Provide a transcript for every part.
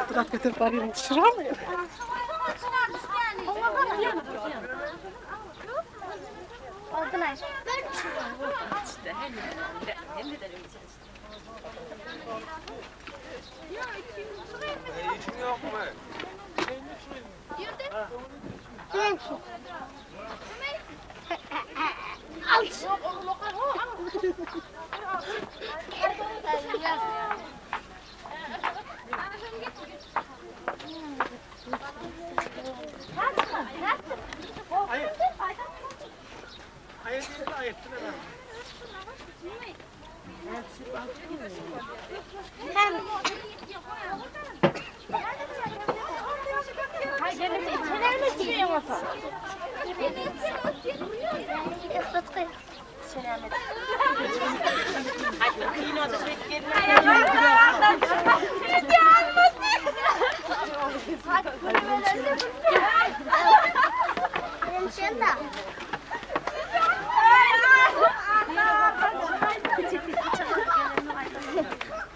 Surat göterip barýan düşürami?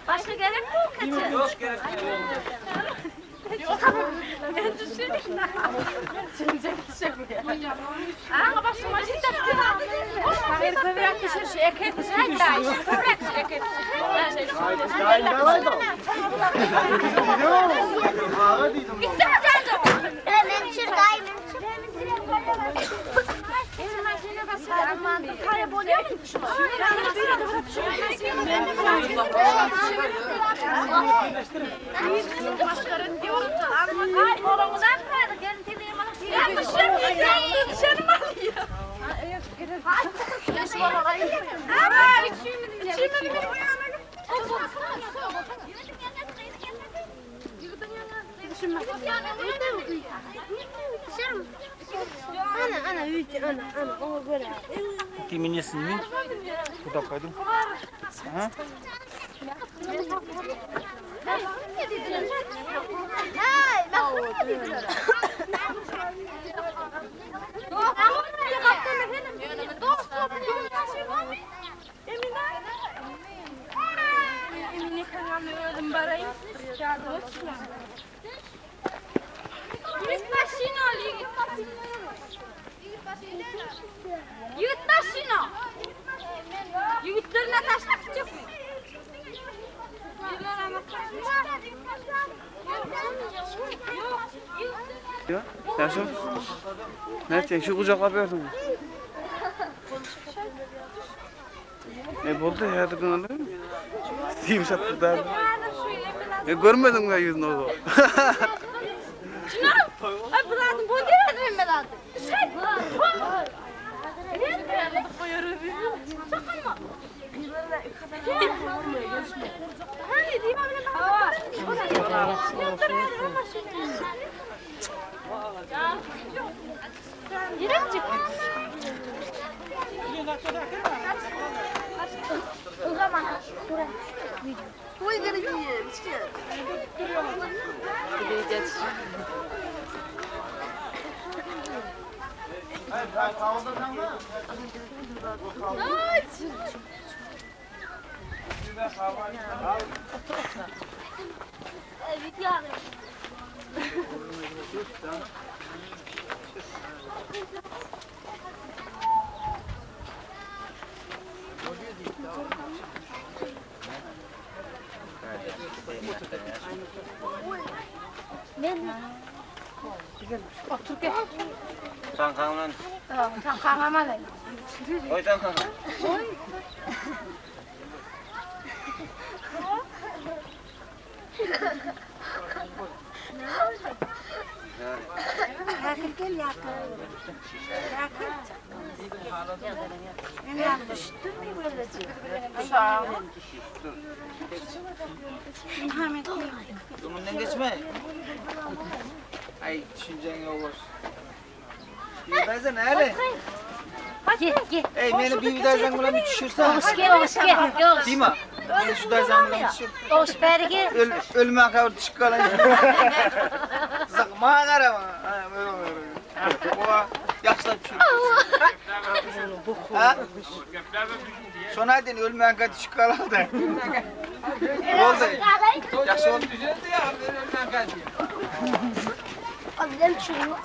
Başka gerek mi kaçı? Yok gerek yok. Ты меня сними. Куда пойду? А? Yigit mashina. Yigitlarni tashlab chiq. Ya, Yusuf. Ne şu kucaklap gördün mü? Ne boldy häzir gynandyň? Sim satdy da. E görmediň mi ýüzüni o? Çınar. Ay bu zaten bu değil mi ben zaten? Şey. Taňkaňdan. Taňkaňam alaýyn. Goý taňkaňy. Öňünden geçme. Ay düşünjeň ýok bolsun. Bibi daýza näle? Gel gel. Ey meni Bibi daýzaň bilen bir düşürsen. Oguş gel, oguş gel. Oguş. Dima. Meni şu daýzaň bilen düşür. Oguş bäri gel. Öl, ölmän kabir düşüp galan. Zak maňa gara maňa. Ha, öl, öl, öl. Owa. Ýaşlap düşür. Ha? Şony aýdyn ölmänkä düşüp galaldy. Boldy. Ýagşy boldy. Düzeldi ya, ölmänkä diýip. Abdem çürüyor.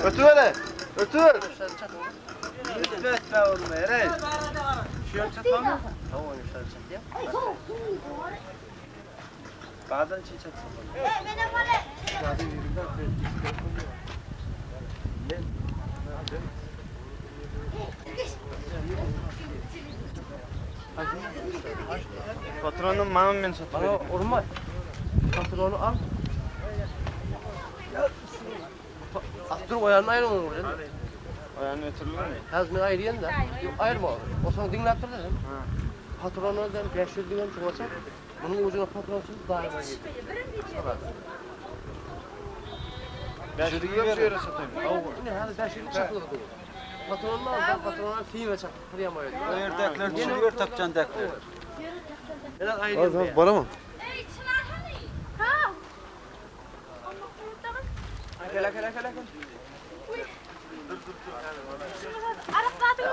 Ötüver. Ötür. Ötme ötme oğlum Eray. Bazen çiğ çatsın. Patronum bana men satıyor. Bana olmaz. Patronu al. Dur o ayağını ayrı onu vuracaksın. Ayağını ötürülür mü? Hazmi ayrıyan da. Yok ayırma onu. O sana dinlettir dedim. Patronu dedim 500 diyorum çoğalsa. Bunun ucuna patronsuz daima gelir. 500 lira satayım. Ne hadi 500 çakılır bu. Patronunu al da patronuna fiyime çakılır. Kıyamıyor. O yerdekler düşürüyor tapcan dekler. Neden ayrıyan be? Bana mı? Ey Çınar hani? Ha. Gel gel gel gel. Arakladı.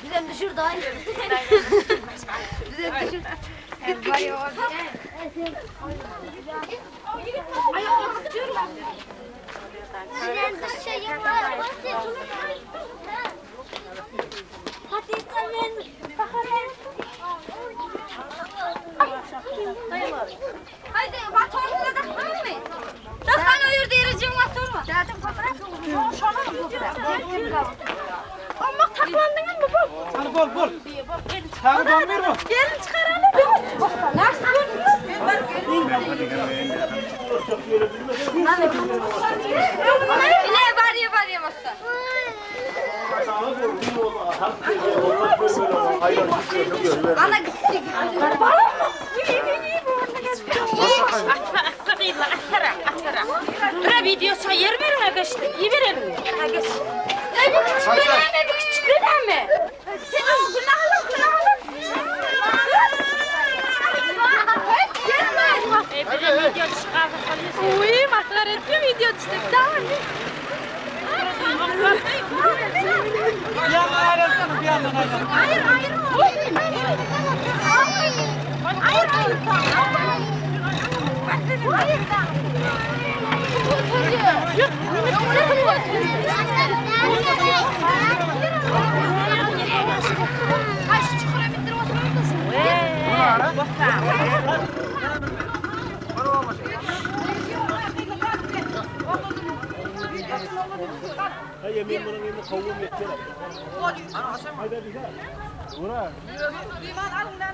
Bizem düşür daha iyi. Bizem düşür. Bizem düşür. Haydi vatanını da mı? Daxan uyur deyirəcəm vatanı. Dedim fotoğraf. Amma taklandın mı bu? Hadi bol bol. Tabi donmuyor mu? Gelin çıkaralım. Nasıl Ne var ya var ya masa. Ana gitti. Bura videosuna yer verin arkadaşlar. İyi verelim. Ne bir küçük vereme, bir küçük vereme. Senin günahın günahın. Uy, maklar etme video düştük. Tamam. Bir yandan ayrılsana bir yandan ayrılsana. Hayır, hayır. Hayır, hayır.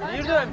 Nerede? Hayır.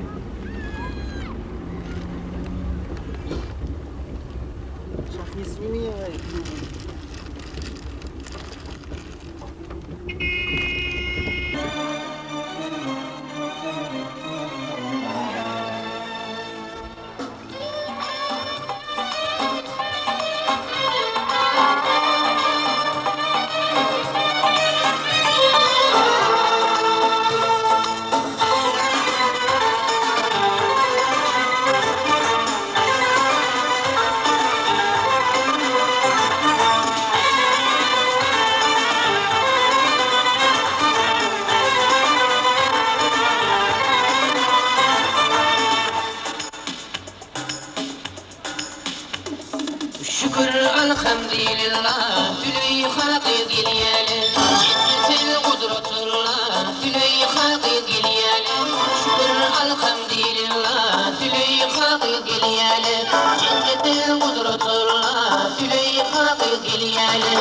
gyz gelýäle.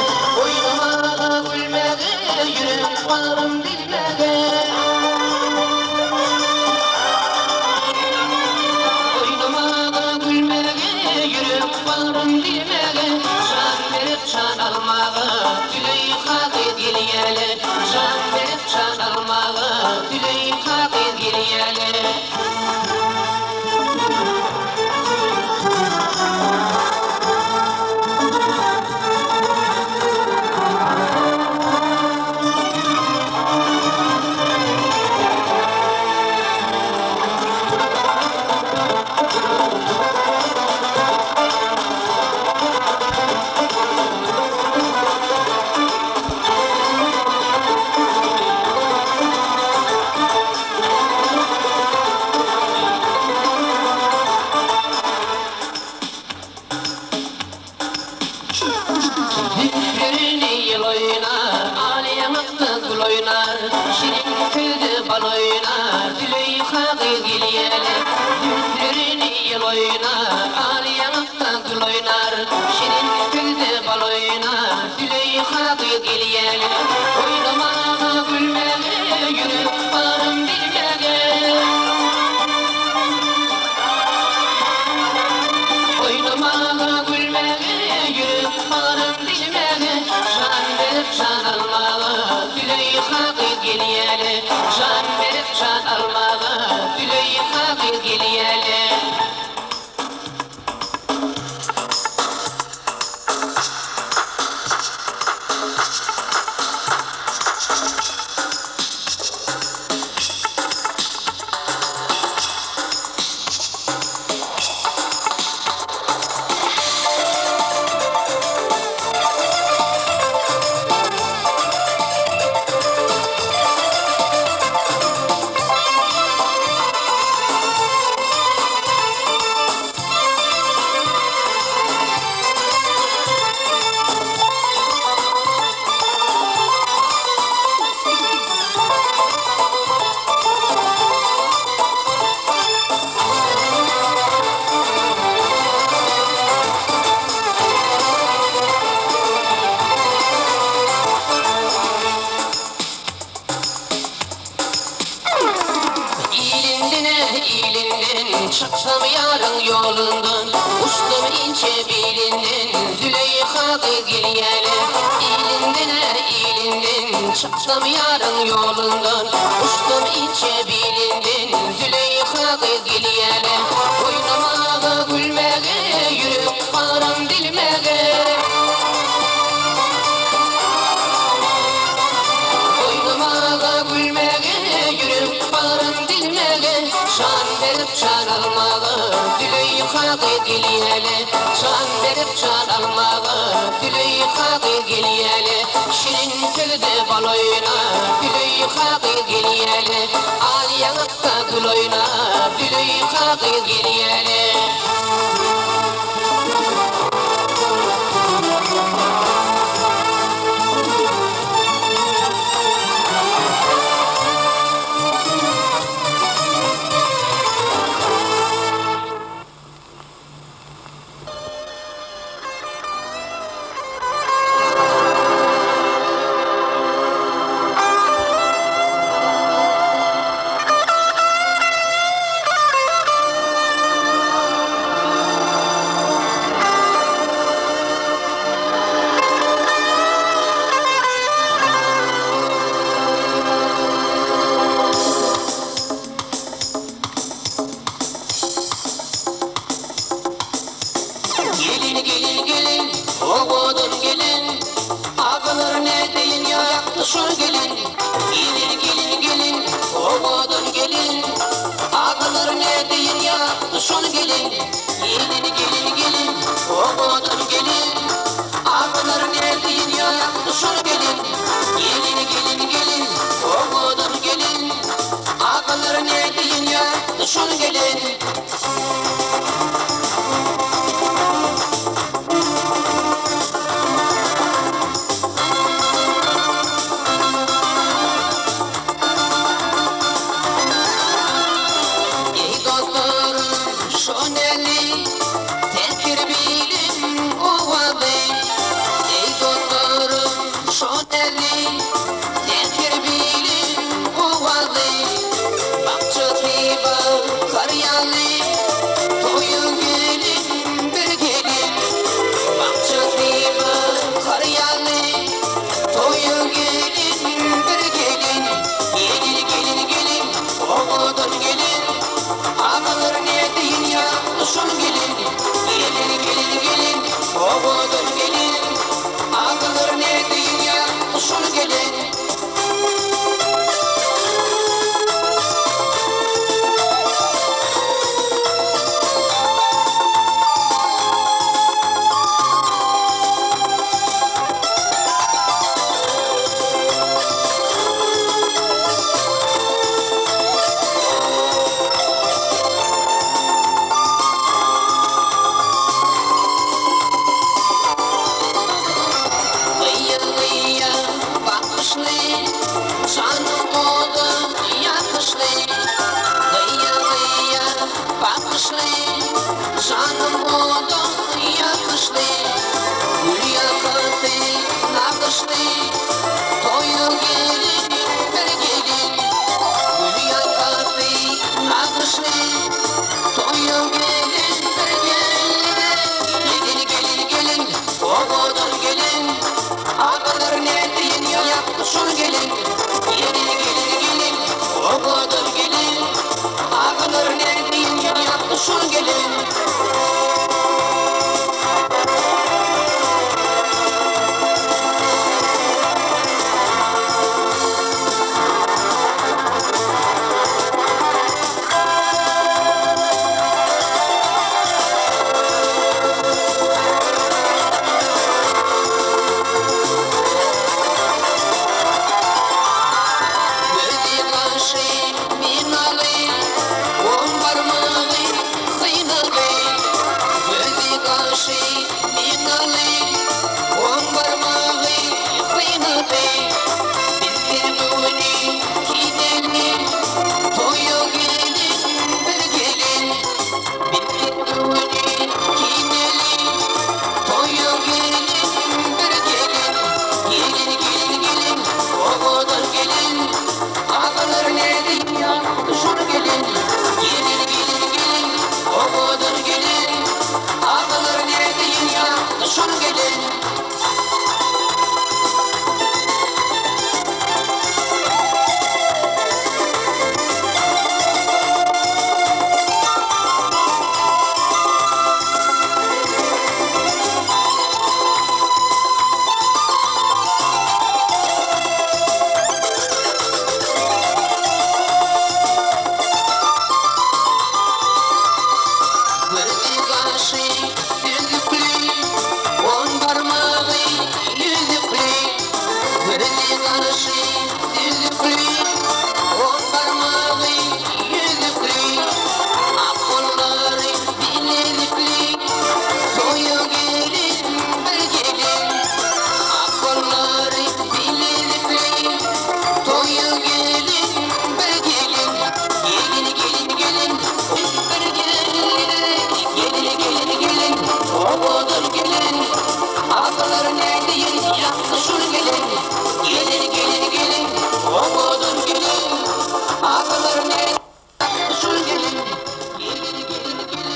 Oýnamaga, gülmäge, ýürek bagrym dilmäge. Oýnamaga, gülmäge, ýürek bagrym dilmäge. Jan berip jan almaga, Züleýha gyz gelýäle. Jan berip jan almaga, Züleýha gyz gelýäle. Zülplerini ýel oýnar, Al ýaňakda gül oýnar, Şirin sözde bal oýnar, Züleýha gyz gelýäle. Zülplerini ýel oýnar, Al ýaňakda gül oýnar, Şirin sözde bal oýnar, Züleýha gyz gelýäle. Oýnamaga, gülmäge, Ýürek barym bilmäge. Oýnamaga, gülmäge, ýürek barym dilmäge, Jan berip jan almaga, Züleýha gyz gelýäle. Jan berip jan almaga, Züleýha gyz gelýäle. Ilinden-ä ilinden, Çyksam ýaryň ýolundan, Uçdum inçe bilinden, Züleýha gyz gelýäle. Ilinden-ä ilinden, Çyksam ýaryň ýolundan, Uçdum inçe bilinden, Züleýha gyz gelýäle. Oýnamaga, gülmäge, Ýürek param dilmäge. Oýnamaga, gülmäge, ýürek baryn dilmäge, Jan berip jan almaga, Züleýha gyz gelýäle. Jan berip jan almaga, Züleýha gyz gelýäle. Şirin sözde bal oýnar, Züleýha gyz gelýäle. Al ýaňakda gül oýnar, Züleýha gyz gelýäle. Gelin gelin gelin, owadan gelin, Agalar nädeýin ýa şol gelin. Gelin gelin gelin, owadan gelin, Agalar nädeýin ýa şol gelin. Gelin gelin gelin, owadan gelin, Agalar nädeýin ýa şol gelin. Gelin gelin gelin, owadan gelin, Agalar nädeýin ýa şol gelin. Eý dostlarym şo neli, Tekir bilim owazy. Bahar ýaly toýa gelin bir gelin Bakjasy bahar ýaly toýa gelin bir gelin Gelin gelin gelin owadan gelin Agalar nädeýin ýa şol gelin Gelin gelin gelin owadan gelin Agalar nädeýin ýa şol gelin. Gyýa-gyýa bakyşly, Janyň oda ýakyşly. Gyýa-gyýa bakyşly, Janyň oda ýakyşly. Gül ýakasy nagyşly, Toýa gelin bir gelin. Gül ýakasy nagyşly, Toýa gelin bir gelin. Gelin, gelin, gelin, owadan gelin. Agalar nädeýin ýakdy şol gelin. Gelin, gelin, gelin, owadan gelin. Agalar nädeýin ýakdy şol gelin. Gözi gaşy minaly, on barmagy synaly. Gözi gaşy minaly, on barmagy synaly. Biz bir göwni kideli, toýa gelin bir gelin. Biz bir göwni kideli, toýa gelin bir gelin. Gelin, gelin, gelin, owadan gelin. Agalar nädeýin ýa şol gelin. Gelin, gelin, gelin, owadan gelin. Agalar nädeýin ýa şol gelin. Gözi gaşy süzükli, on barmagy ýüzükli. Gözi gaşy süzükli, on barmagy ýüzükli. Ak gollary bilezikli, toýa gelin bir gelin. Ak gollary bilezikli, toýa gelin bir gelin. Gelin, gelin, gelin, bir gelin. Gelin, gelin, gelin, owadan gelin. Agalar nädeýin ýakdy şul gelin. Gelin, gelin, gelin, owadan gelin. Agalar nädeýin ýakdy şul gelin. Gelin, gelin, gelin.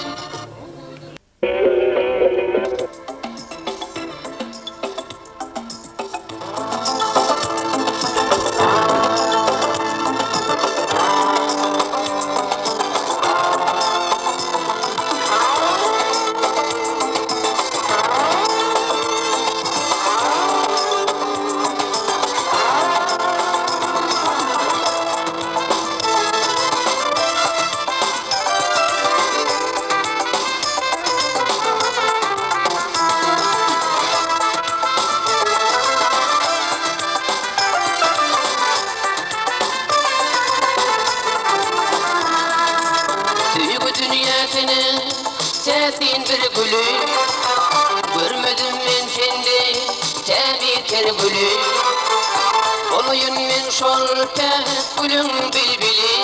Söýgi dünýäsiniň täsin bir güli, Görmedim men sende tämiz her güli. Bolaýyn men şol päk gülüň bilbili.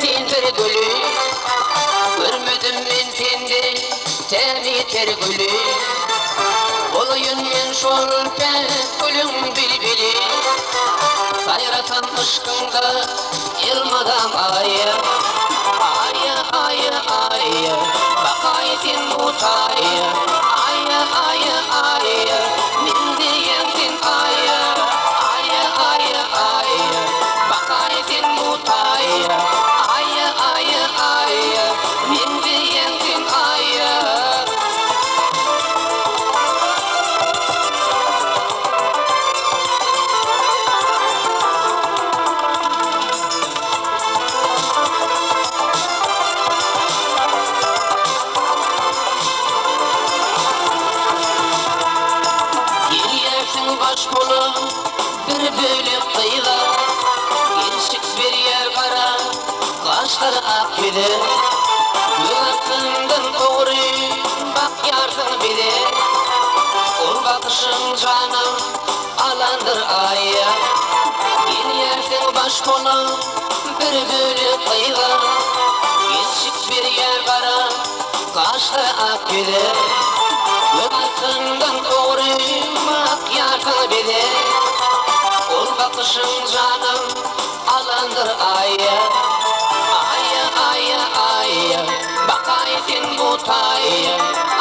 Sen ter gülü, görmedim men sende täze ter gülü. Bolaýyn men şol päk gülüň bilbili. Saýrasam yşkyňda elmydam aýa. Aýa, aýa, aýa, bakaý sen bu taýa. Aýa, aýa, aýa, men diýen sen aýa. Aýa, aýa, aýa, bakaý sen bu taýa. Aýa, aýa, aýa, men diýen sen aýa. Gelýärsiň baş bolup bir bölek gyza, Gelşik berýär gara gaşlary ak ýüze. Göz astyndan ogry bakýarsyň bize, Ol bakyşyň janym alandyr aýa. Gelýärsiň baş bolup bir bölek gyza, Gelşik berýär gara gaşlary ak ýüze. Göz astyndan ogry bakýarsyň bize, Ol bakyşyň janym alandyr aýa. Aýa, aýa, aýa, bakaý sen bu taýa.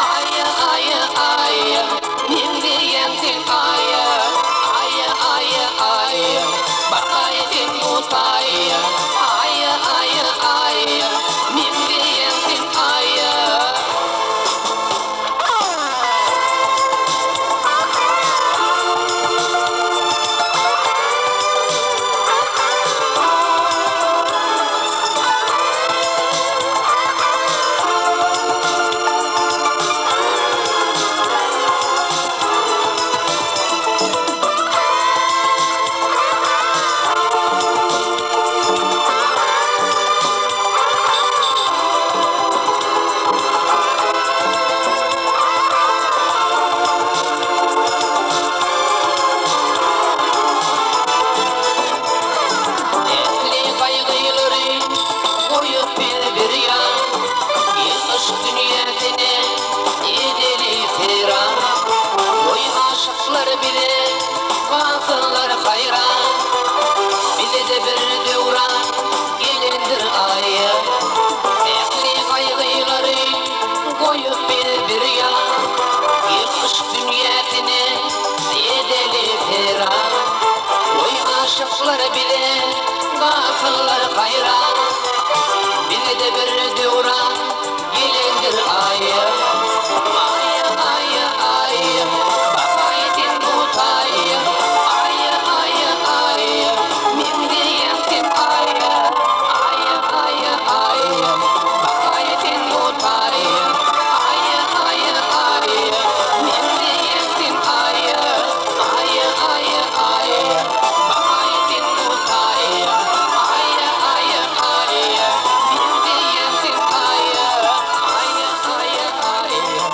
Aýa, aýa, aýa, men diýen sen aýa. Aýa, aýa, aýa, bakaý sen bu taýa. Aýa, aýa, aýa, men diýen sen aýa. Ähli gaýgylary goýup bir bir ýan, Gel yşk dünýäsine edeli seýran. Goý aşyklar bize galsynlar haýran, Bize-de bir döwran gelendir aýa. Ähli gaýgylary goýup bir bir ýan, Gel yşk dünýäsine edeli seýran. Goý aşyklar bize galsynlar. Pasyllar haýran, Bize-de bir döwran gelendir aýym. Aý, aý, aýym, bakaý sen bu taýym. Aý, aý, aýym, meňzeýäň sen aýa. Aý, aý, aýym, bakaý sen bu taýym. Aý, aý, aýym, meňzeýäň sen aýa. Aý, aý, aýym, bakaý sen bu taýym. Aý, aý, aýym, meňzeýäň sen aýa. Aý, aý, aýym,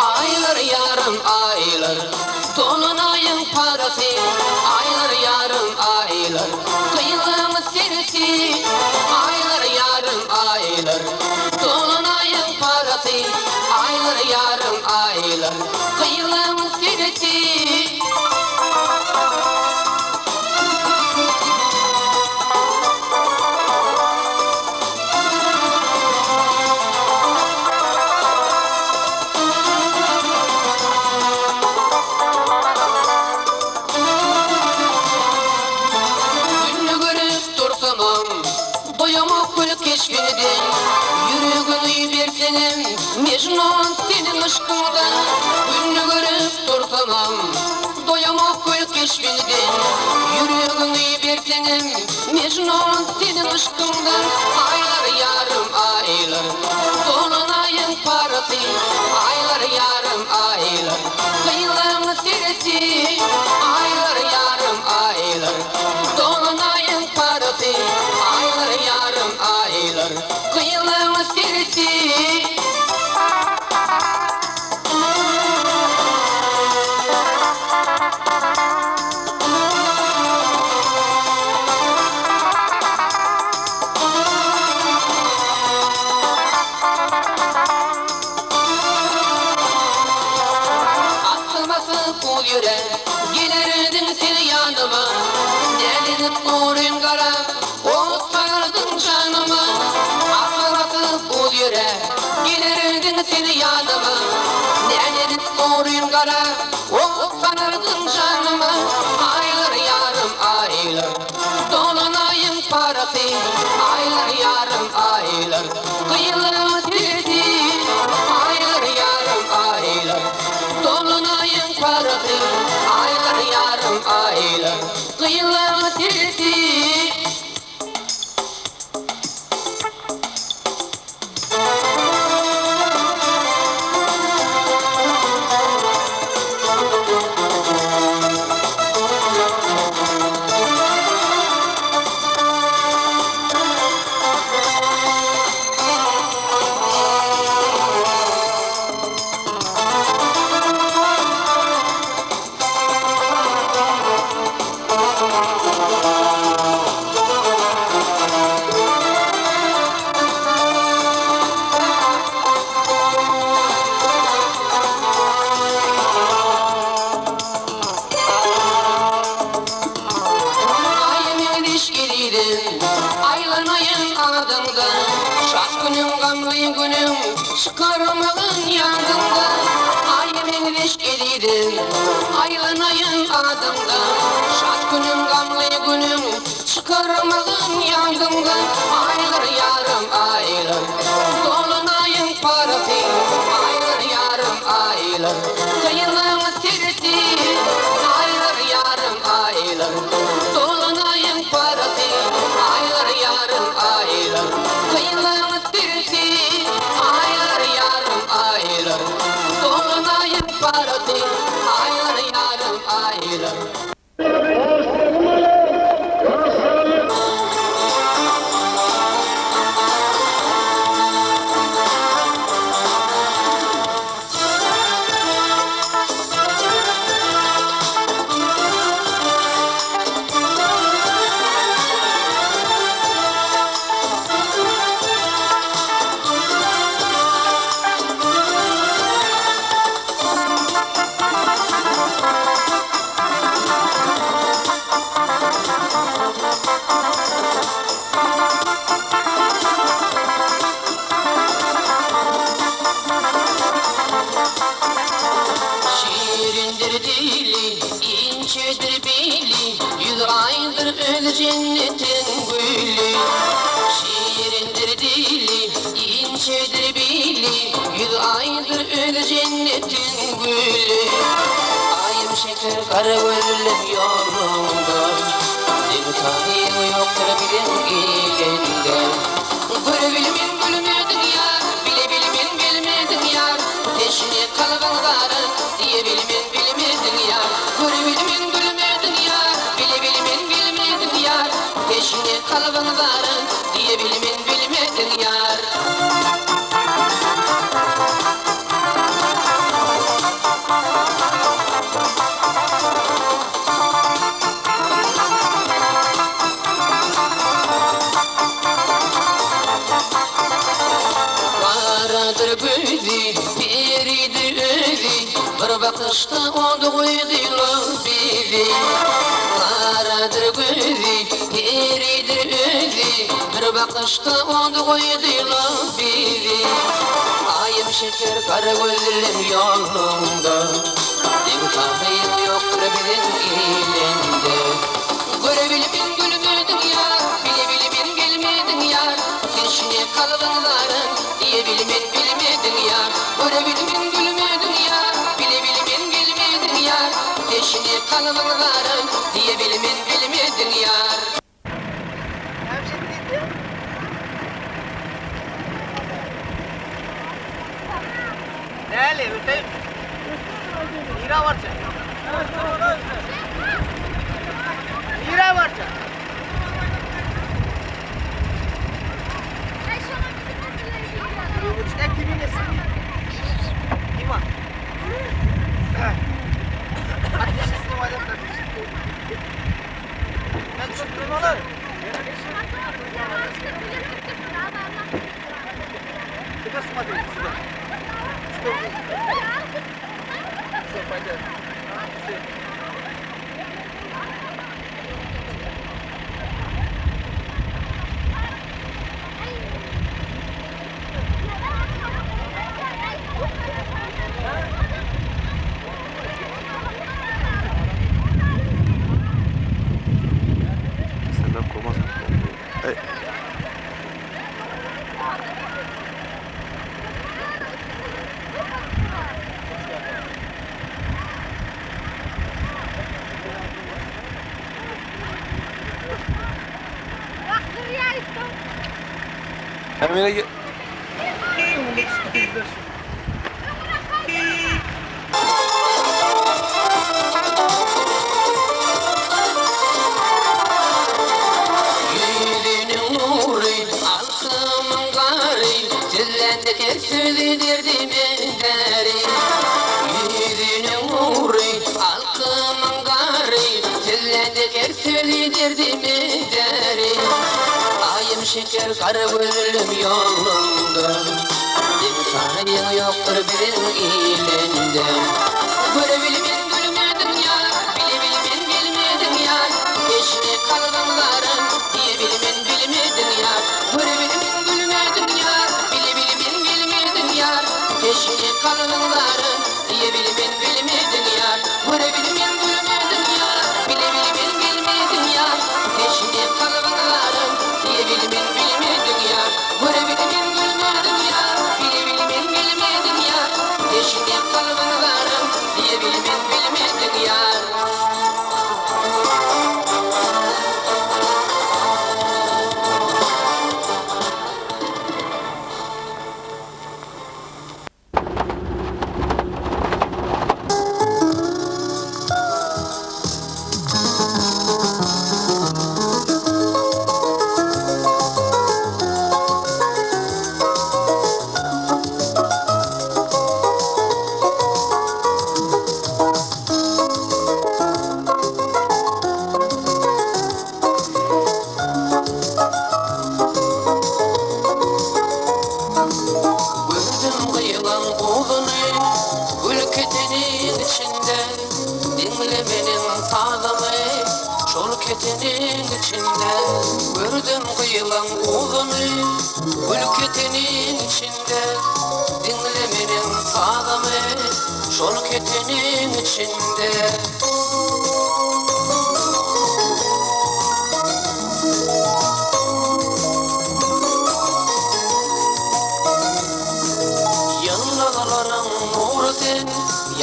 Aýlar ýarym aýlar, Dolanaýyň parasy, Aýlar ýarym aýlar, Gyzyň seresi, Aýlar ýarym aýlar, Dolanaýyň parasy, Aýlar ýarym aýlar, Gyzyň seresi. Günde görüp dursamam, doýamok gül keşbiňden, Ýüregimi berseňem, Mejnun seniň yşkyňdan. Günde görüp dursamam, doýamok gül keşbiňden, Ýüregimi berseňem, Mejnun seniň yşkyňdan. Aýlar ýarym aýlar, dolanaýyň parasy, Aýlar ýarym aýlar, gyzlaň seresi, Aýlar ýarym aýlar, dolanaýyň parasy, Aýlar ýarym aýlar, gyzlaň seresi. Atylmasy buz ýere, gelerdiň sen ýanyma, Näzedip gorün garap, ot salardyň janyma. Atylmasy buz ýere, gelerdiň sen ýanyma, Näzedip gorün garap, ot salardyň janyma. Aýlar ýarym aýlar, dolanaýyň parasy, Aýlar ýarym aýlar, gyýylan sesi, Aýlar ýarym aýlar, dolanaýyň parasy, Aýlar ýarym aýlar, gyýylan sesi. Aý meňzeş ezizim, aýlanaýyn adyňdan, Şat günüň, gamly günüň çykarmagyn ýadyňdan. Aý meňzeş ezizim, aýlanaýyn adyňdan, Şat günüň, gamly günüň çykarmagyn ýadyňdan. Aýlar ýarym aýlar, dolanaýyn parasy, Aýlar ýarym aýlar, gyýylaň seresi, Aýlar ýarym aýlar, dolanaýyn parasy, Aýlar ýarym aýlar, gyýylaň seresi, Aýlar ýarym aýlar, dolanaýyn parasy, Aýlar ýarym aýlar. aýdyr özi jennetiň güli. Şirindir dili, inçedir bili, Ýüzi aýdyr özi jennetiň güli. Aýym şeker gara gözlüm ýoluňda, Deňi-taýy ýokdur biziň ilinde. Görebilmen gülmediň ýar, Bilebilmen bilmediň ýar, Teşne kalbyň zaryn, Diýebilmen bilmediň ýar. Görebilmen gülmediň ýar, Bilebilmen bilmediň ýar, Teşne kalbyň zaryn, Diýebilmen bilmediň ýar. Garadyr gözi, peridir özi, Bir bakyşda ot goýdular bizi. Garadyr gözi, peridir özi, Bir bakyşda ot goýdular bizi. Aýym şeker gara gözlüm ýoluňda, Deňi-taýy ýokdur biziň ilinde. Görebilmen gülmediň ýar, Bilebilmen gelmediň ýar, Teşne kalbyň zaryn, Diýebilmen bilmediň ýar. Görebilmen gülmediň ýar, Bilebilmen gelmediň ýar, Teşne kalbyň zaryn, Diýebilmen bilmediň ýar. Näli, öteýin. Nirä barjak? Nirä barjak? Дима. Отлично снимать это. Ben tuttum Теперь смотри сюда. Что Все, пойдет. Все. Senden kovmaz. Ey. Emine gel. Ýüzüniň nury, alkymyň gary, Sözlände her sözi derdime däri. Ýüzüniň nury, alkymyň gary, Sözlände her sözi derdime däri. Aýym şeker gara gözlüm ýoluňda, Deňi-taýyň ýokdur biziň ilinde. Görebilmen gülmediň ýar, Bilebilmen gelmediň ýar, Teşne kalbyň zaryn, Diýebilmen bilmediň ýar. Görebilmen gülmediň ýar, Bilebilmen gelmediň ýar, Teşne kalbyň zaryn, Diýebilmen bilmediň ýar. Görebilmen gülmediň ýar, Bilebilmen gelmediň ýar, Teşne kalbyň zaryn, Diýebilmen bilmediň ýar. Görebilmen gülmediň ýar, Bilebilmen gelmediň ýar, Teşne kalbyň zaryn, Diýebilmen bilmediň ýar. Gördüm gyýlan guzyny gül keteniň içinde, Diňle meniň sazymy şol keteniň içinde. Gördüm gyýlan guzyny gül keteniň içinde, Diňle meniň sazymy şol keteniň içinde.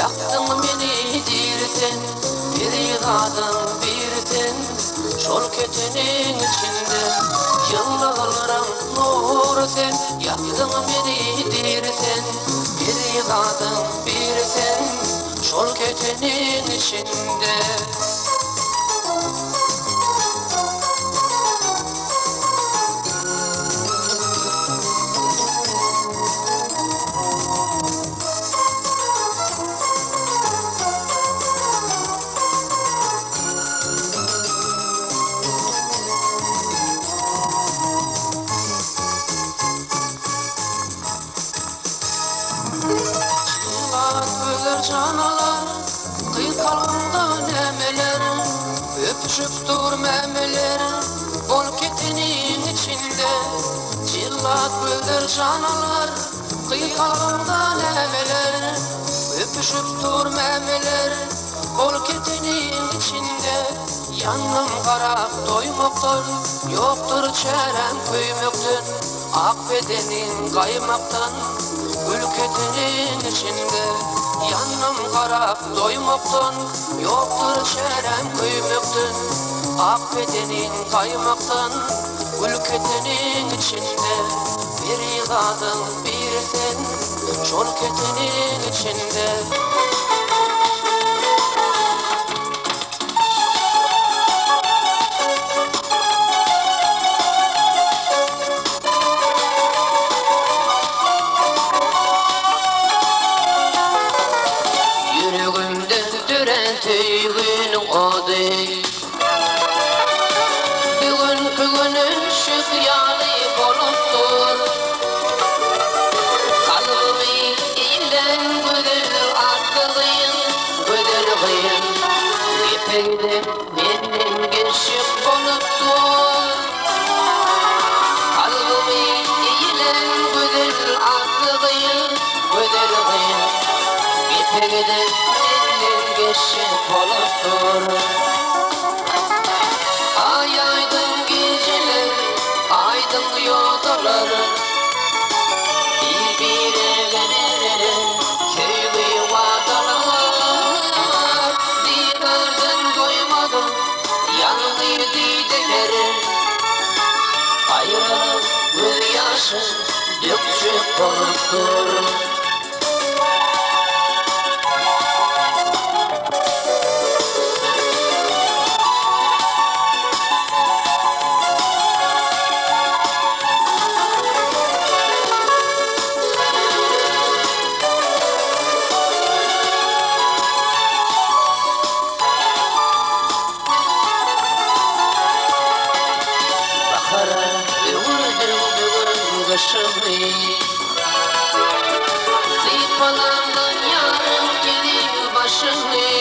Ýakdyň meni diri sen, Perizadyň biri sen, Şol keteniň içinde Ýyldyzlaryň nury sen. Ýakdyň meni diri sen, Perizadyň biri sen, Şol keteniň içinde. Çylat gözler jan alar, Gyz kalbyňda nämeler, Öpüşip dur mämeler, Bol keteniň içinde. Çylat gözler jan alar, Gyz kalbyňda nämeler, Öpüşip dur mämeler, Bol keteniň içinde. Ýandym garap doýmakdan, Ýokdur çäräm köýmekden, Ak bedeniň gaýmakdan, Gül keteniň içinde. Ýandym garap doýmakdan, Ýokdur çäräm köýmekden, Ak bedeniň gaýmakdan, Gül keteniň içinde. Perizadyň biri sen, Şol keteniň içinde. Ýüregimde dörän söýginiň ody. Bu günki günüm şyh ýaly bolup dur. Kalbymy eýlän gözel atly gyz, gözel gyz. Gepe gidip menden geçjek bolup dur. Kalbymy eýlän gözel atly gyz, gözel gyz. Gepe gidip menden geçjek bolup dur. Aý aýdyň gijeler, aýdyň ýodalar. Bir-birege berlen söýgi wadalar. Didardan doýmadyk ýalňyz dideler. Aýralyk gözýaşyn dökjek bolup dur. Bahara öwürdiň bu gün gyşymy. Sypalamda ýaryň eziz başyny.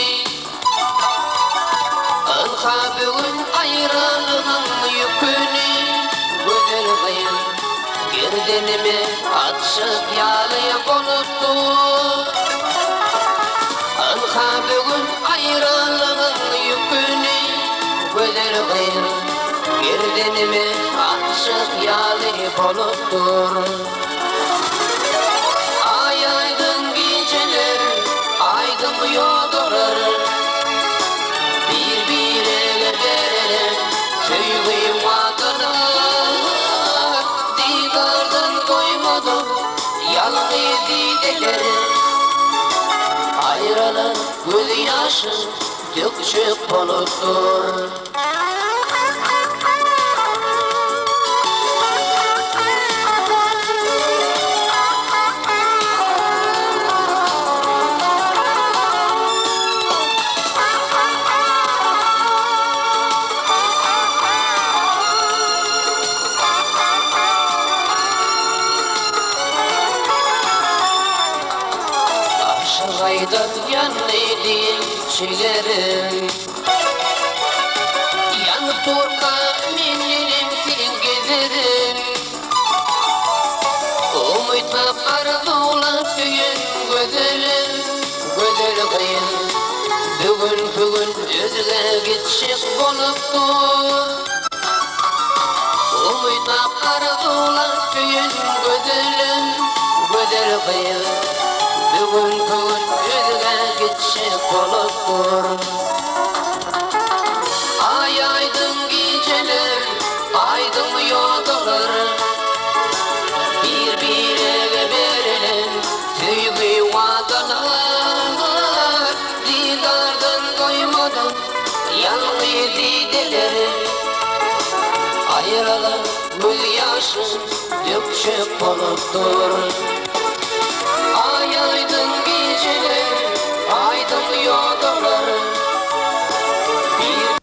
Ynha bu gün aýralygyň ýüküni, Gözel gyz, gerdenime atjak ýaly bolup dur. Ynha bu gün aýralygyň ýüküni, Gözel gyz, gerdenime atjak ýaly bolup dur. Aý aýdyň gijeler, aýdyň ýodalar, Bir-birege berlen söýgi wadalar. Didardan doýmadyk ýalňyz dideler, Aýralyk gözýaşyn dökjek bolup dur. Aşyk aýdar ýandy diýip jigerim. Ýanyp durka men neneňsi gezerin. Umytlap arzuwlap söýen gözelim, gözel gyz. Bu günki gün özge gitjek bolup dur. Umytlap arzuwlap söýen gözelim, gözel gyz. Bu günki gün özge. dökjek bolup dur. Aý aýdyň gijeler, aýdyň ýodalar, Bir-birege berlen söýgi wadalar, Didardan doýmadyk ýalňyz dideler, Aýralyk gözýaşyn dökjek bolup dur. Aý aýdyň gijeler, aýdyň ýodalar, Bir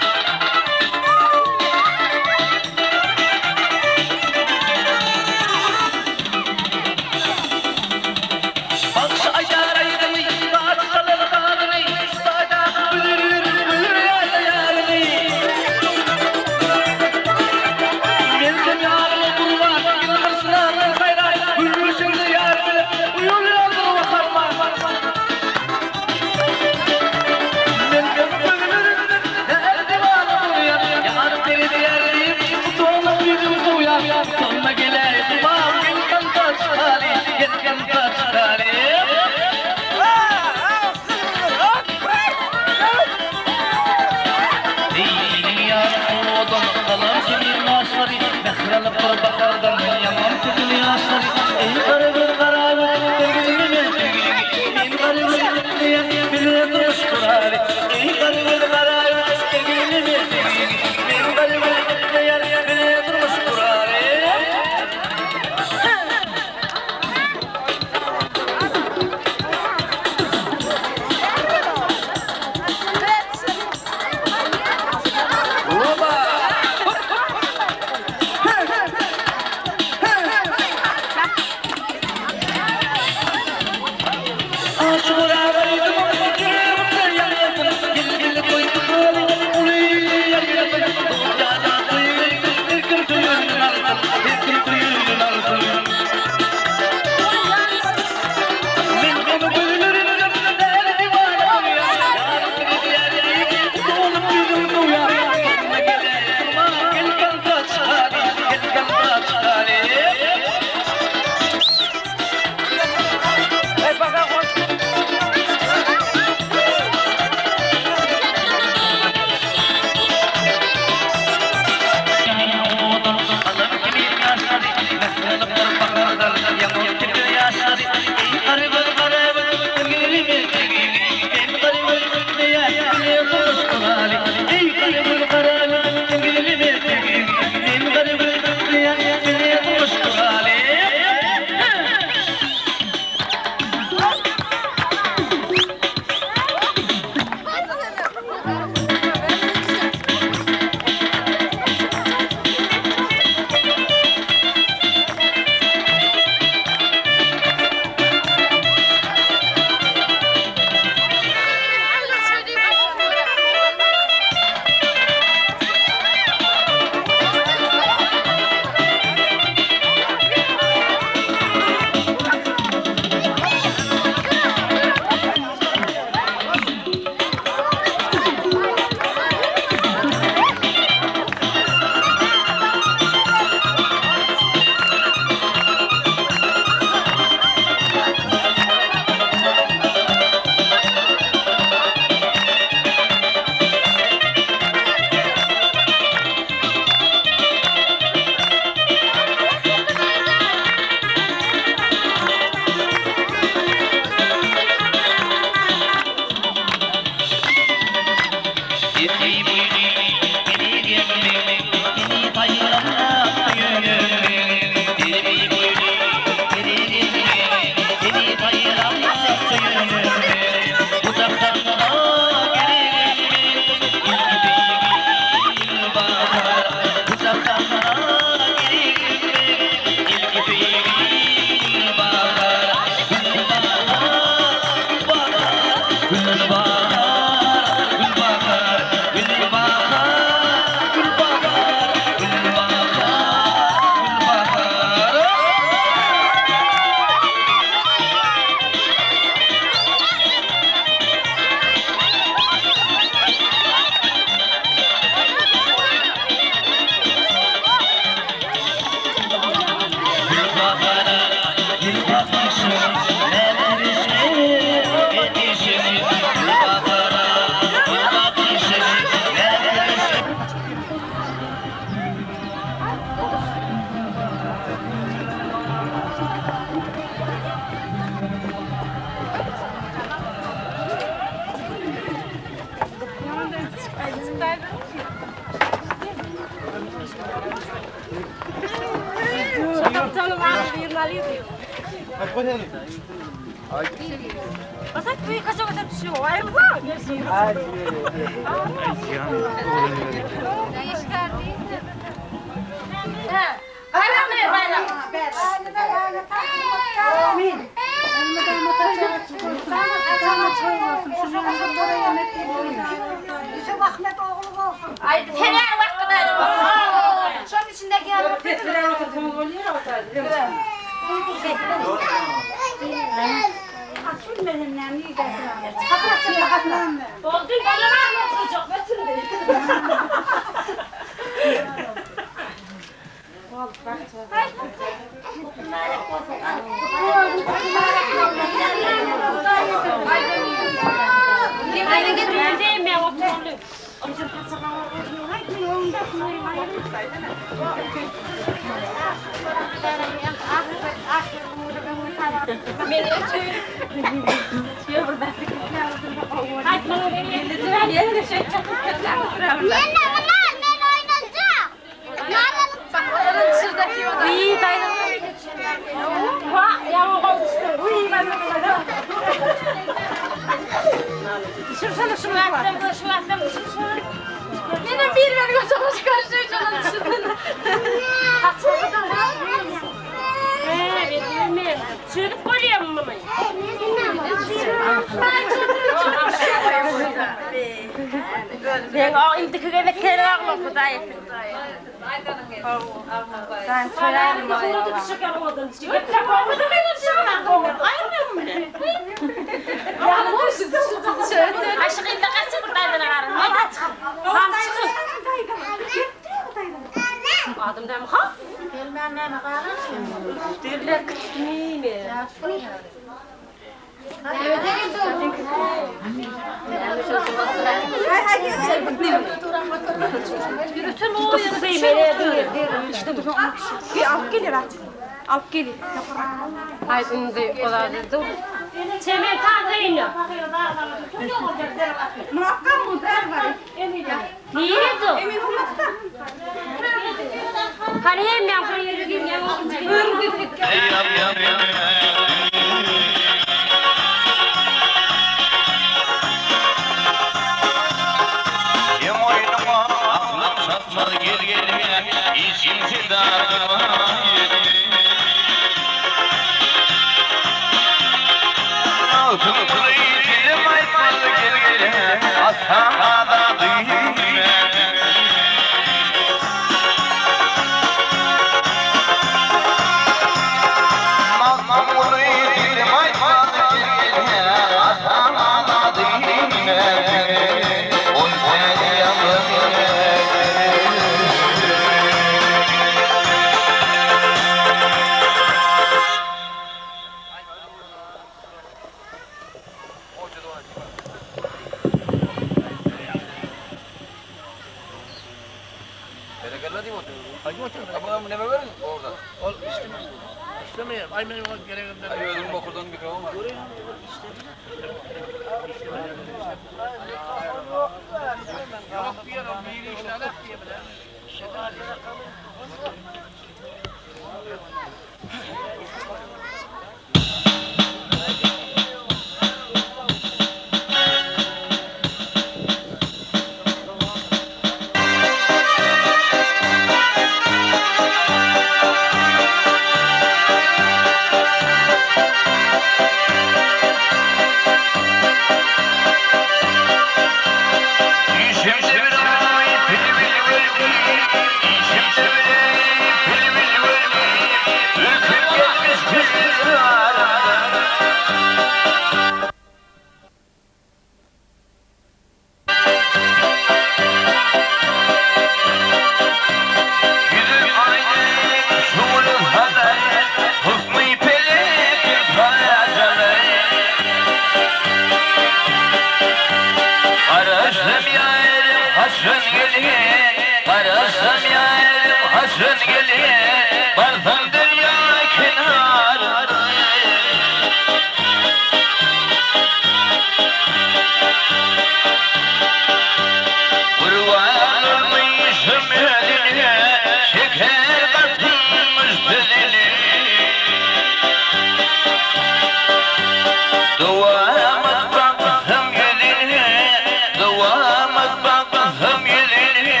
Dowamyz baksam ýüzüne,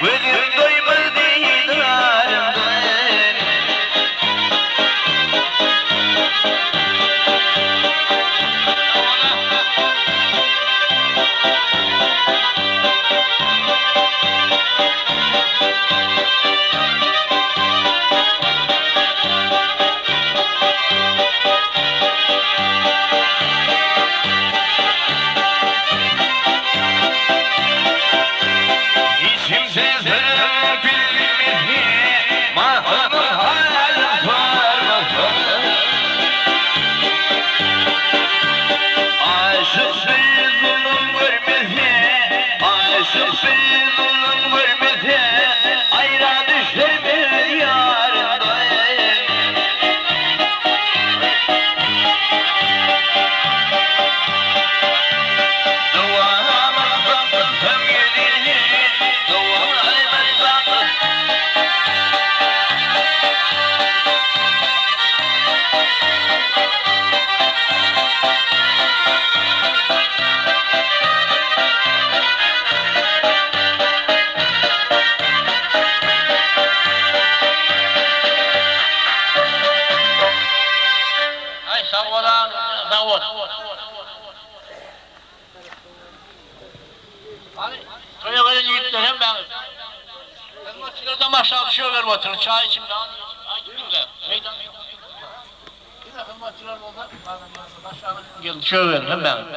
Gözüm doýmaz didaryňdan. Hiç kimse sırrımı bilmedi, Mahmur halım sormasın. Aşık bir zulüm görmese, Aşık bir zulüm görmese, Aýra düşer bir ýaryndan. Dowamat baksam ýüzüne, Dowamat baksam. Aý sag bol agam sag bol. Hany toýa gelen ýigitler hemmäňiz. Hyzmatçylardan başlap düşüberip oturyň çaý içiň nan iýiň aýdyp meýdan Diňe hyzmatçylar bolsa başlap gelin düşüberiň hemmäňiz.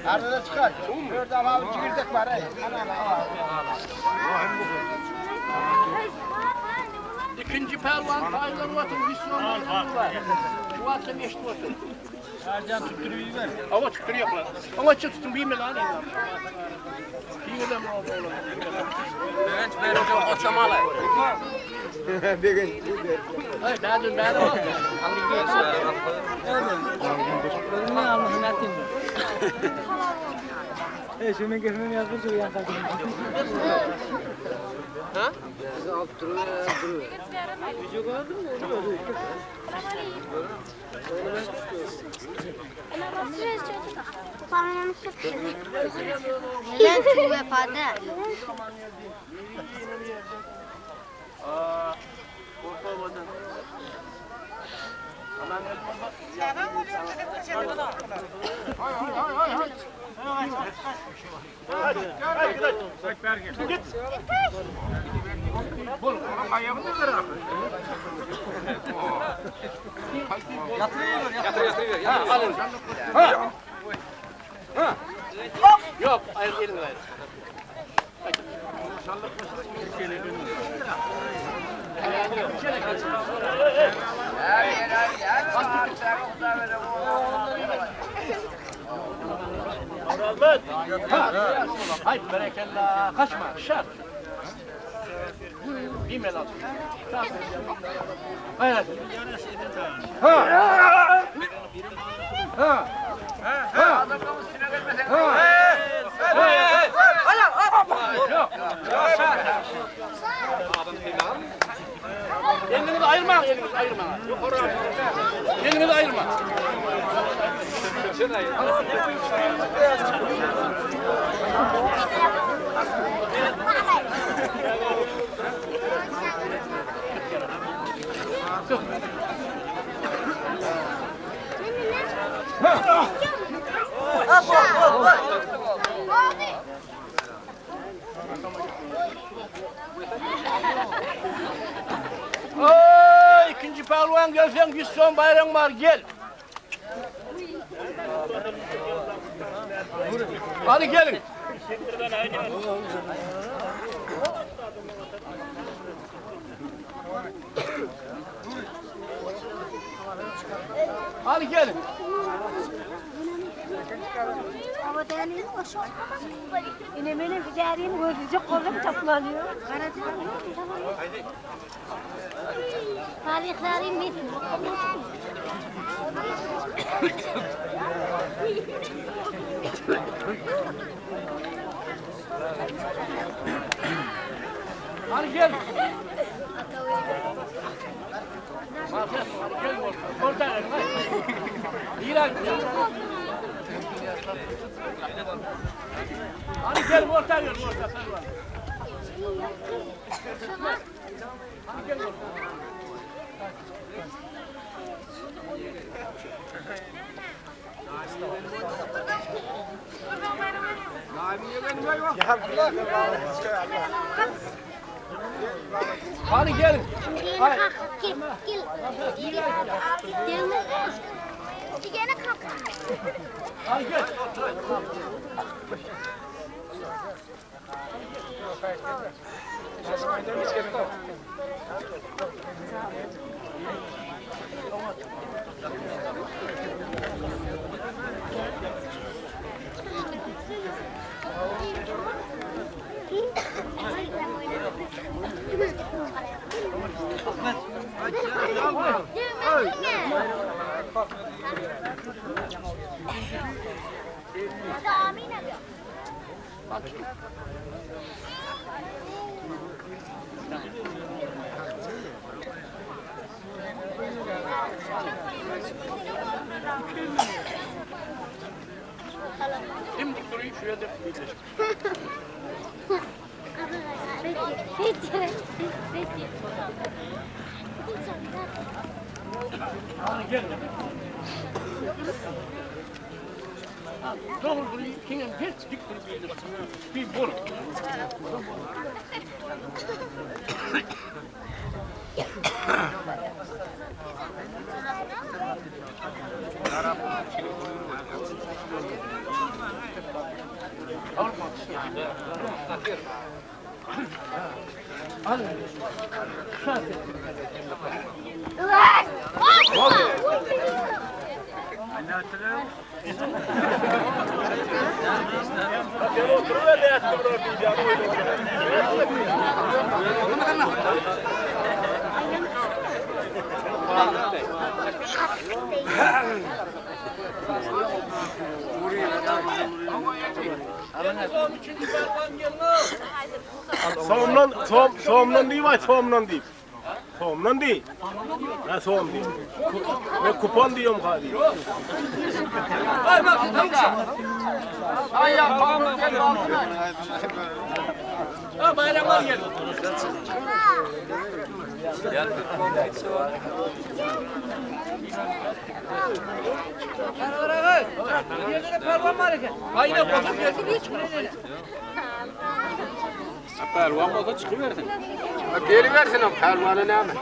Arada çıkar. Dört abi çekirdek var. İkinci pəhlivan taylar otur, misyonlar var. Şu varsa meşte otur. Ercan tutturuyor ver. Ama tutturuyor. Ama çıt tutun bilme lan. Bilme mi oldu oğlum? Begenç ben hocam koçamalı. Begenç. Hayır ben de ben de Ne almasın ettin mi? E şu men gefmem yazmış şu yan kaldım. Ha? Bizi alıp duruyor, duruyor. Video gördün mü? Neden vefada? Yok, ayrı elini ayrı. Hay berekella, kaçma, şart. Bilme lazım. Hayır. Ha. Ha. Ha. Ha. Elinizi ayırma, elinizi ayırma. Elinizi ayırma. Oy, ikinci pehlivan gelsen 100 son bayram var gel. Hadi gelin. Hadi gelin. Yine benim ticarim gözücü kolum toplanıyor. Tarihlerim bitti. Hadi gel. Gel orta. Orta Hadi gel orta gel orta. Hadi gel orta. Hadi gelin. Gel gel. Gel. Kalk. Hadi gel. Dimdik duruyor şuraya da. Hadi gel. Dogry durup, seňem berk dik durup ildeş. Bir bol. Soğumdan, soğum, soğumdan diýip aýt, soğumdan diýip. Soğumdan diý. Ha, soğum diý. Men kupon diýiyorum ha diý. Pälwan bolsa çykybersin. Geliversin o pälwana näme?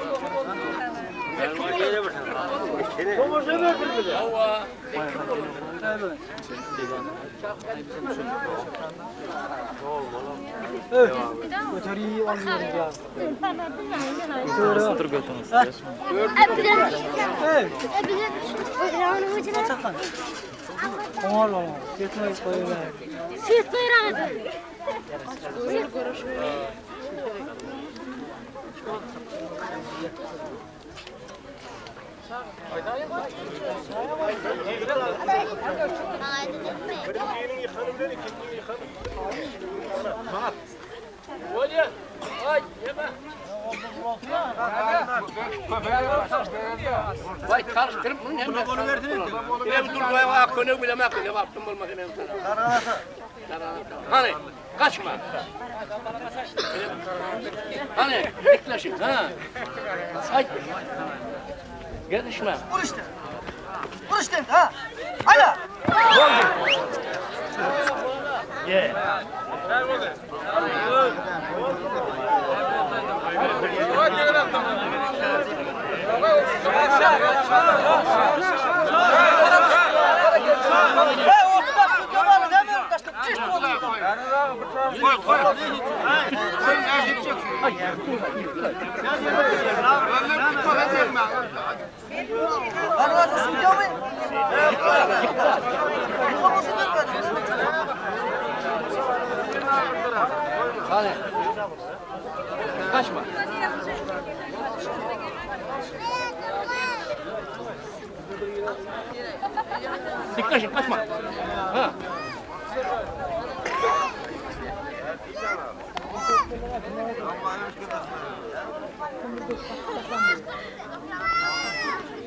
Süt bayrağı. Birinjiniň ýykany bilen ikinjiniň ýykany. Vay karıştırıp bunun hem de. Yine bir dur koyayım, ah, könek bile mak, ne yaptım olmaz hemen sana. Hani kaçma. Hani dikleşin ha. Ay. Gelişme. Vur işte. Vur işte ha. Hayda. Hey ortada su var değil mi? Kaçtı. Çift oldu. Ben orada su yok mu? Hani. Kaçma. Dikleşin kaçma. Ha.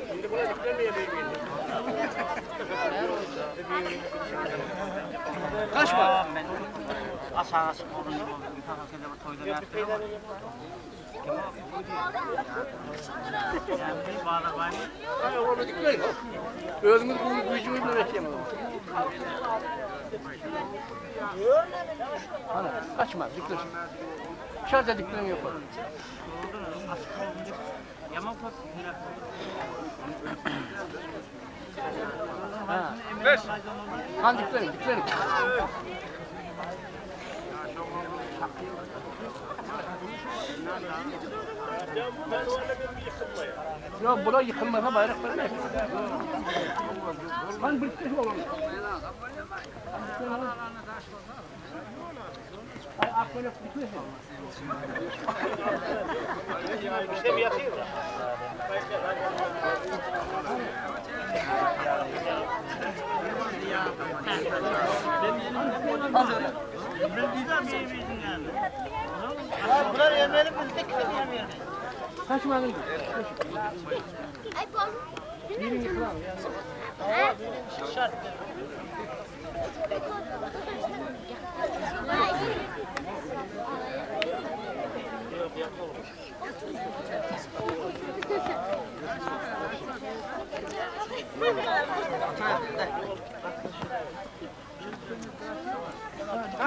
Şimdi buna diklenmeye Kaçma. Hayır, onu dikleyin. Özünüz bu gücünü bile bekleyin. Hani kaçma, dikleşin. Şarja diklen yapalım. Ha. Han diklenin, diklenin. Ya buna yıkılmasa bayrak vermez. Han bir şey olur. Ay aklına bitmesin. Bunlar yemeyelim biz de kim yemeyelim. Kaçma lan. Ay bol.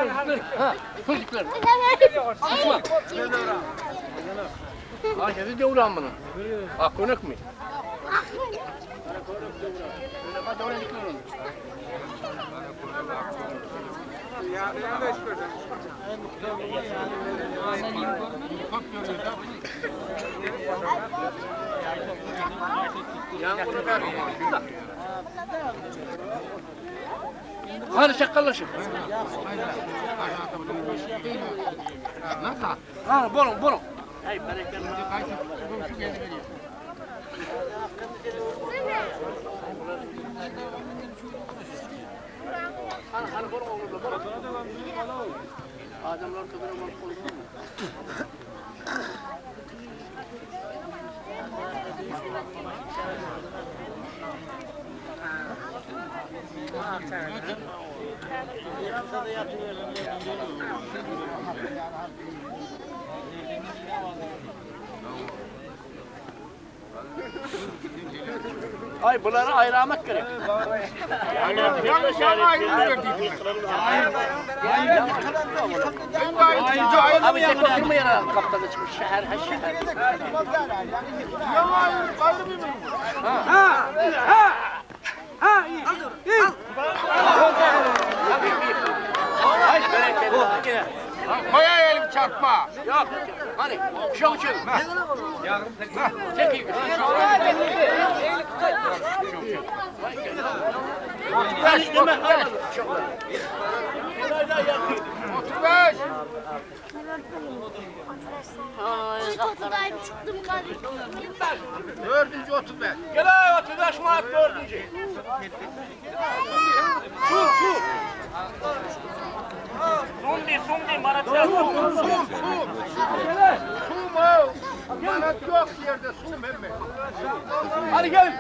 Ha, çocuklar. Ayşe'de devran bunun. Akkonak mı? Hadi şakalaşın. Ha, bolun, bolun. Adamlar köpüne bolup oldu mu? Ay bunları ayırmak gerek. Abi tek oturma yere kaptanı çıkmış şehir her şehir. Ay bereket. Koya elim çarpma. Yok. Hani şu için. Tek iyi. 35. Çıktım çıktım kardeşim. Dördüncü 35. Gel ay 35 Mart dördüncü. Su su. Sumdi sumdi Malatya. Sum sum. Sum o. Manat yok yerde sum emmi. Hadi gelin.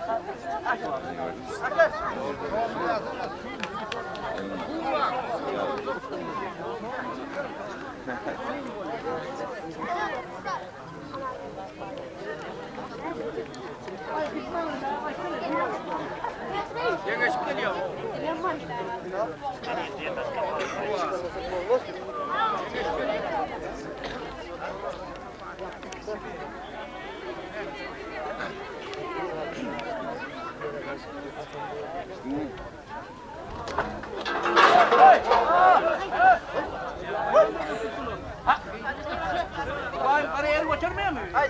Yengeç geliyor. Vay parayı el götürmüyor mu? Ay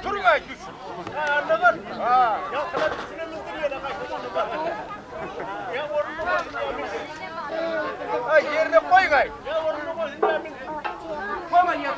Durun ay düş. Ya kadar düşünemizdir ya da kaçtı bak. Ya orunu koysun ya bilsin. Ay yerine koy gay. Ya orunu koysun ya bilsin. Koyma ya.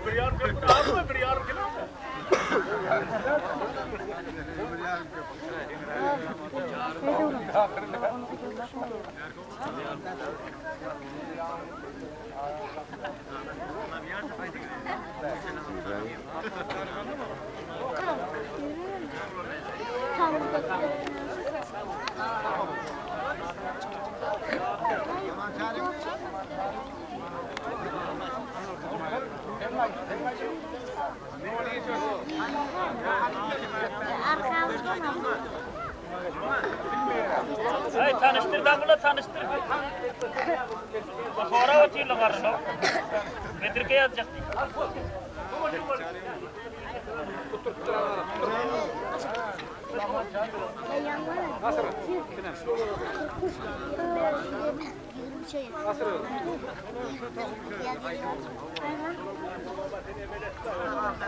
Bir yarım kilo mı? Bir yarım kilo mu? Ay tanıştır da bunu tanıştır. Sonra oturuyorlar karşına. Getirke yazacak.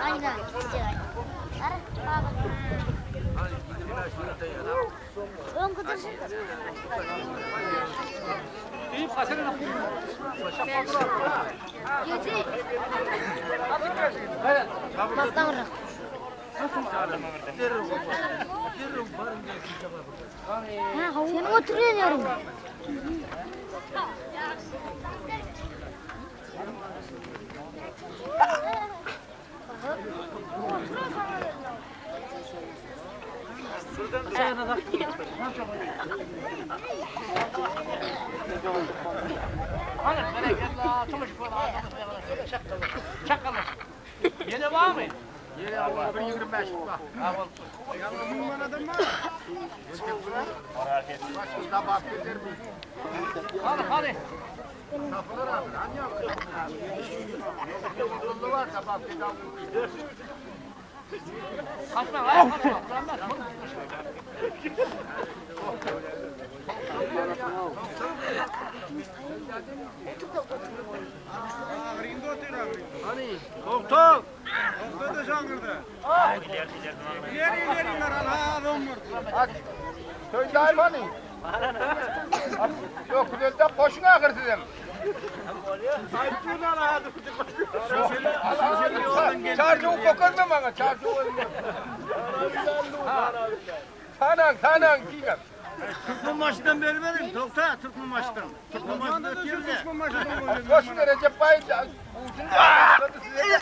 Aynen. Ön kutursun. Yedi. Seni oturuyor diyorum. Ýene barmy? Hany, hany. Kaçma, ay, kaçma. Doktor! Doktor da şangırdı. İleri ileri Söyleyeyim hani. Yok, güzel koşun ahır sizin. Çarşı kokarma bana, çarşı Tanan, tanan, kiyem. Türkmen maçından beri verin, Tokta, Türkmen maçtan. Türkmen maçından ötüyoruz ya. Koşun Recep Bay, ucunda size.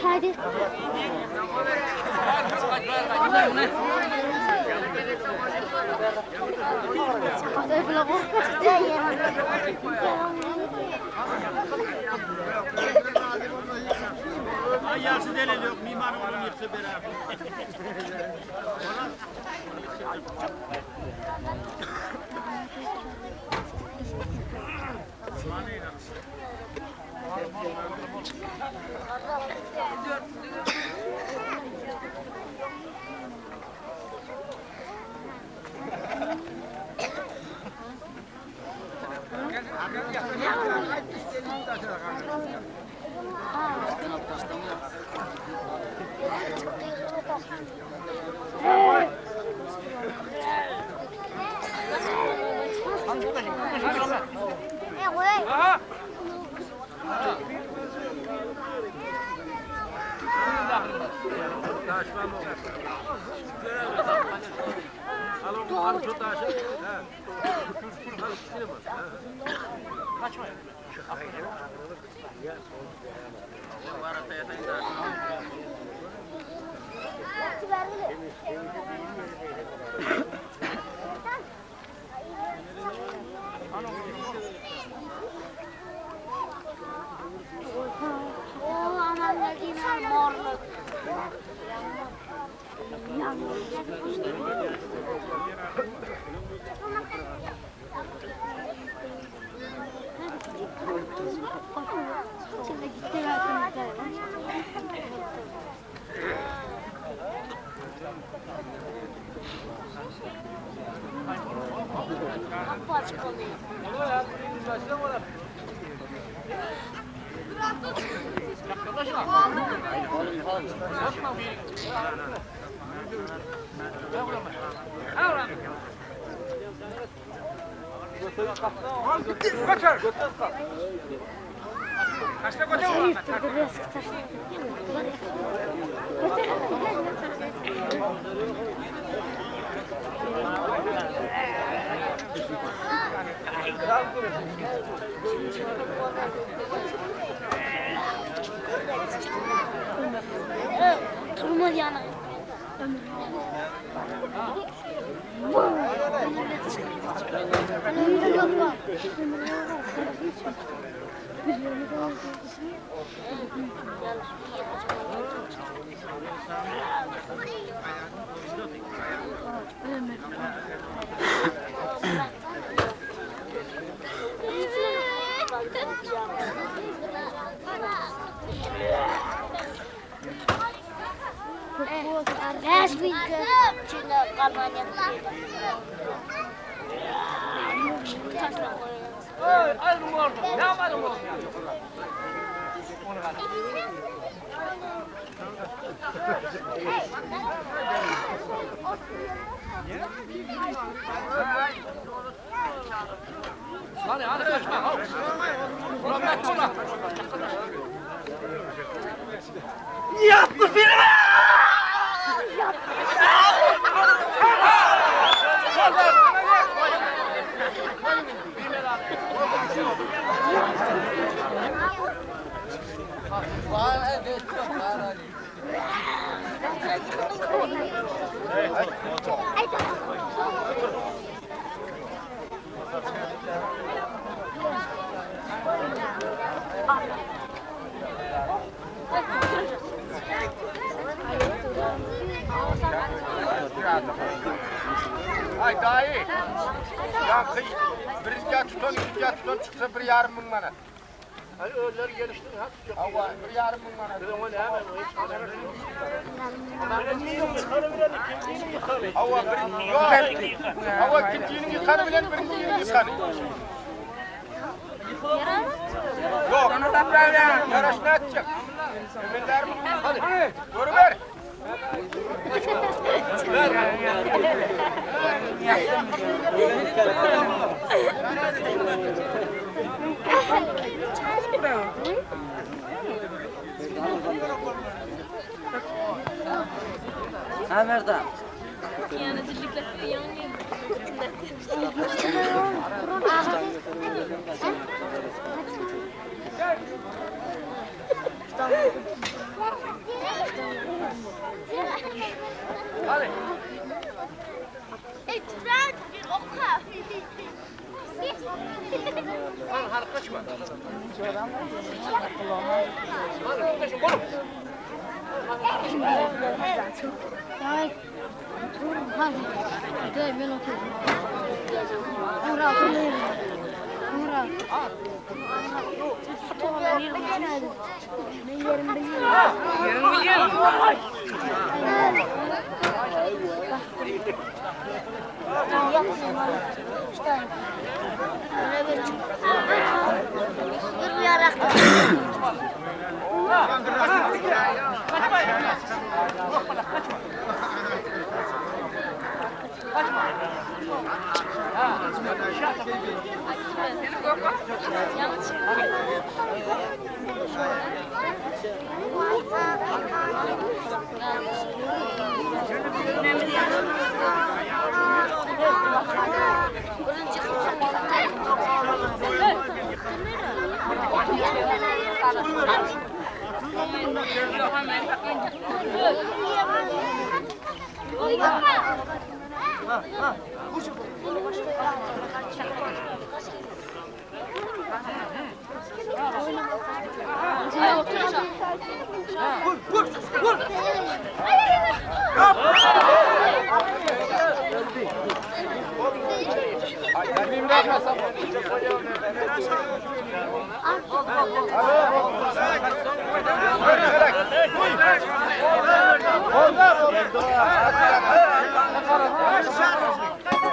Hadi. Ay yarısı delil yok, mimar oğlum yıksa beraber. Durma yana. 5 minut içinde galman ýatdy. Taşla goýuň. Ayrım oldu. Ne ayrım oldu? Hadi hadi kaçma. Ulan kaçma ulan. Yaptı filmi! Ay dayı. Ya kız birinci tutan, ikinci tutan çıksa 1,5 ming manat. Ay öğürler gelişti. Hava 1,5 ming manat. Hava bir yok. Hava ikincinin yıkanı bilen birincinin yıkanı. Yok. Yaraşını atacak. Ömerler mi? Hadi. Doğru ver. Ha Merdan. Hadi kaçma. Hadi kaçma oğlum.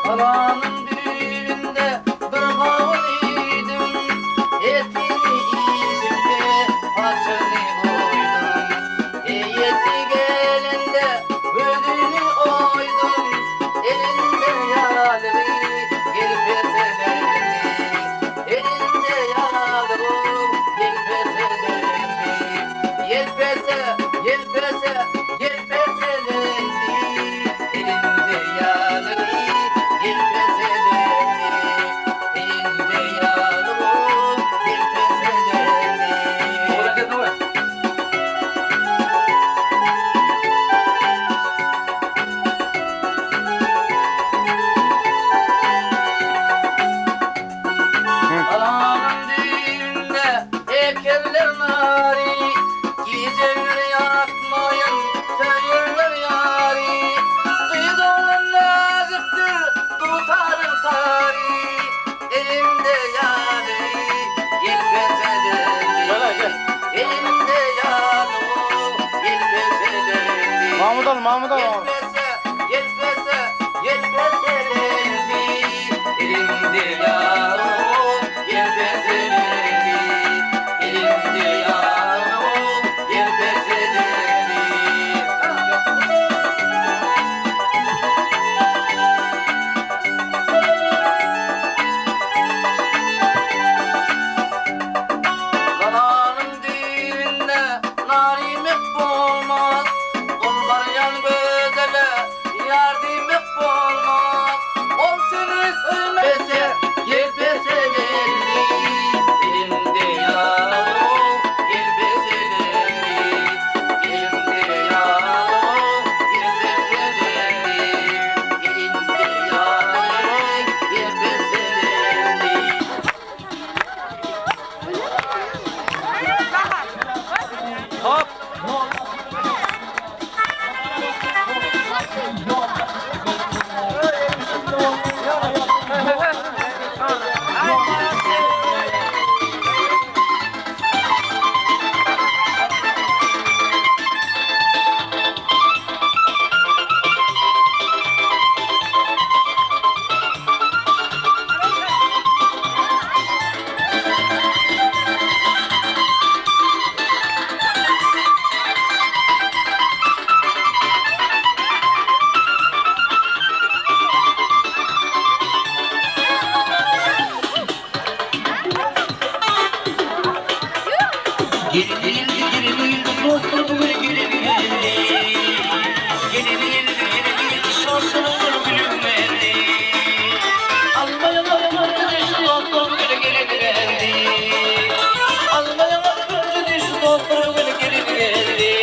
Alanın düğünde bir kavun idim, Etini yedim de haçını koydum. Heyeti gelende gözünü oydum, Elinde yağlı gelpese döndü. Elinde yağlı gelpese döndü. Yelpese, yelpese, yelpese döndü. Elinde yağlı gelpese döndü. al, Mahmut al. Ýelpese, ýelpese, ýelpeselendi, Elimde ýarym, ýelpeselendi, Elimde ýarym, ýelpeselendi. Galanyň düýbünde nar iýmek bolmaz, Gol barýan gözele ýar diýmek bolmaz. Ol seni söýmese, ýelpeselendi, Elimde ýarym, ýelpeselendi, Elimde ýarym, ýelpeselendi, Elimde ýarym, ýelpeselendi. Hop. Gelin geldi, gelin geldi, dostlar bugün gelin geldi. Gelin geldi, gelin geldi, şansın olur gülüm geldi. Almayalar düştü dostlar bugün gelin geldi. Almayalar düştü dostlar bugün gelin geldi.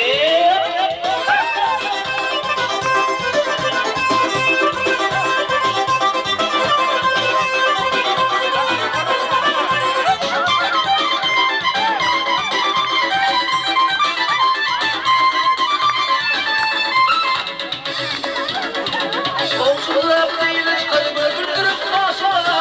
Komşular değil, kaybı güldürüp maşallah.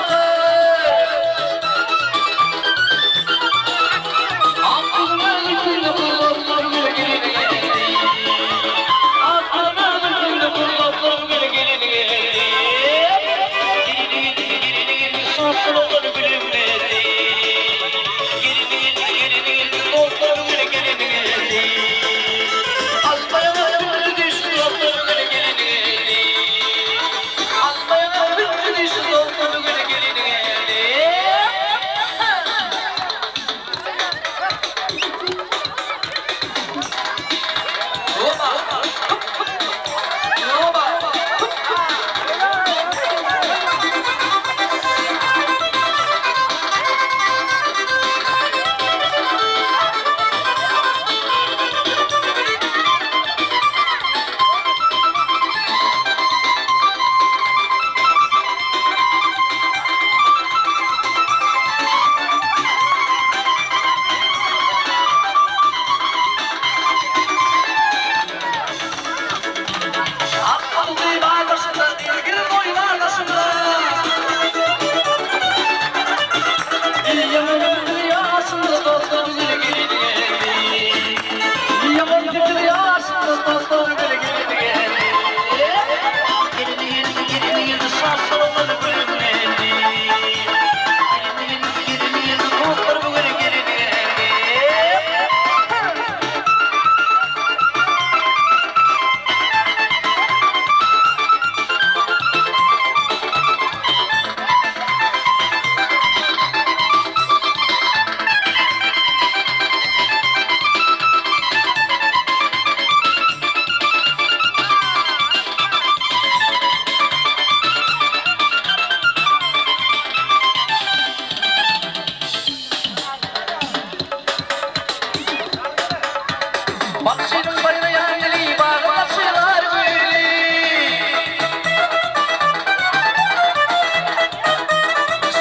Bagşynyň baýraýan dili, bagyň açylar güli.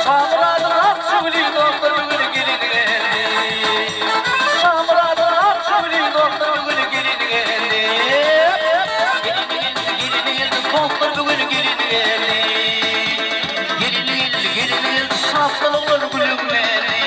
Şamyradyň ak jüwli, dostlar bugün gelin geldi. Şamyradyň ak jüwli, dostlar bugün gelin geldi. Gelin geldi, gelin geldi, dostlar bugün gelin geldi. Gelin geldi, gelin geldi, şatlylyklar gülüm geldi.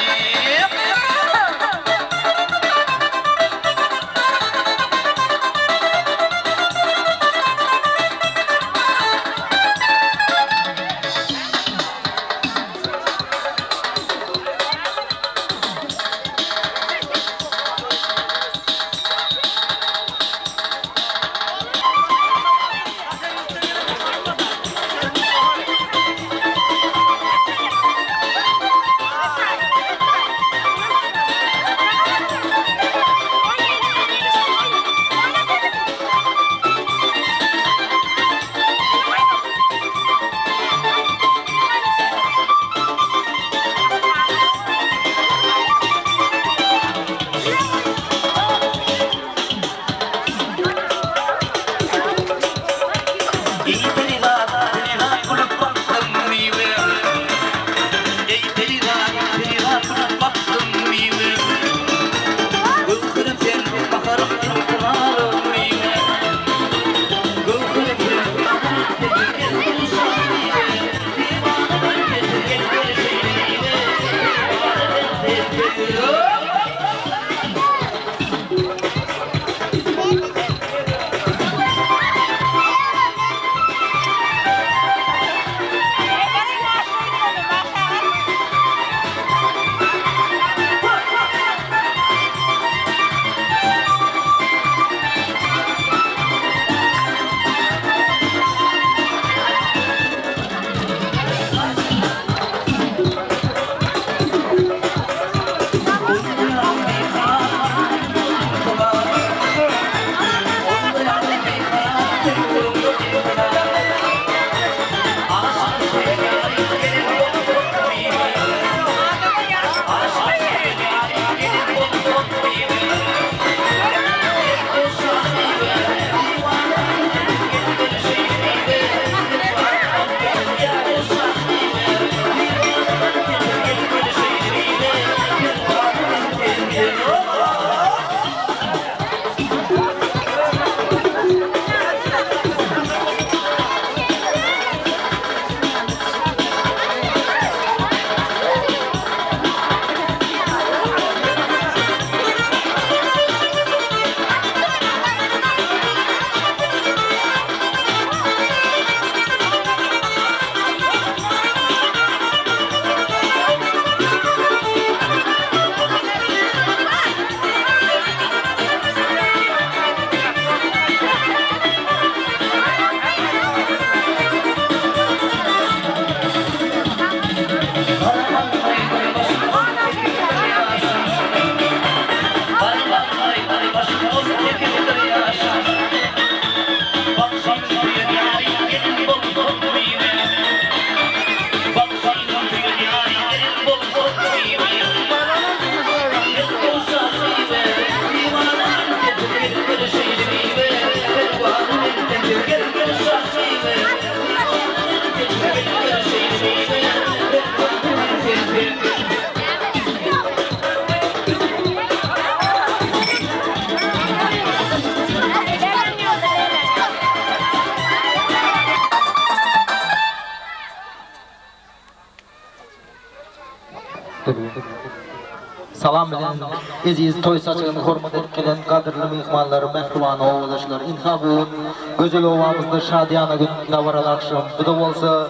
Salam bilen eziz toý saçagyny hormat edip gelen gadyrly myhmanlar, mähriban obadaşlar! Ynha bu gün gözel obamyzda şadyýana gün, dabaraly agşam. Bu-da bolsa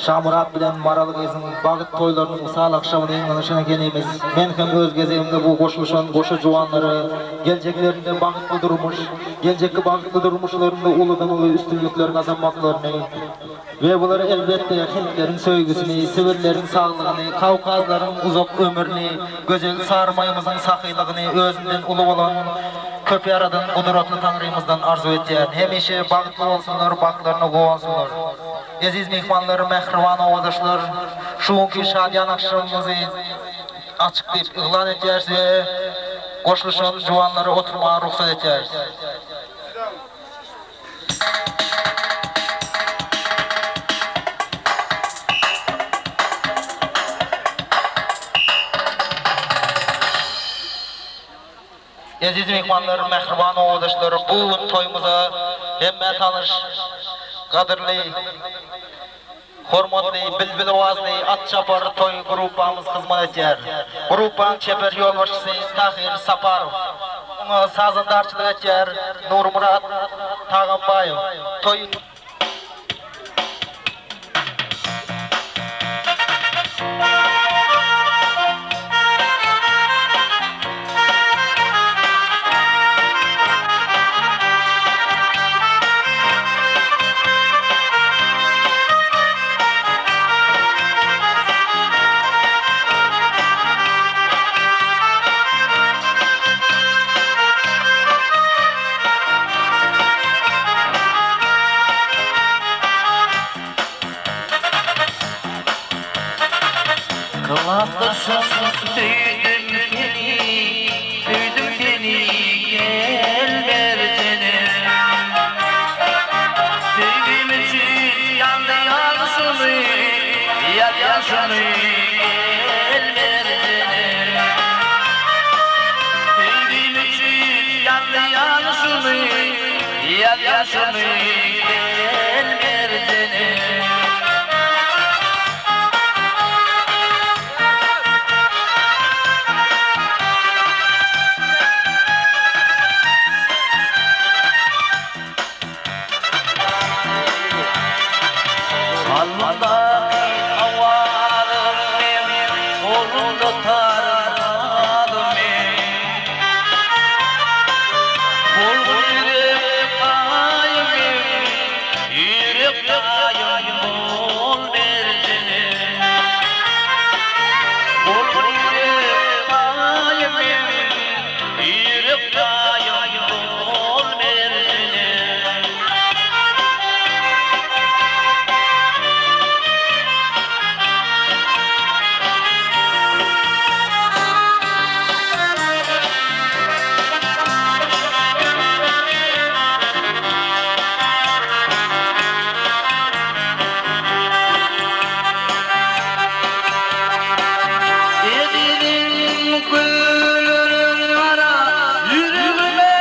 Şamyrat bilen Maral gyzyň bagt toýlarynyň wysal agşamyny ýygnanyşan ekenimiz. Men hem öz gezegimde bu goşulyşan goşa juwanlara geljeklerinde bagtly durmuş, geljekki bagtly durmuşlarynda uludan-uly üstünlikler gazanmaklaryny we bulara elbetde hindleriň söýgüsini, sibirleriň saglygyny, kawkazlaryň uzak ömrüni, gözel Sarymaýymyzyň sahylygyny özünden uly bolan köp ýaradan gudratly Taňrymyzdan arzuw etýän. Hemişe bagtly bolsunlar, bagtlaryna guwansynlar. Eziz myhmanlar, mähriban obadaşlar, şu günki şadyýan agşamymyzy açyk diýip yglan edýäris we goşulyşan juwanlara oturmaga rugsat edýäris. Eziz myhmanlar, mähriban obadaşlar, bu gün toýumyza hemmä tanyş, gadyrly, hormatly, bilbil owazly at çapar toý gruppamyz hyzmat edýär. Gruppaň çeper ýolbaşçysy Tahyr Saparow. Oňa sazandarçylyk edýär Nurmyrat Tagambaýew. Toý. Klasdaşym söýdüm seni, söýdüm seni gel berjenim. Söýgim üçin ýanýan şuny, ýazýan şuny gel berjenim. Söýgim üçin ýanýan şuny, ýazýan şuny gel berjenim. Kalbymdaky owazym men, golumda taralym men. Bolgun ýürek gaýym men, ýürek gaýym bol berjenim. Bolgun ýürek gaýym men, ýürek gaýym bol berjenim. Ezizim gözleriň gara, ýüregime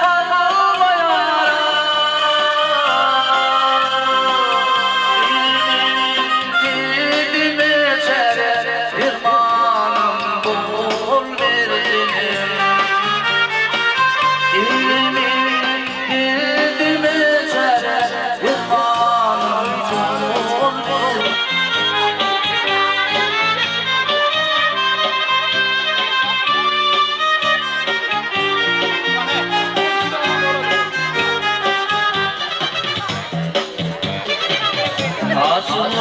salma ýara. Derdime çäre, dermanym bol berjenim. Derdime çäre, dermanym bol berjenim. Aşyk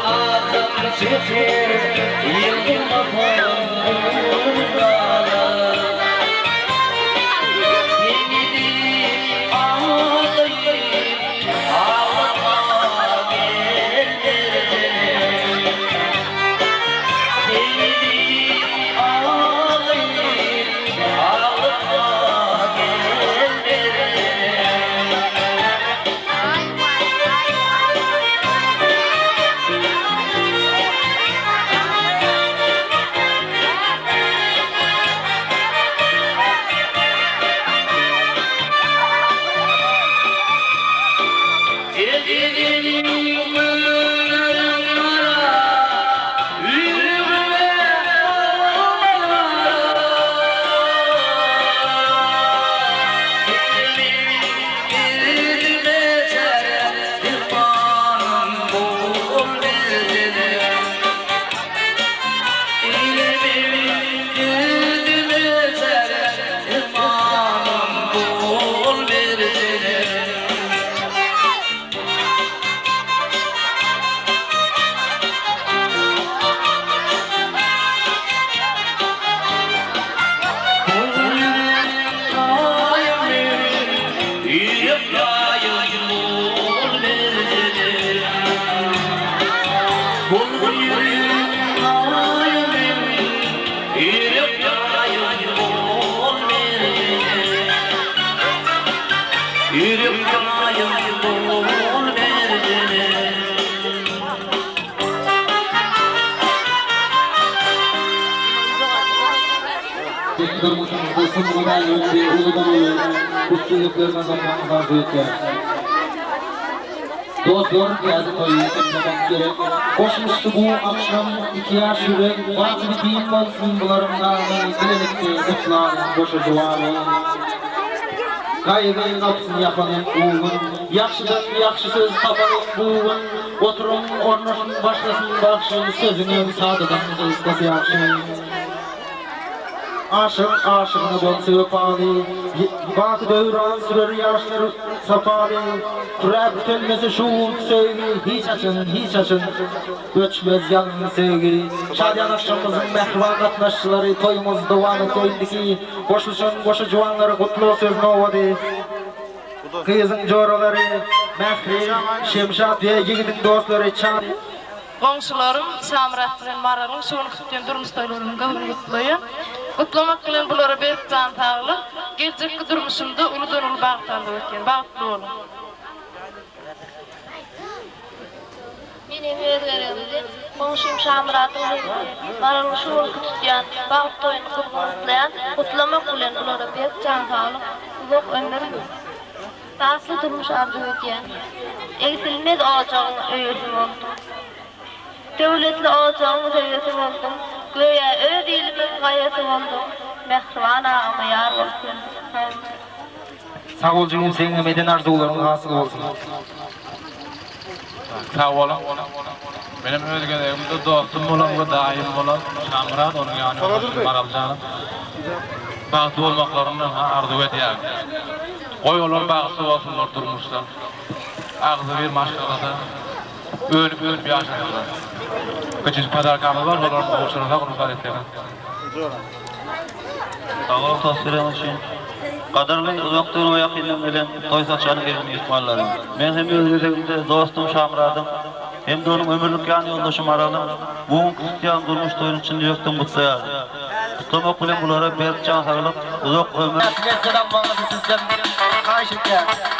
ahym çeker, ýyldyrmasam galar. Seni diýip ağlaýyn, ağlatma gel merjenim. Seni diýip ağlaýyn, ağlatma gel merjenim. durmuşyňyzda sungat äleminde uludan-uly üstünlikler gazanmagyňyzy arzuw etýäris. Dostlar, täze toýy gutlamak gerek. Goşulyşdy bu agşam iki ýaş ýürek, Baky bitin bolsun bularyň gany, Bilelikde gutlalyň goşa juwany. Gaýgy gapysyny ýapalyň bu gün, Ýagşydan ýagşy söz tapalyň bu gün. Oturyň, ornaşyň, başlasyn bagşy, Sözüňem sadadan gysgasy ýagşy. Aşyk aşygyna bolsa wepaly, Baky döwran sürer ýaşlar sapaly, Küräp tükenmese şu günki söýgi, Hiç haçan, hiç haçan öçmez ýalynly söýgi. Şadyýan agşamymyzyň mähriban gatnaşyjylary, toýumyz dowam etdi indiki goşulyşan goşa juwanlara gutlag söz nobady. Gyzyň joralary Mähri, Şemşat we ýigidiň dostlary Çary. Goňşularym Şamyrat bilen Maralyň şu günki tutýan durmuş toýlaryny gyzgyn gutlaýan. Gutlamak bilen bulara berk jan saglyk, geljekki durmuşynda uludan-uly bagt arzuw etýän. Bagtly boluň! Men hem öz gezegimde goňşym Şamyradyň hem-de Maralyň şu günki tutýan bagt toýuny gyzgyn gutlaýan. Gutlamak bilen bulara berk jan saglyk, uzak ömür, Bagtly durmuş arzuw edýän. Egsilmez ojagyň öýesi bolduň. Döwletli ojagyň söýesi bolduň. Göýä öz ilimiň gaýasy bolduň. Mähriban agama ýar bolup geldiň. Sag bol. Sag bol jigim seňňem eden arzuwlaryň hasyl bolsun. Sag boluň. Menem öz gezegimde dostum bolan we daýym bolan Şamyrat onuň ýany ýoldaşy Maral janyň bagtly bolmaklaryny arzuw edýärin. Goý olar bagtly bolsunlar durmuşda. Agzybir maşgalada önüp ösüp ýaşasynlar. Kiçijik podarkamyz bar şolaram gowşursak rugsat etseňiz. Sag boluň tost bereniňiz üçin. Gadyrly uzakdan we ýakyndan gelen toý saçagyny gelen myhmanlarym. Men hem öz gezegimde dostum Şamyradyň hem-de onuň ömürlik ýan ýoldaşy Maralyň bu günki tutýan durmuş toýuny çyn ýürekden gutlaýaryn. Gutlamak bilen bulara berk jan saglyk, uzak ömür, Lezzet almagyňyzy sizden haýyş edýärin.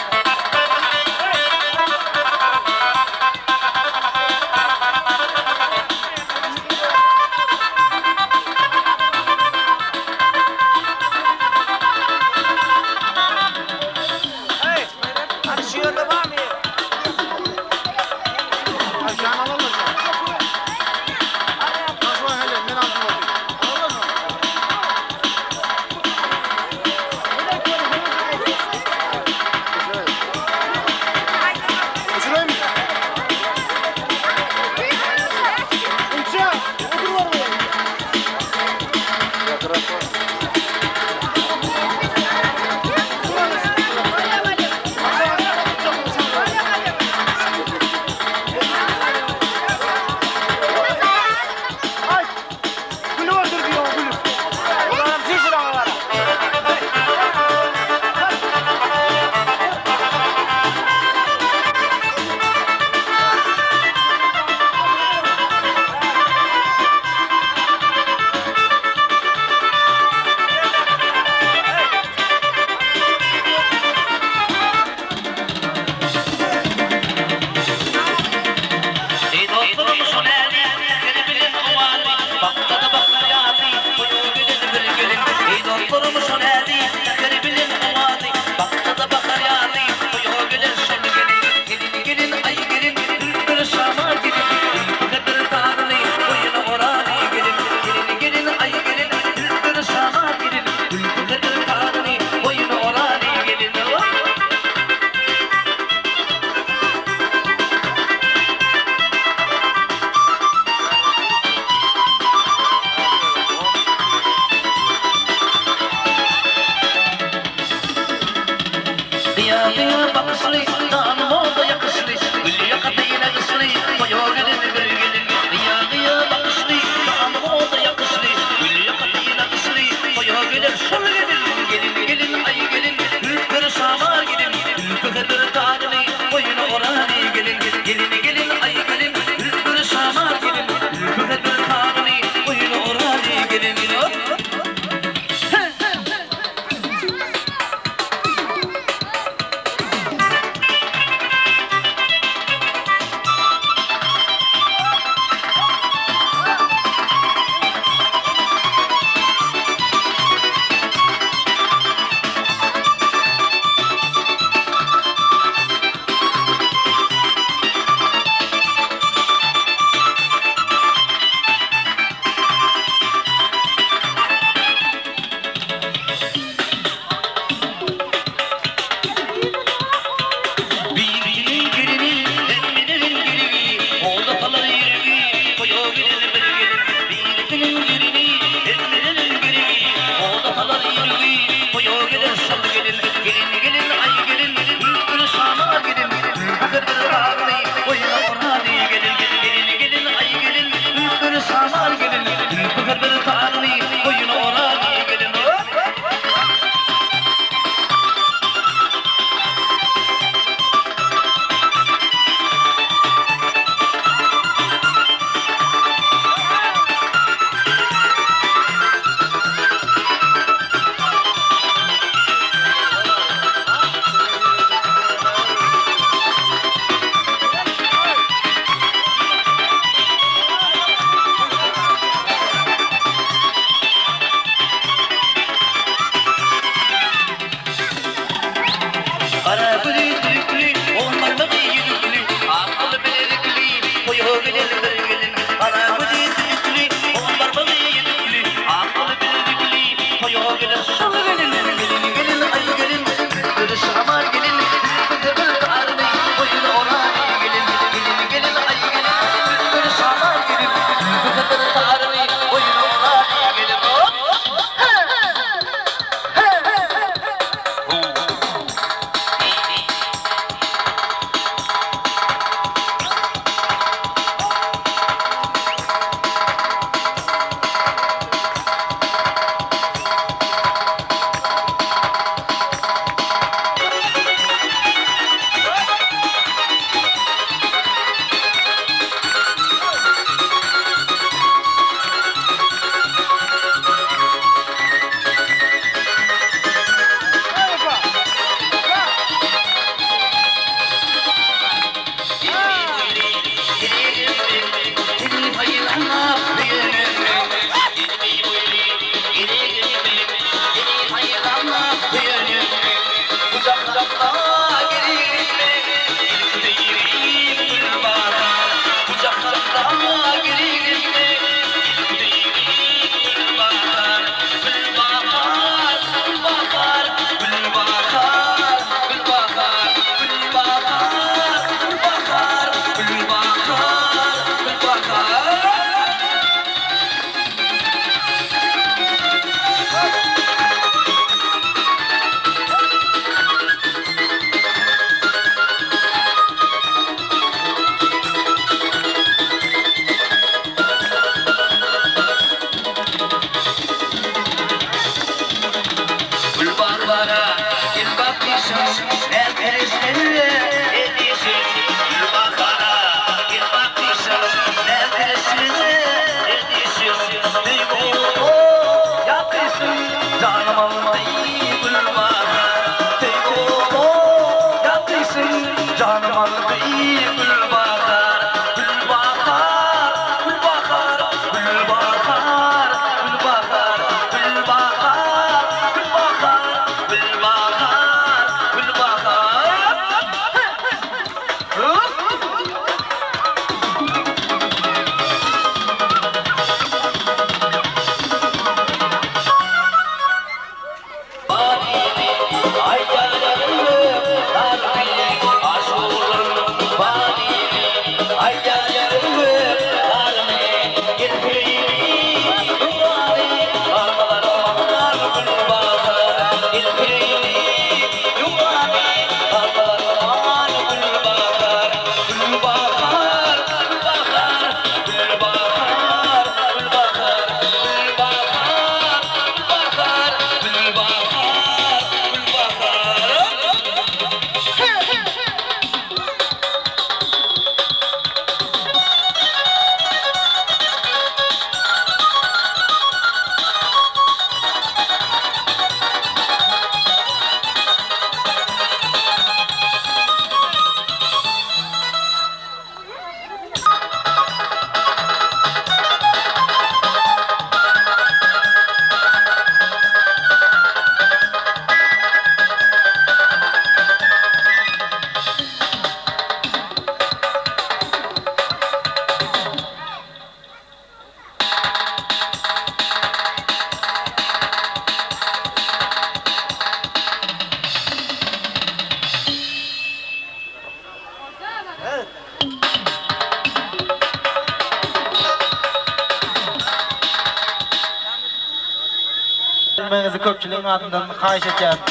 bermegiňizi köpçüligiň adyndan haýyş etýärin.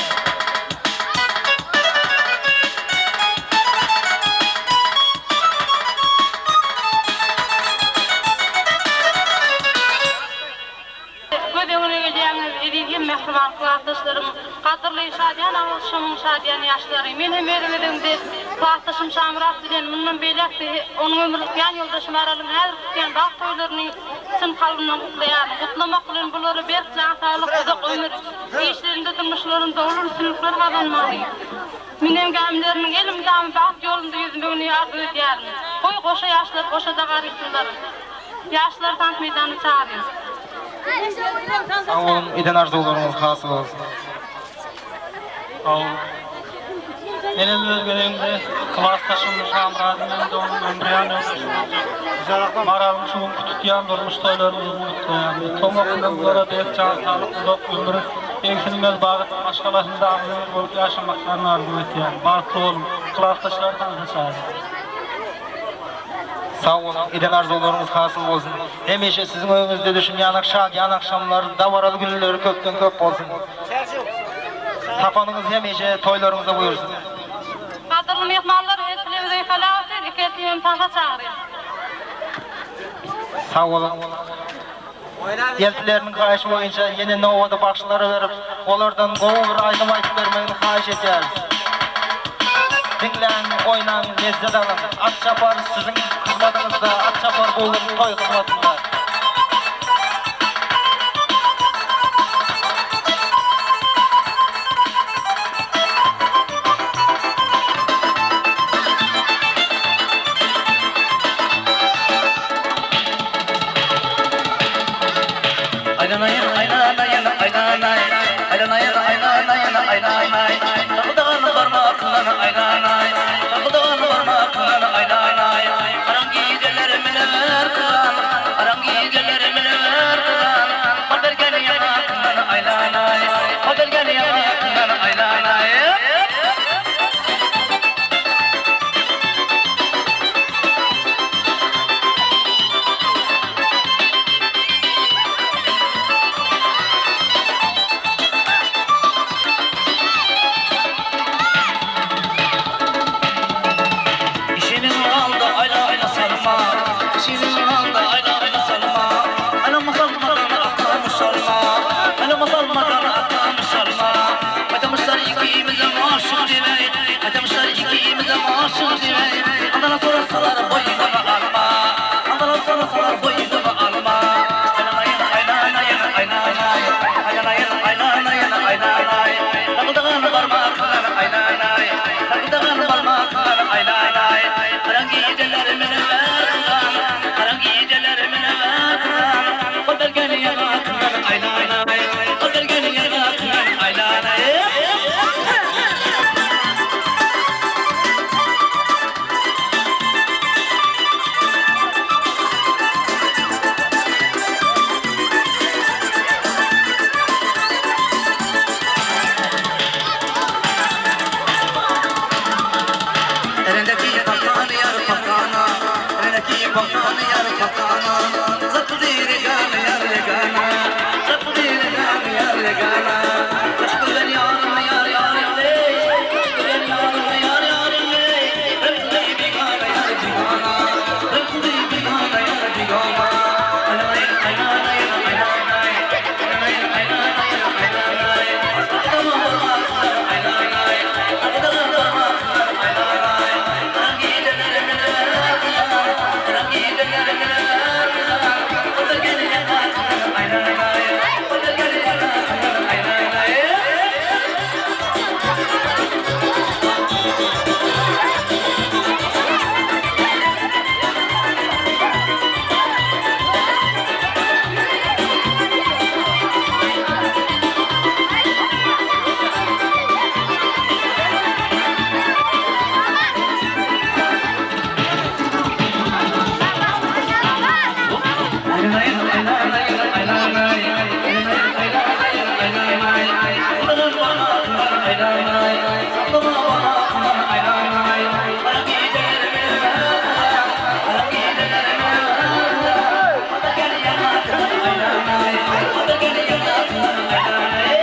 Göz öňüne gelýäňiz, eziz hem mähriban klasdaşlarym, gadyrly şadyýan awazşamyň şadyýan ýaşlary! Men hem öz gezegimde klasdaşym Şamyrat bilen mundan beýläk-de onuň ömürlik ýan ýoldaşy Maralyň häzir tutýan bagt toýlaryny çyn kalbymdan gutlaýaryn. Gutlamak bilen bulara berk jan saglyk, uzak ömür, işlerinde, durmuşlarynda uly üstünlikler gazanmagyny, münen gämileriniň elmydama bagt ýolunda ýüzmegini arzuw edýärin. Goý, goşa ýaşlar goşada garyşsynlar! Ýaşlar tans meýdanyna çagyrýar. Sag boluň eden arzuwlaryňyz hasyl bolsun. Sag boluň. Menem öz gezegimde klasdaşym Şamyradyň hem-de onuň ömürýan ýoldaşy boljak Maralyň şu günki tutýan durmuş toýlaryny uzyn gutlaýan. Gutlamak bilen bulara berk jan saglyk, uzak ömür, egsilmez bagt, maşgalasynda agzybir bolup ýaşamaklaryny arzuw etýän. Bagtly boluň! Klasdaşlar tansa çagyrýar. Sag boluň, eden arzuwlaryňyz hasyl bolsun. Hemişe siziň öýüňizde düşünýänek şadyýan agşamlar, dabaraly günleri köpden köp bolsun. Tapanyňyz hemişe toýlaryňyza buýursyn. Gadyrly myhmanlar, eltilerimizi öýkeläp otyr, iki eltimem tansa çagyrýan. Sag boluň. Eltileriniň haýyşy boýunça ýene nobady bagşylara berip, olardan gowy bir aýdym aýdyp bermegini haýyş edýäris. Diňläň, oýnaň, lezzet alyň. At çapar siziň hyzmatyňyzda, at çapar bu gün toý hyzmatynda. Aýlanaýyn, aýlanaýyn, aýlanaý, Aýlanaýyn, aýlanaýyn, aýlanaý, Takyldagan barmakyndan aýlanaý, Takyldagan barmakyndan aýlanaý, Garaň gijeler münüber kylan, Garaň gijeler münüber kylan, Bal bergen ýaňakyndan aýlanaý, Bal bergen ýaňakyndan aýlanaý. Işiniň aldy aýlanma salma, Işiniň aldy aýlanma salma, Aýlanma salmadan akamyş salma, Aýlanma salmadan akamyş salma. Gaýtamyşlar ikimizem aşyk diýmeý, Gaýtamyşlar ikimizem aşyk diýmeý, Andana sorasalar boýnuňa alma, Andana sorasalar boýnuňa alma. Aýlanaýyn, aýlanaýyn, aýlanaý, Aýlanaýyn, aýlanaýyn, aýlanaý, Takyldagan barmaklar aýlanaý, Takyldagan barmaklar aýlanaý. Garaň gijeler münüber kylan, Garaň gijeler münüber kylan, Gol bergen ýaňaklar aýlanaý, Gol bergen ýaňaklar aýlanaý. Elindeki pakany ýar pakana, Elindeki pakany ýar pakana, Zakdy regana ýar regana, Zakdy regana ýar regana. Hoş gören ýarym ýar ýarym eý, Hoş gören ýarym ýar ýarym eý, Reňkli bigana ýar bigana, Reňkli bigana ýar bigana. Aýlanaýyn, aýlanaýyn, aýlanaý, Aýlanaýyn, aýlanaýyn, aýlanaý, Agdama barmaklar aýlanaý, Agdama barmaklar aýlanaý. Garaň gijeler münüp ýar, Garaň gijeler münüp ýar, Gyzyl gelýän aýlanaý, Gyzyl gelýän aýlanaý. Aýlanaýyn, aýlanaýyn, aýlanaý, Aýlanaýyn, aýlanaýyn, aýlanaý, Gyzyl barmaklar aýlanaý, Gyzyl barmaklar aýlanaý, Gara gijeler münüber, gara gijeler münüber, Gyzyl gelýän aýlanaý, Gyzyl gelýän aýlanaý.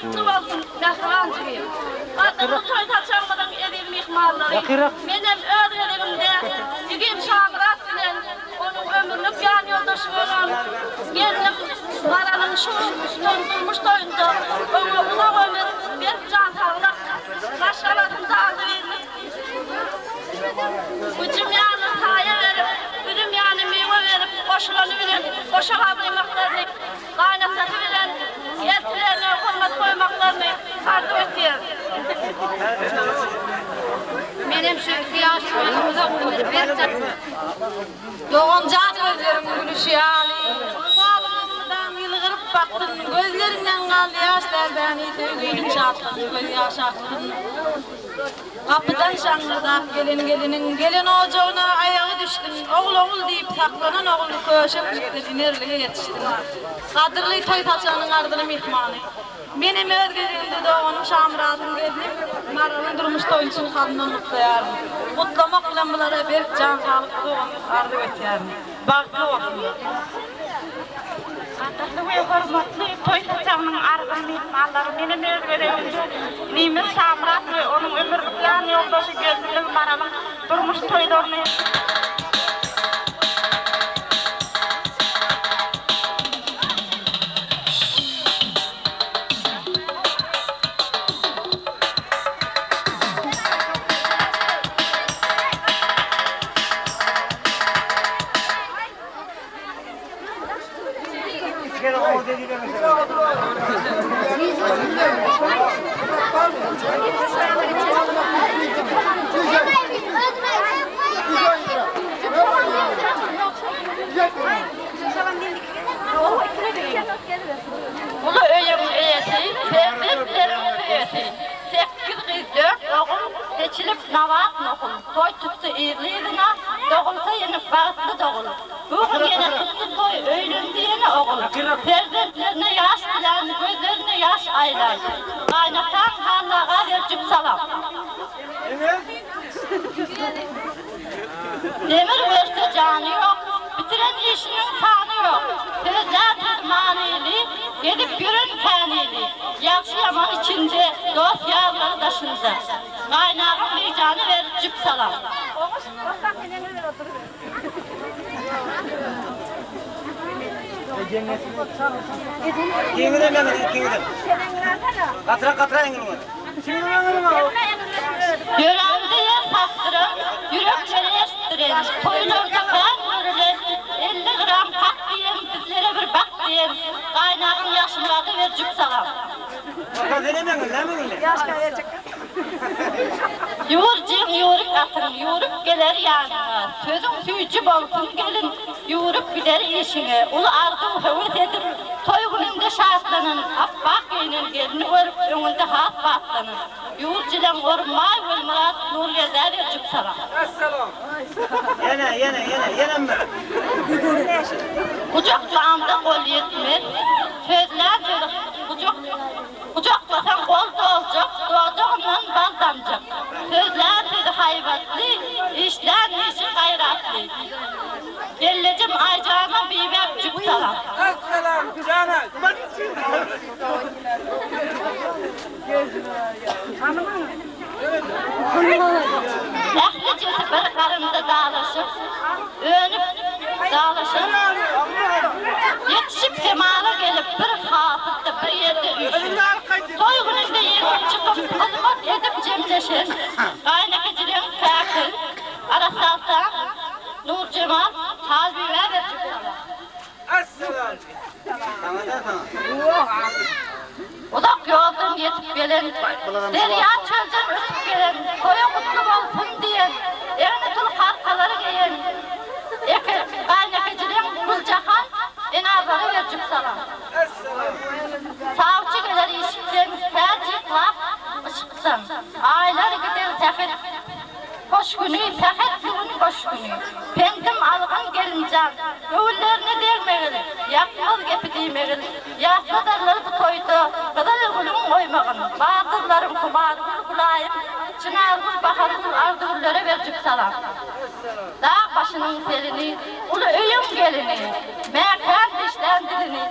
gutly bolsun, mähriban jigim. Gadyrly toý saçagymyzyň eziz myhmanlary, menem öz gezegimde jigim Şamyrat bilen onuň ömürlik ýanýoldaşy bolan gelnim Maralyň şu tutan durmuş toýunda oňa uzak ömür, berk jan saglyk, maşgalasynda agzybirlik, Güjüm ýaly saýa berip, üzüm ýaly miwe berip, goşulany bilen goşa gabrymaklaryny, gaýynatasy bilen eltilerine hormat goýmaklaryny arzuw etýäris. Menem şu iki ýaşulyny uzak ömür berk jan. Doganjan gözleriň gülüşi ýaly, Salymdan ýylgyryp baksyn, Gözleriňden galdy ýaş däldäni, Söýginiň şatlygy gözýaş aksyn. Gapydan şaňňyrdap gelen geliniň gelen ojagyna aýagy düşsün, ogul-ogul diýip saklanan ogul köşeklikden inerlige ýetişsin. Gadyrly toý saçagynyň arzyly myhmany. Menem öz gezegimde doganym Şamyradyň gelni Maralyň durmuş toýuny çyn kalbymdan gutlaýaryn. Gutlamak bilen bulara berk jan saglyk, uzak ömür arzuw etýärin. Bagtly bolsunlar! Gadyrly we hormatly toý saçagynyň arzyly myhmanlary, menem öz gezegimde inimiz Şamyrat we onuň ömürlik ýan ýoldaşy gelnimiz Maralyň durmuş toýlaryny, Uly öýüň eýesi, perzentleriň söýesi, Sekiz gyz, dört ogul, seçilip nabat nohul, Toý tutdy yzly-yzyna, dogulsa ýene bagtly dogul. Bu gün ýene tutdy toý, öýlendi ýene ogul. Perzentlerine ýaş dilän, gözlerine ýaş aýlan. Gaýynataň Hannaga berjik salam. Demir görse jany ýok, bitiren işiniň sany ýok. Sözlän sözi manyly, gezip ýören känili. Ýagşy-ýaman içinde, dost-ýarlary daşynda. Gaýynagam Begjana ber jüp salam. Ýörände ýer sarsdyran, ýürekleri ersdiren, toýlarda kän görülen, 50 gram kak diýen, bizlere bir bak diýen, gaýynagam Ýagşymyrada ber jüp salam. Ýüwürjiň ýüwrük atyň, ýüwrüp geler ýanyňa, Sözüň süýji bolsun gelin, ýüwrüp gider işiňe, Uly arzuw höwes edip, toý gününde şatlanan, Apbak geýnen gelni görüp, öňünde has batlanan, Ýüwürjileň Orunbaý, Welmyrat, Nurgeldä berjik salam. Ýene, ýene, ýene, ýenem bir. Gujaklanda gol ýetmez, sözlän sözi gujak. Gujaklasaň gol doljak, dodagyndan bal damjak. Sözlän sözi haýbatly, işlän işi gaýratly. Gellejem Aýjana bibäp jüp salam. Esselam jana. Ählijesi bir garynda dalaşyp, önüp dalaşan, ýetişip kemala gelip bir hasylda bir ýerde üýşen, toý gününde ýeňip çykyp hyzmat edip jemleşen gaýynekejileň Käkil, Arassaltan, Nurjemal, Halbibä berjek bolar. Uzak ýoldan ýetip gelen, derýa çölden ötüp gelen, toýa gutly bolsun diýen, egni tul halkalary geýen eke, gaýynekejileň Güljahan Enazara berjik salam. Sawçy geler işikden, tä jyklap yşykdan, aýlar gider sähet Hoş güni, sähetli gün hoş güni. Pendim algyn gelinjan, göwünlerine degmegil, ýakmaz gepi diýmegil, ýatladarlar bu toýda gyzyl gülüň goýmagyn, batyrlaryň Humargül, Gülaýym, Çynargül, Bahargül, Arzygüllere berjik salam. Dag başynyň selini, uly öýüň gelini, mäkäm dişlän dilini,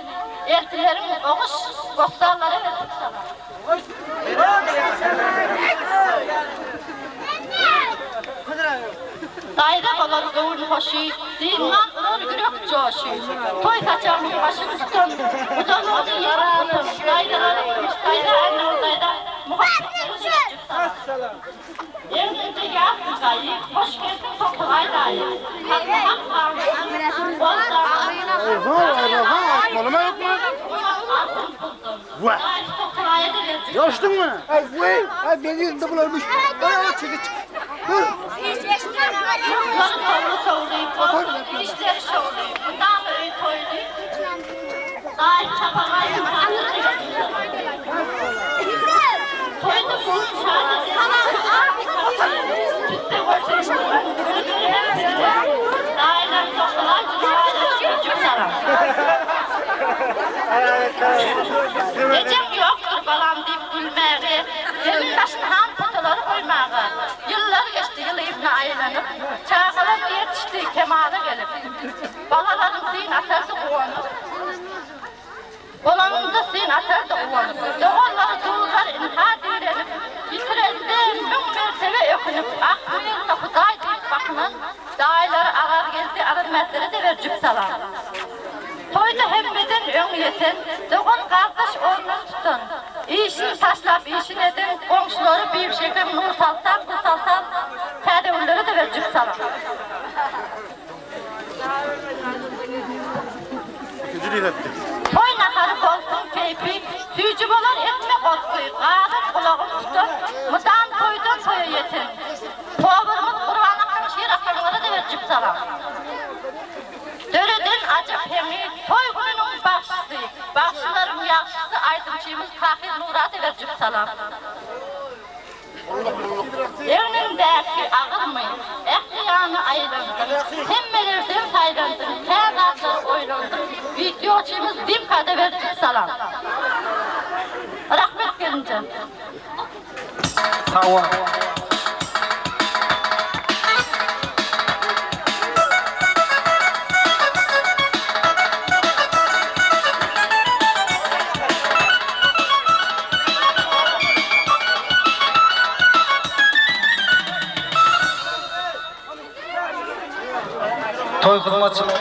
eltileriň oguş bossanlara berjik salam. göwün hoşy, Dynman urar ýürek joşy. Toý saçagynyň başyny tutan, Gudalygyny ýere otan, Daýzalary Kümüş daýza, Aýnur daýza, Muhabbetleri jüp-jüp salan. Egninde ýas gaýy, Hoş geldiň Topagaý daýy, Hakda hak bagyşlasyn, Ýaşdyňmy? Aý, weý, aý, men ýerinde bularmyş. Aý, aý, çekil, çek. Dur. Işleri şowly, mydama öý toýly. Daýy çapagaý Toýda bu Ejem ýokdur balam diýip gülmäge, Eliň daşyna han potalary goýmaga. Ýyllar geçdi ýyl yzyna aýlanyp, Çagalar ýetişdi kemala gelip. Balalaryň syn atardy guwanyp. Bolanynda syn atardy guwanyp. Doganlary duzlar ynha direnip, Ýitirende müň mertebe ökünip, Ah bu ýerde Hudaý diýip bakynan, Daýylary Arazgeldi Arazmätlere-de ber jüp salam. Toýda hemmeden öň ýeten, Dogan-gardaş ornuny tutan, Işini taşlap işini eden, Goňşulary Bibişekem, Nursoltan, Gülsoltan, Täzegüllere-de ber jüp salam. Toý nahary bolsun keýpi, Süýji bolar etme gorky, Gazyr gulagyn tutan, Mydam toýdan toýa ýeten. Powerymyz Gurban akaň Şir akaňlara-da ber jüp salam. Döreden ajap heňi, Toý gününiň bagşysy, Bagşylaryň ýagşysy Aýdymçymyz Tahyr Nura-da ber jüp salam. Egniňdäki agyrmy? Ähli ýana aýlandym. Hemmelerden saýlandym. Kän zatlary oýlandym. Wideoçymyz Dimkada berjik salam. Rahmet gelinjan. Sag bol. Toý hyzmatçylary.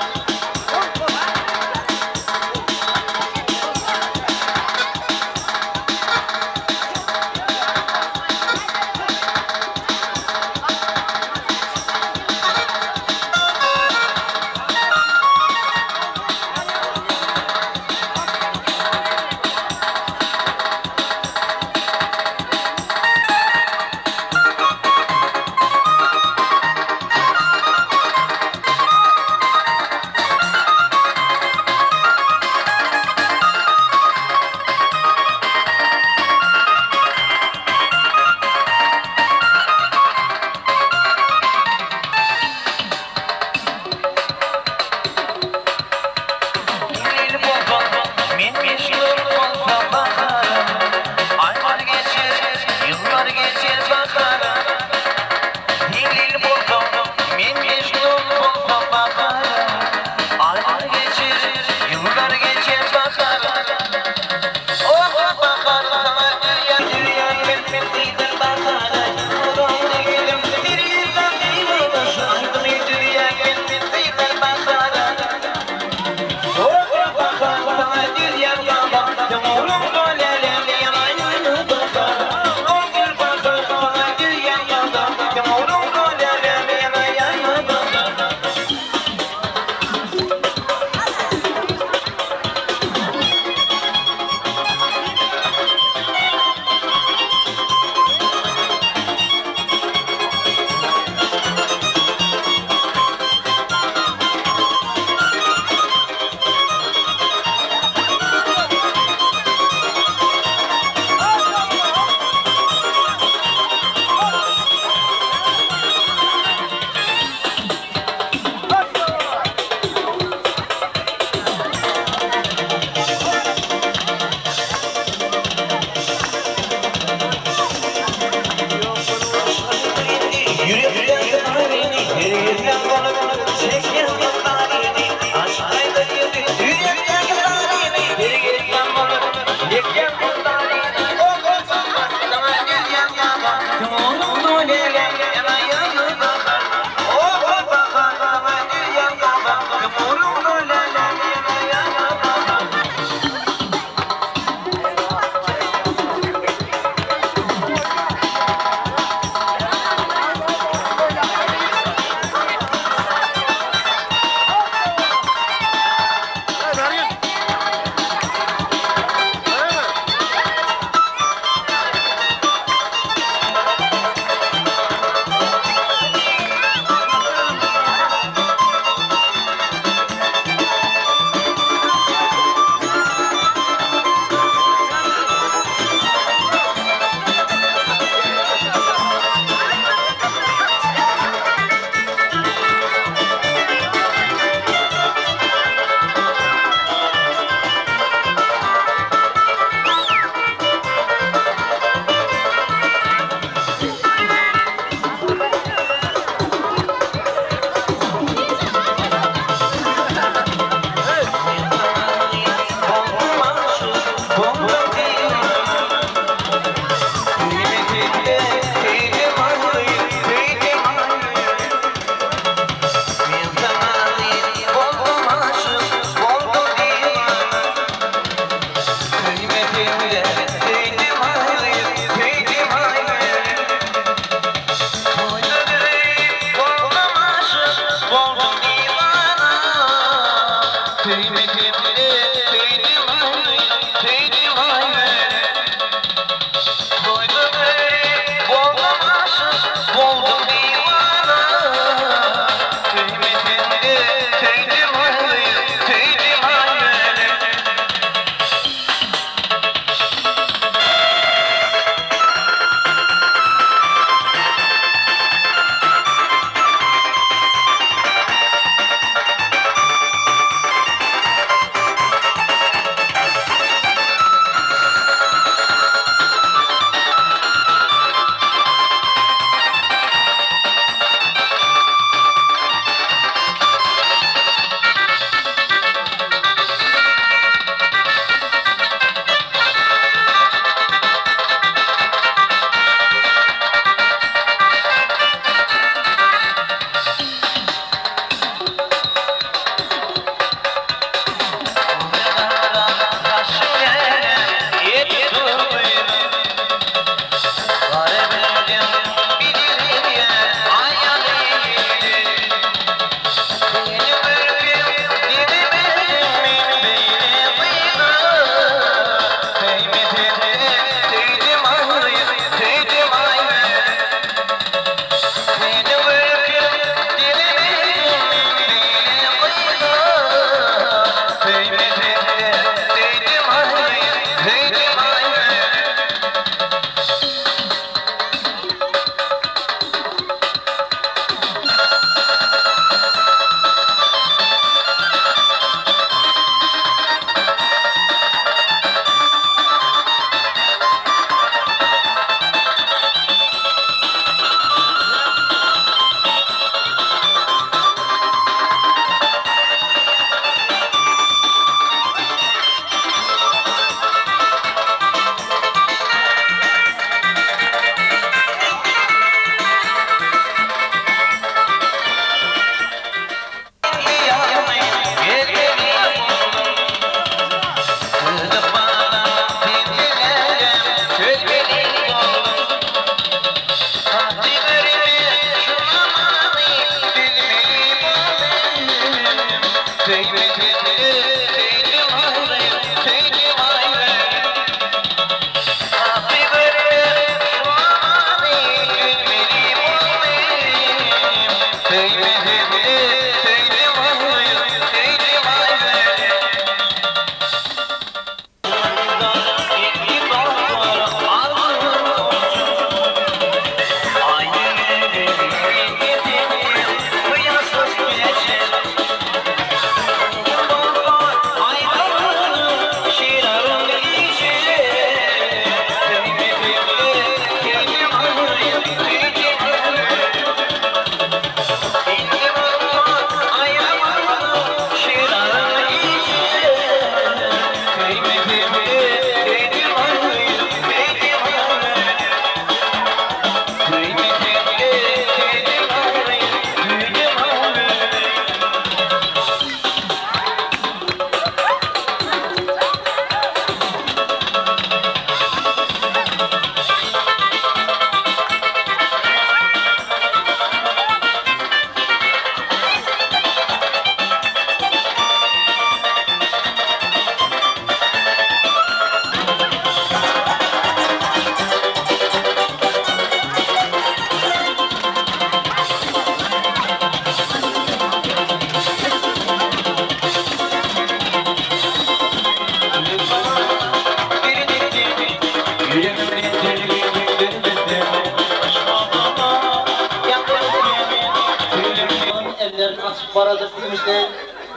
Ellerini açyp baradyr diýmişler.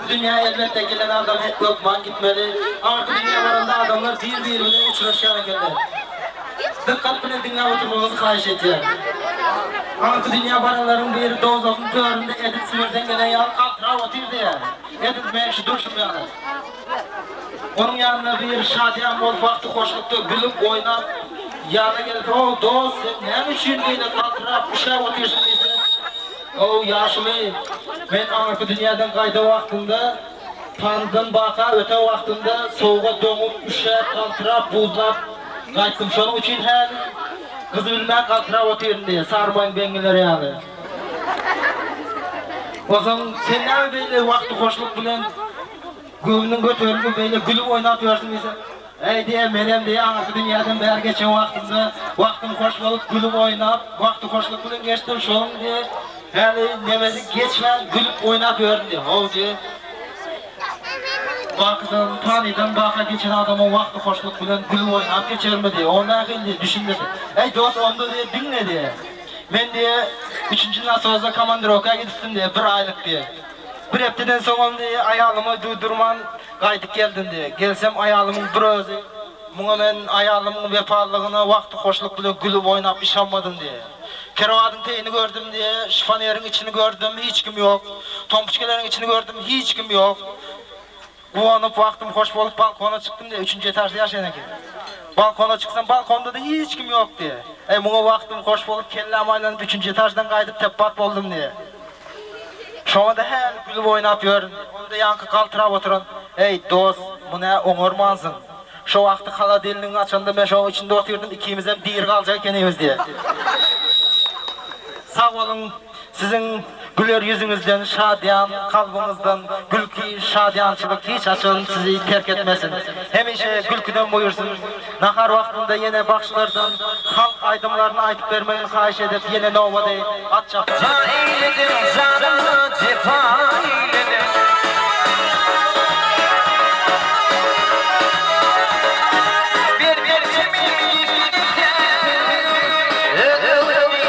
Bu dünýä elbetde gelen adam hökman gitmeli. Arty dünýä baranda adamlar bir-biri bilen uçraşýan ekenler. Dykgat bilen diňläp oturmagyňyzy haýyş edýän. Arty dünýä baranlaryň biri dowzahyň töründe edil simirden gelen ýaly galtyrap otyr diýýär. Edil meň şu durşum ýaly. Onuň ýanynda biri şadyýan bolup wagty hoşlukda gülüp oýnap ýanyna gelip O dost sen näme üçin beýle galtyrap üşäp otyrsyň diýse, O ýaşuly men aňyrky dünýäden gaýda wagtynda Panydan baka öte wagtynda sowuga doňup üşäp galtyrap buzlap gaýtdym şonuň üçin häzir gyzybilmän galtyrap otyryn diýýär sarmaýyň beňňileri ýaly. Onsoň sen näme beýle wagty hoşluk bilen Göwnüň göterildi, beýle gülüp oýnap ýörsüň diýse, Äý diýýär, menem diýýär, aňyrky dünýäden bäri geçen wagtymda wagtym hoş bolup, gülüp oýnap, wagty hoşluk bilen geçdim, şonuň diýýär, häli nemesi geçmän gülüp oýnap ýörün diýýär. How diýýär. Bakydan, panydan baka geçen adamyň wagty hoşluk bilen gülüp oýnap geçermi diýýär. O nähili diýýär, düşünmedi. Äý dost, onda diýýär, diňle diýýär. Men diýýär, üçünji nasozda komandirowka gidipdim diýýär, bir aýlyk diýýär. Bir hepdeden soňam diýýär, aýalyma duýdurman gaýdyp geldim diýýär. Gelsem aýalymyň bir özi, muňa men aýalymyň wepalylygyna wagty hoşluk bilen gülüp oýnap yşanmadym diýýär. Kerowadyň teýini gördüm diýýär, şifoneriň içini gördüm, hiç kim ýok. Tompuçkeleriň içini gördüm, hiç kim ýok. Guwanyp, wagtym hoş bolup balkona çykdym diýýär, üçünji etažda ýaşaýan eken. Balkona çyksam, balkonda-da hiç kim ýok diýýär. Eý, muňa wagtym hoş bolup, kelläm aýlanyp, üçünji etaždan gaýdyp tepbat boldum diýýär. Şoňa-da häli gülüp oýnap ýörün diýýär. Onda ýaňky galtyrap oturan, Eý, dost, muny-ä oňarmansyň. Şo wagty holodilnigiňi açanda men şoň içinde otyrdym, ikimizem diri galjak ekenimiz diýýär. Sag boluň! Siziň güler ýüzüňizden, şadyýan kalbyňyzdan gülki, şadyýançylyk hiç haçan sizi terk etmesin. Hemişe gülküden buýursyn. Nahar wagtynda ýene bagşylardan halk aýdymlaryny aýdyp bermegini haýyş edip ýene nobady at çapyp. Jepa eýlediň janyma jepa eýlediň. Ber berjemi ýigide öz öwrüni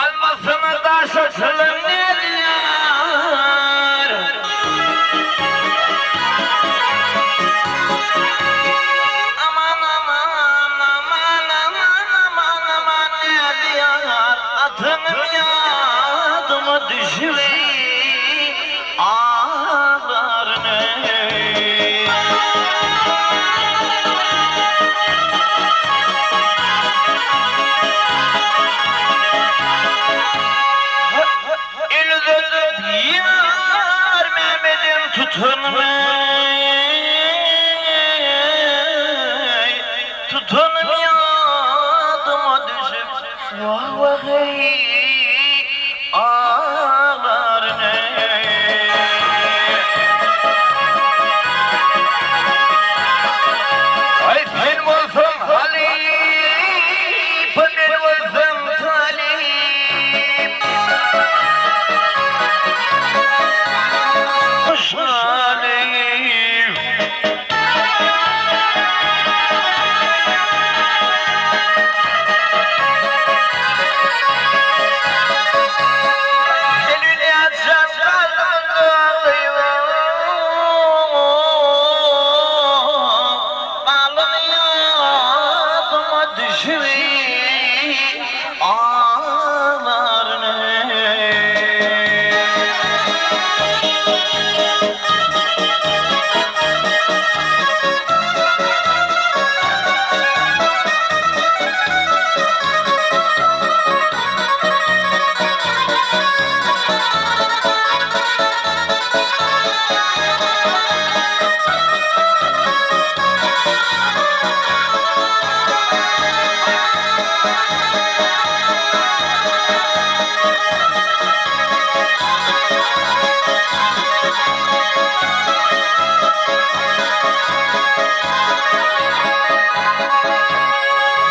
Almasyna daş açylan nädýär? Aman aman aman aman aman aman nädýär? Atamym ýadyma düşüp aglaryn eý. El uzadyp ýar Mehmedem tutunmy eý, Tutanym ýadyma düşüp wah wah eý, Aglaryn eý. Aý sen bolsaň halypa men bolsam talyp. Hoşalyp.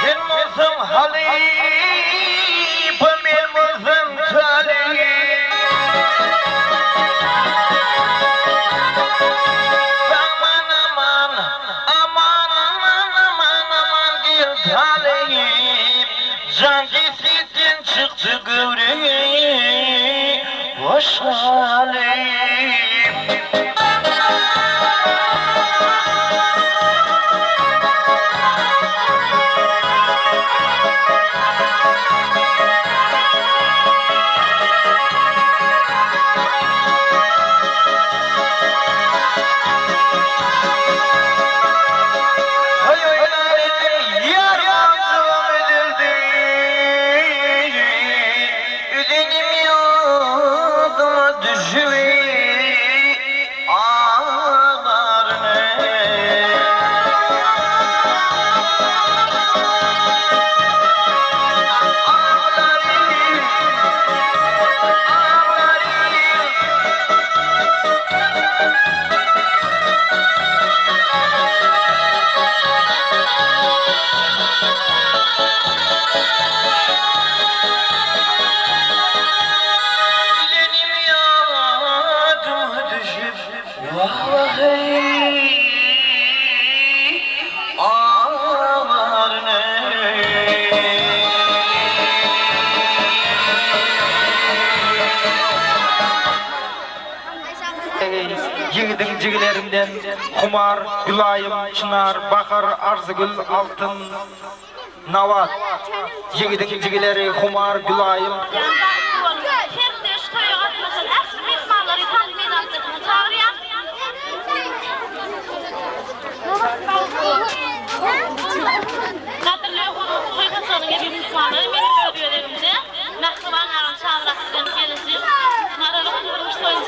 Sen bolsaň halypa, men bolsam talyp. Aman aman, aman aman aman aman gel talyp. Jan jesetden çykdy göwre boş galyp. Haý oýnar idim ýar ýaljygym üzüldi. Üzenim ýadyma düşüp aglaryn eý. Aglaryn, aglaryn. Bilenim ýadyma düşüp wah wah eý aglaryn eý. Ýigidiň jigilerinden Humar, Gülaýym, Çynar, Bahar, Arzygül, Altyn, Nabat. Ýigidiň jigileri Humar, Gülaýym. Jan bagtly boluň. Hem-de şu toýa gatnaşan ähli myhmanlary tans meýdançasyna çagyrýan. Gadyrly hormatly toý saçagynyň eziz myhmanlary, meniň öz gezegimde mähriban agam Şamyrat bilen gelinjigim Maralyň durmuş toýuny.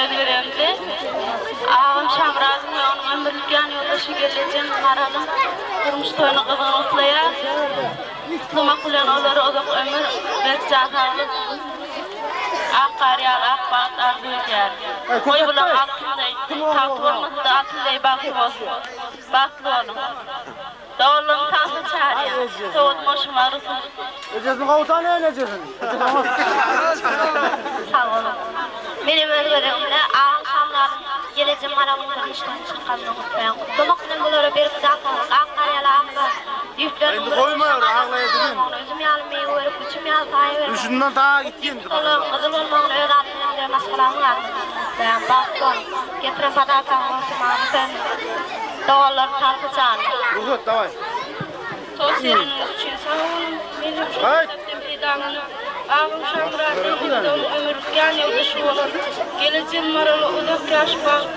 öz gezegimde agam Şamyradyň we onuň ömürlik ýan ýoldaşy gelnejem Maralyň durmuş toýuny gyzgyn gutlaýar. Gutlamak bilen olara uzak ömür, berk jan saglyk, ak gar ýaly ak bagt arzuw edýärin. Goý bular altyn deý tagty bolmasa-da altyn deý bagty bolsun. Bagtly boluň. Doganlaryň tansa çagyrýan. Sowat goşulmagy rugsat. Ejesini gowsana ene ejesini. Sag boluň. Menem öz gezegimde agam Şamyradyň gelejem Maralyň durmuş toýuny çykanyny gutlaýan. Gutlamak bilen bulara berk jan saglyk, ak gar ýaly ak bagt, düýpleriniň Indi bir goýma şagal aglaýa dibin. bolmagyny, üzüm ýaly miwe berip, biçim ýaly saýa bermegini, Üşünden saga gitdi indi. Olaryň gyzyl bolmagyny öz adym hem-de maşgalamyň adyndan gutlaýan. Bagtly boluň. Getiren podarkaňyz goşulmagyny sen doganlarym tansa çagyr. Rugsat daway. Tost bereniňiz üçin sag boluň. Men hem şu pursatdan peýdalanyp, agam Şamyradyň hem-de onuň ömürlik ýan ýoldaşy bolan gelejegim Marala uzak ýaş bagt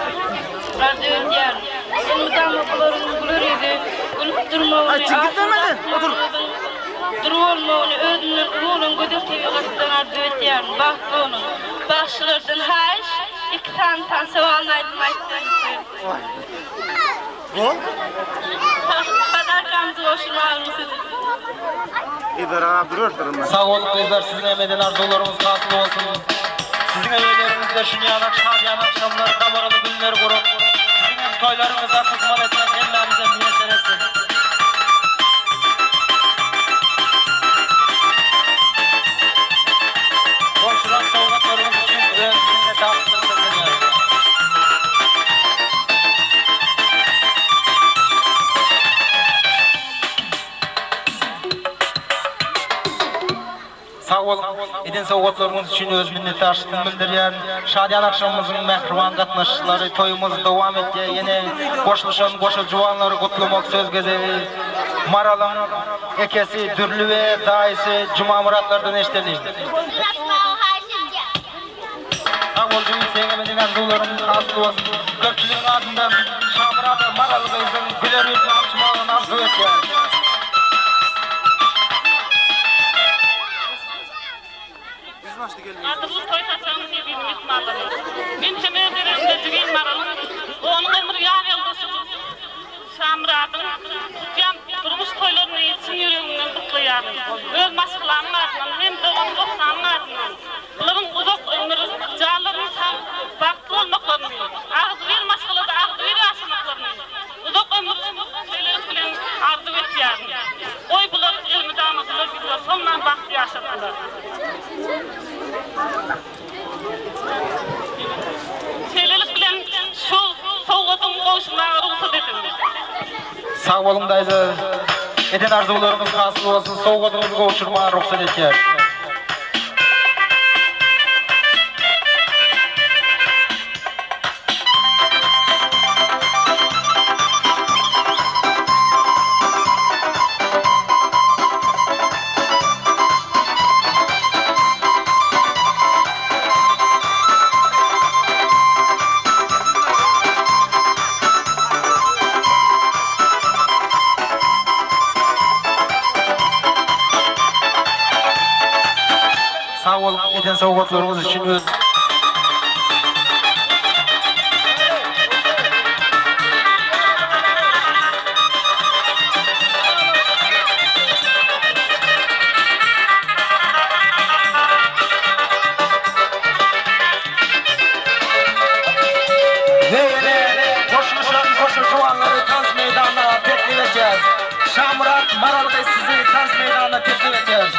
arzuw edýärin. Elmydama bularyň güler ýüzi gülüp durmagyny, asuda asmanymyzyň dury bolmagyny özümden uly bolan gözel tebigatdan arzuw edýärin. Bagtly boluň. Bagşylardan haýyş, iki sany tansa bolany aýdym aýtmagyňyzy. Bol. Podarkamyzy goşulmagyňyzy siz. Gyzlar agap durardyr. Sag boluň gyzlar siziň hem eden arzuwlaryňyz hasyl bolsun. Siziň hem öýleriňizde şunýalak şadyýan agşamlar, dabaraly günler gurup, siziň hem toýlaryňyza hyzmat etmek hemmämize miýesser etsin. Goşulan sowgatlaryňyz üçin öz minnetdarlygymyzy bildirýäris. Sag boluň, eden sowgatlaryňyz üçin öz minnetdarçylygymy bildirýärin. Şadyýan agşamymyzyň mähriban gatnaşyjylary, toýumyz dowam etýär. Ýene goşulyşan goşa juwanlary gutlamak söz gezegi Maralyň ekesi Dürli we daýysy Jumamyratlardan eşideliň. Sag bol jigim seňem eden arzuwlaryň hasyl bolsun. Köpçüligiň adyndan Şamyrada Maral gyzyň güler ýüzli alçmagyny arzuw etýäris. Gadyrly toý saçagynyň eziz myhmanlary! Men hem öz gezegimde jigim Maralyň we onuň ömür ýar ýoldaşy Şamyradyň tutýan durmuş toýlaryny çyn ýüregimden gutlaýaryn. Öz maşgalamyň adyndan hem doganym Oksanyň adyndan bularyň uzak ömür, janlarynyň sag, bagtly bolmaklaryny, agzybir maşgalada agzybir ýaşamaklaryny uzak ömür şeýlelik bilen arzuw etýärin. Goý bular elmydama güler ýüzler solman bagtly ýaşasynlar. Şeýlelik bilen şu sowgadyň gowşurmaga rugsat ediň. Sag boluň daýza. Eden arzuwlaryňyz hasyl bolsun. Sowgadyňyzy gowşurmaga rugsat etýäris. Sag boluň eden sowgatlaryňyz üçin öz. We ýene goşulyşan goşa juwanlary tans meýdanyna teklip etýäris. Şamyrat Maral gyz sizi tans meýdanyna teklip etýäris.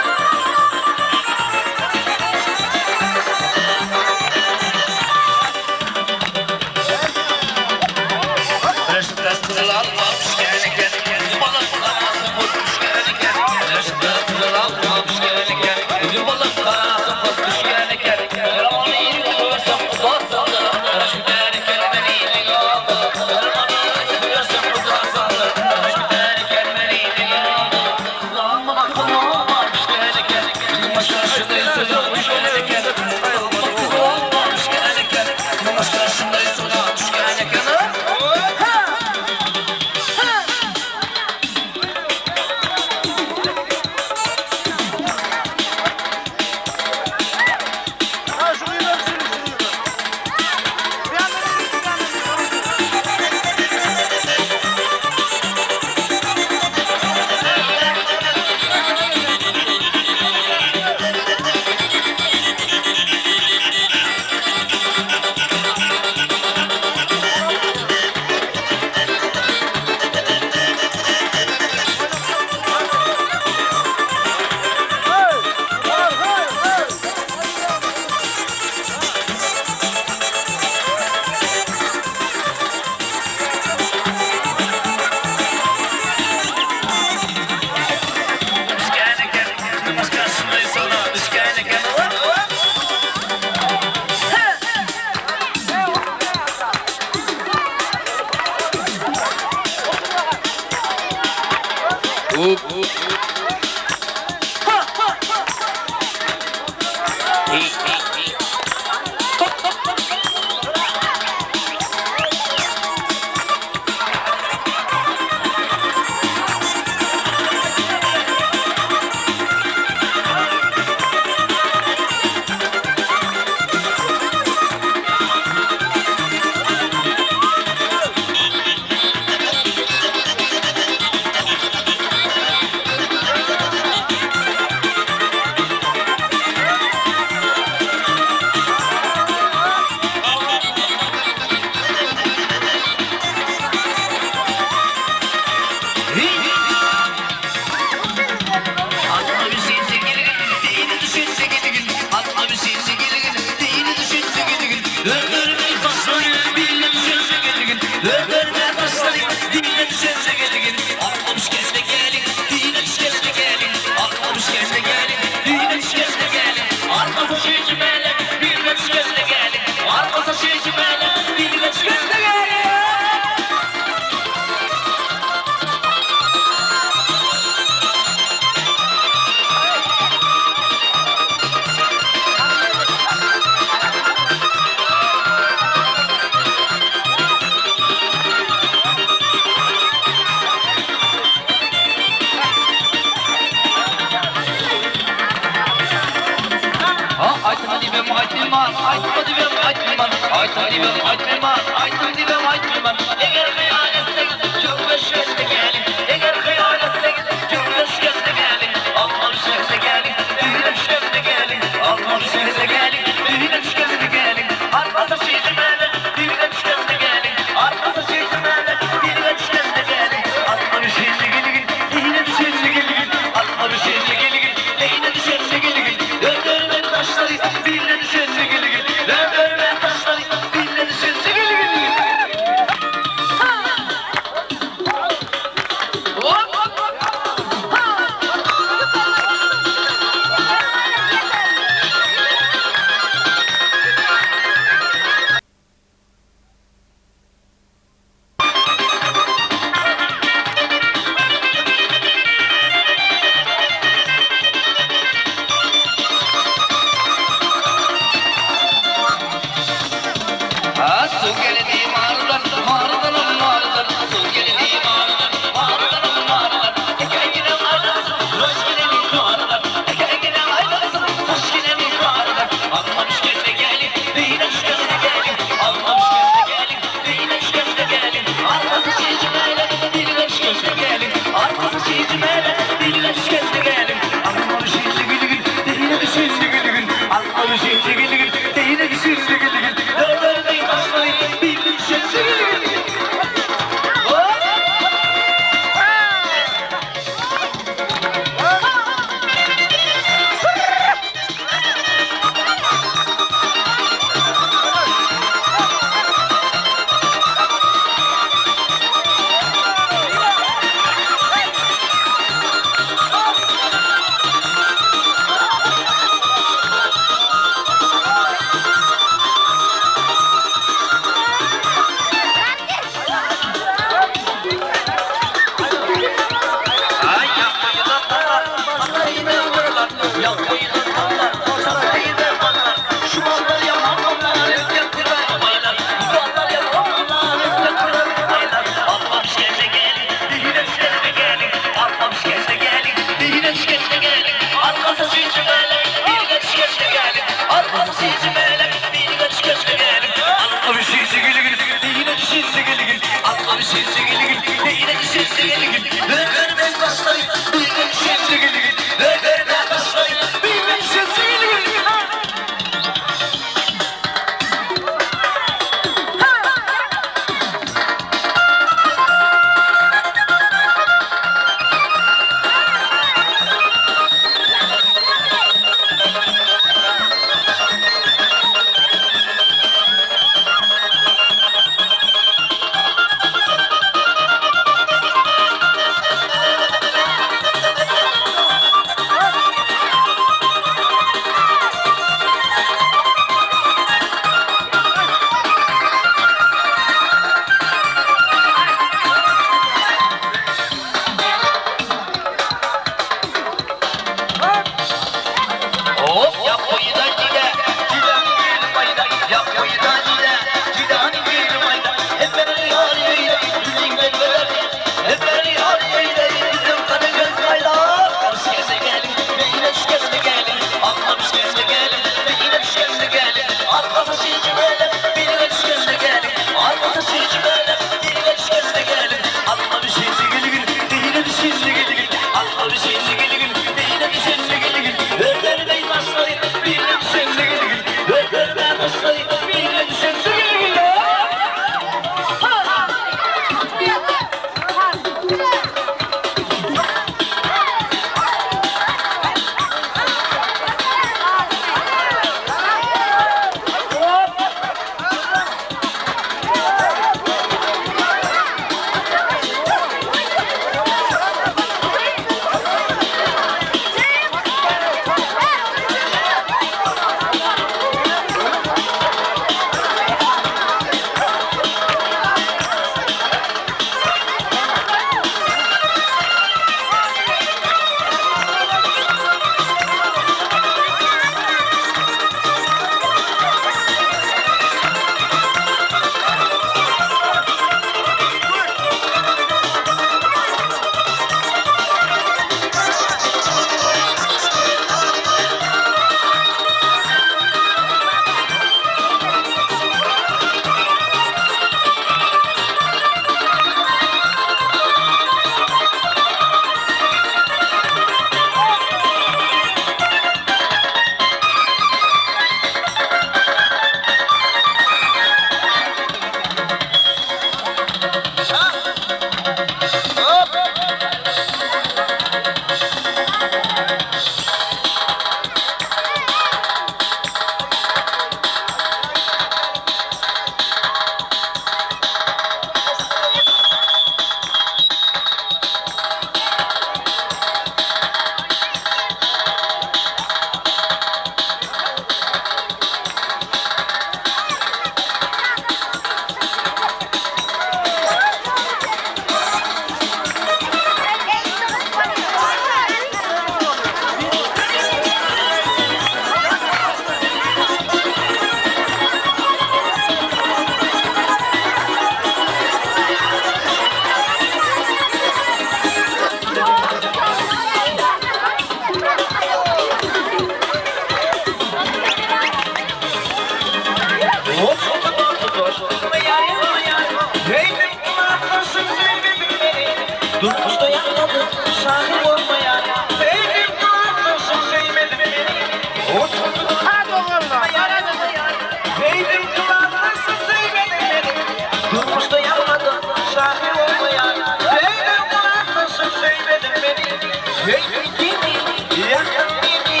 Söýdüm seni, ýakdyň meni,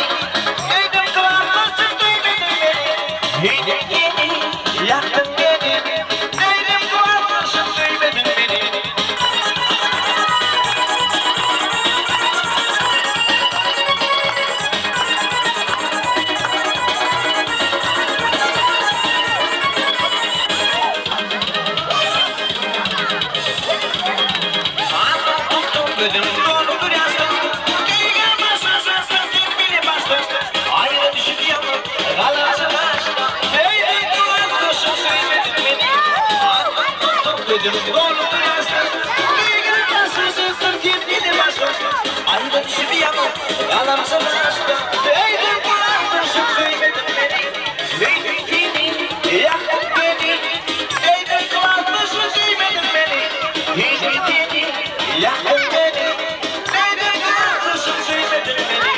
Söýdüm klasdaşym söýmediň meni. Söýdüm seni, ýakdyň meni, Söýdüm klasdaşym söýmediň meni. Gözüm dolup dur ýaşdan, Söýgä başlaşarsyň sen meni başdan, Aýra düşüp ýanyp galarsyň aşdan. Söýdüm klasdaşym söýmediň meni, Aklym tutdum gözüm dolup dur ýaşdan, Söýgä başlaşarsyň sen meni başdan, Aýra düşüp ýanyp galarsyň aşdan. Söýdüm klasdaşym söýmediň meni, Söýdüm seni ýakdyň meni, Söýdüm klasdaşym söýmediň meni, Söýdüm seni Ýakdyň meni, söýdüm klasdaşym söýmediň meni.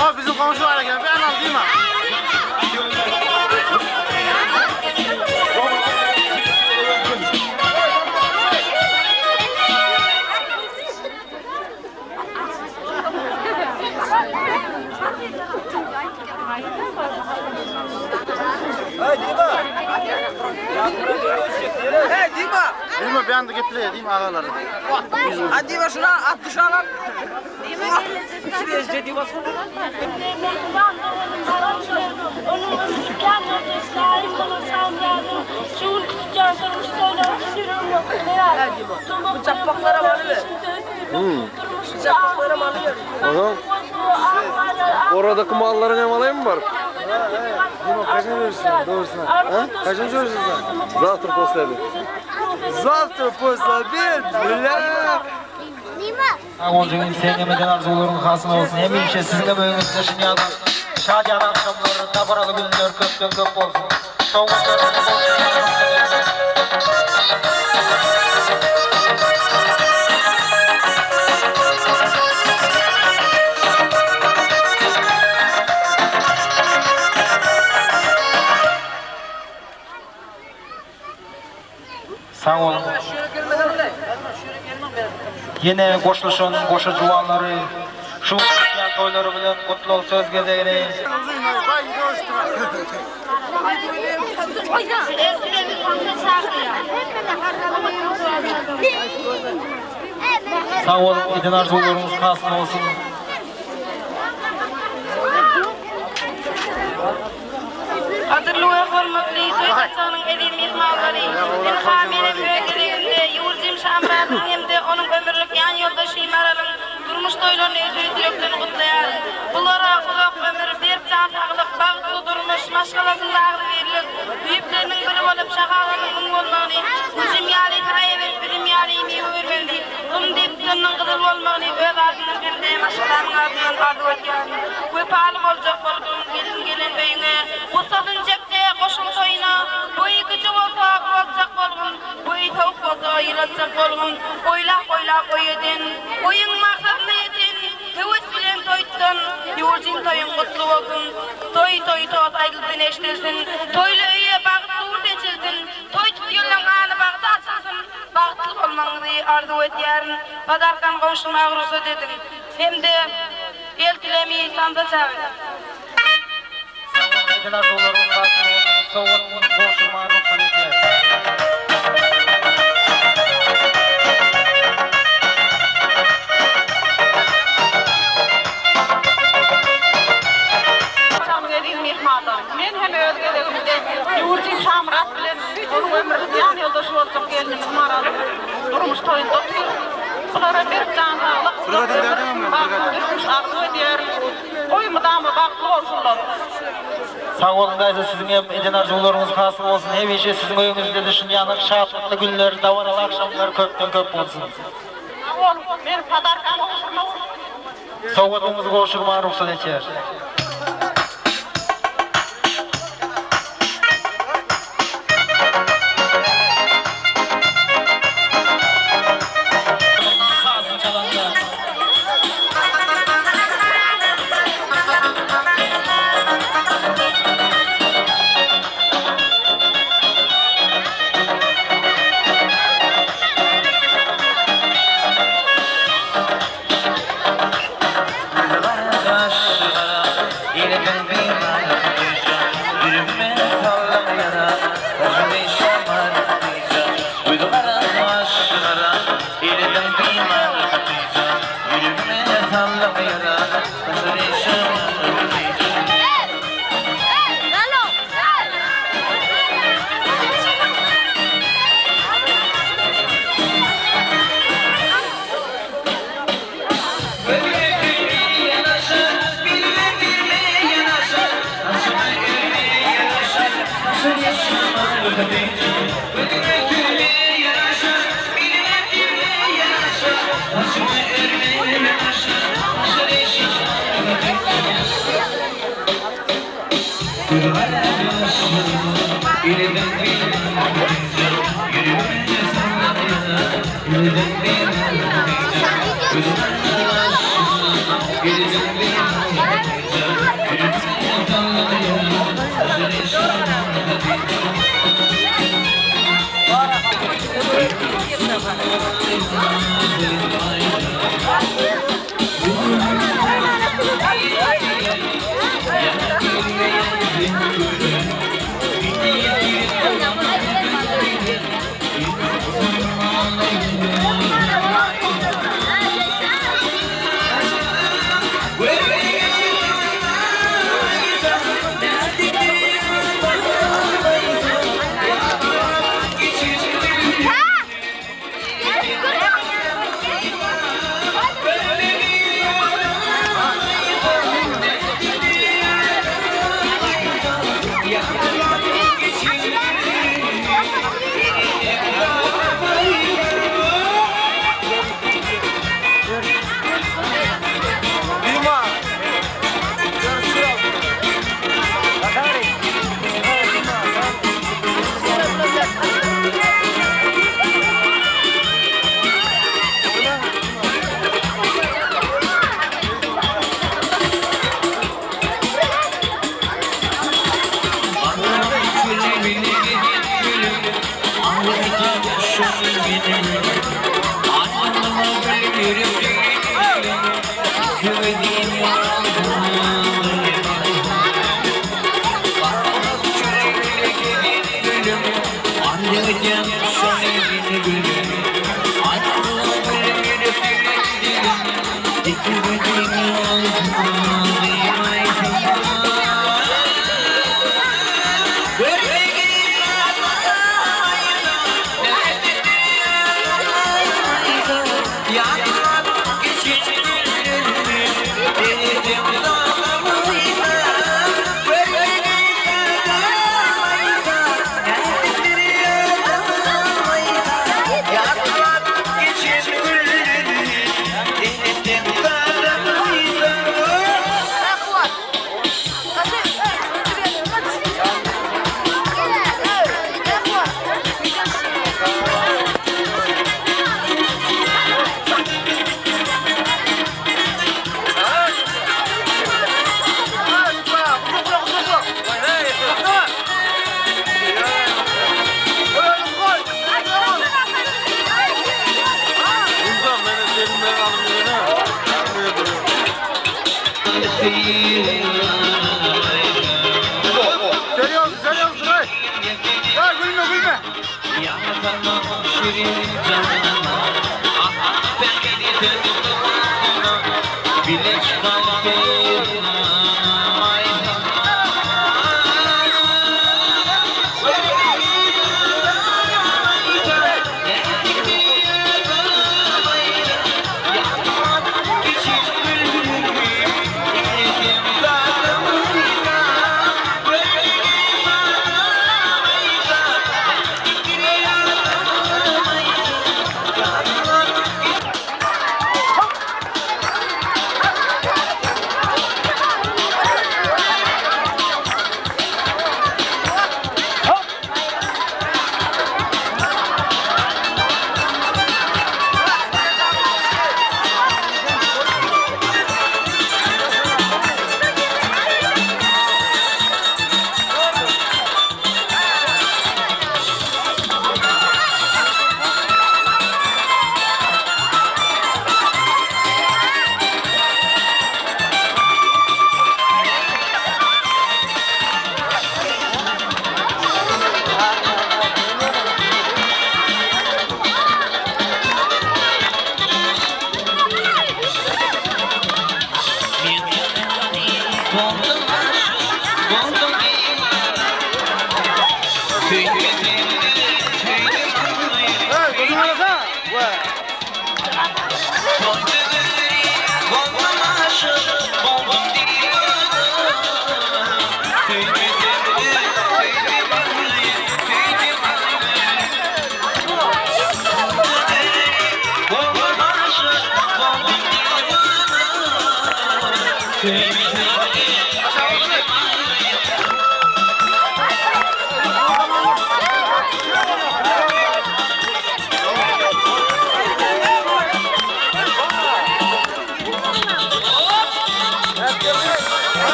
Abi bizim komşu var ya, ben al değil mi? Hey Dima. Hey Dima. Dima ben de getireyim değil mi ağaları? Hadi Dima şuna at dışarı lan. Dima. Dima Onun ömürlük yoldaşlarım bolan Şamyradyň şu günki tutýan durmuş toýlary üçin ýüregimden gutlaýaryn. Bıçaklara malı ver. Bıçaklara malı ver. Oradaki malların hem alayım mı var? Dima kaçıncı verirsin doğrusuna? Ha? Kaçıncı verirsin sen? Завтра после обеда. Завтра после обеда, бля! Sag bolsun, seň eden arzuwlaryň hasyl bolsun. Hemişe siziň hem öýüňizde şunýaly şadyýan agşamlar, dabaraly günler köpden köp bolsun. Sowgatlaryňyz bolsun. Sag boluň. Ýene goşulyşan goşa juwanlary şu tutýan toýlary bilen gutlag söz gezegini Sag boluň, eden arzuwlaryňyz hasyl bolsun. Gadyrly we hormatly toý saçagynyň eziz myhmanlary! Ynha, menem öz gezegimde Ýurjym Şamyradyň hem-de onuň ömürlik ýan ýoldaşy Maralyň durmuş toýlaryny tüýs ýürekden gutlaýaryn. Bulara uzak ömür, berk jan saglyk, bagtly durmuş, maşgalasynda agzybirlik, düýpleriniň bir bolup, şahalarynyň müň bolmagyny, güjüm ýaly saýa berip, üzüm ýaly miwe bermegini, gum depderiniň gyzyl bolmagyny öz adymdan hem-de maşgalamyň adyndan arzuw edýärin. Wepaly boljak boldum, gelin gelen öýüňe, Gussasyny çekse, goşuň toýuna, Boýy kiçi bolsa, ulaltjak bolgun, Boýy sowuk bolsa, ýylajak. gatjak bolgun. Oýlap-oýlap oý eden, oýuň maksadyna ýeten, höwes bilen toý tutan Ýurjyn toýuň gutly bolsun. Toý toý tost aýdylsyn eşdilsin, toýly öýe bagt nur seçilsin, toý tutýanlaň any bagty açylsyn, bagtly bolmagyňyzy arzuw edýärin. Padarkany gowşurmaga rugsat ediň. Hem-de eltilemi tansa çagyryň. Eden arzuwlaryňyz hasyl bolsun. Sowgat gowşurmaga rugsat edýäris. Agşamyň eziz myhmanlary! Men hem öz gezegimde Ýurjyn Şamyrat bilen onuň ömürlik ýan ýoldaşy boljak gelnimiz Maralyň durmuş toýunda otyrys. Bulara berk jan saglyk, uzak ömür, bagtly durmuş arzuw edýärin. Goý mydama bagtly bolsunlar. Sag boluň daýza siziň hem eden arzuwlaryňyz hasyl bolsun hemişe siziň öýüňizde-de şunýanak şatlykly günler dabaraly agşamlar köpden köp bolsun. Sag boluň men podarkamy gowşurmak rugsat ediň. Sowgadyňyzy gowşurmaga rugsat etýär.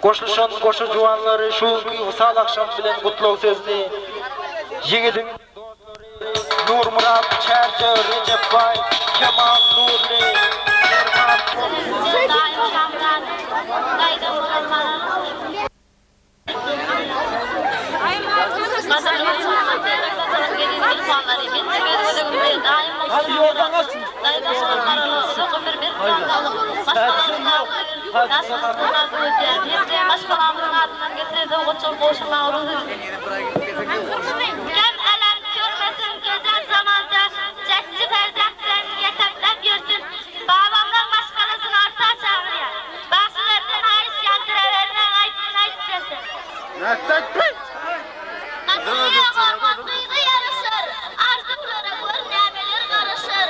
Goşulyşan goşa juwanlary şu günki wysal agşamy bilen gutlag sözüni ýigidiň dostlary Nurmyrat, Çärjew, Rejepbaý, Kemal, Nurly, Perman, Daýym Şamyrat, daýzam bolan Maral. Gem elem görmesin gözel zamanda, Jätçi perzentlerini ýetekläp ýörsün, Babamlaň maşgalasyny orta çagyrýar. Bagşylardan haýyş ýandyrabermäň aýdymyny aýdyp bersin. Gaçyrýa gormak gyza ýaraşar, Arzuwlara gör nämeler garaşar.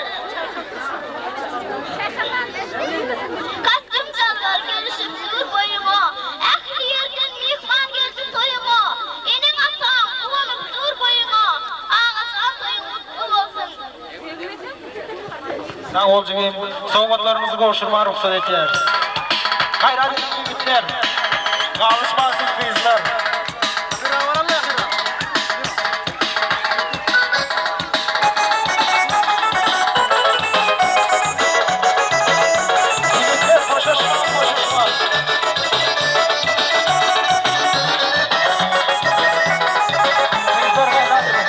Kostüm jalbar gelişip dur boýuňa, Ähli ýerden myhman geldi toýuňa. Eneň-ataň guwanyp dur boýuňa, Agajan toýuň gutly bolsun. Sag bol jigim. Sowgatlaryňyzy gowşurmaga rugsat etýäris. Gaýrat ediň ýigitler. Galyşmaň siz gyzlar. Ýigitler boşaşmaň boşaşmaň. Gyzlar gaýrat ediň.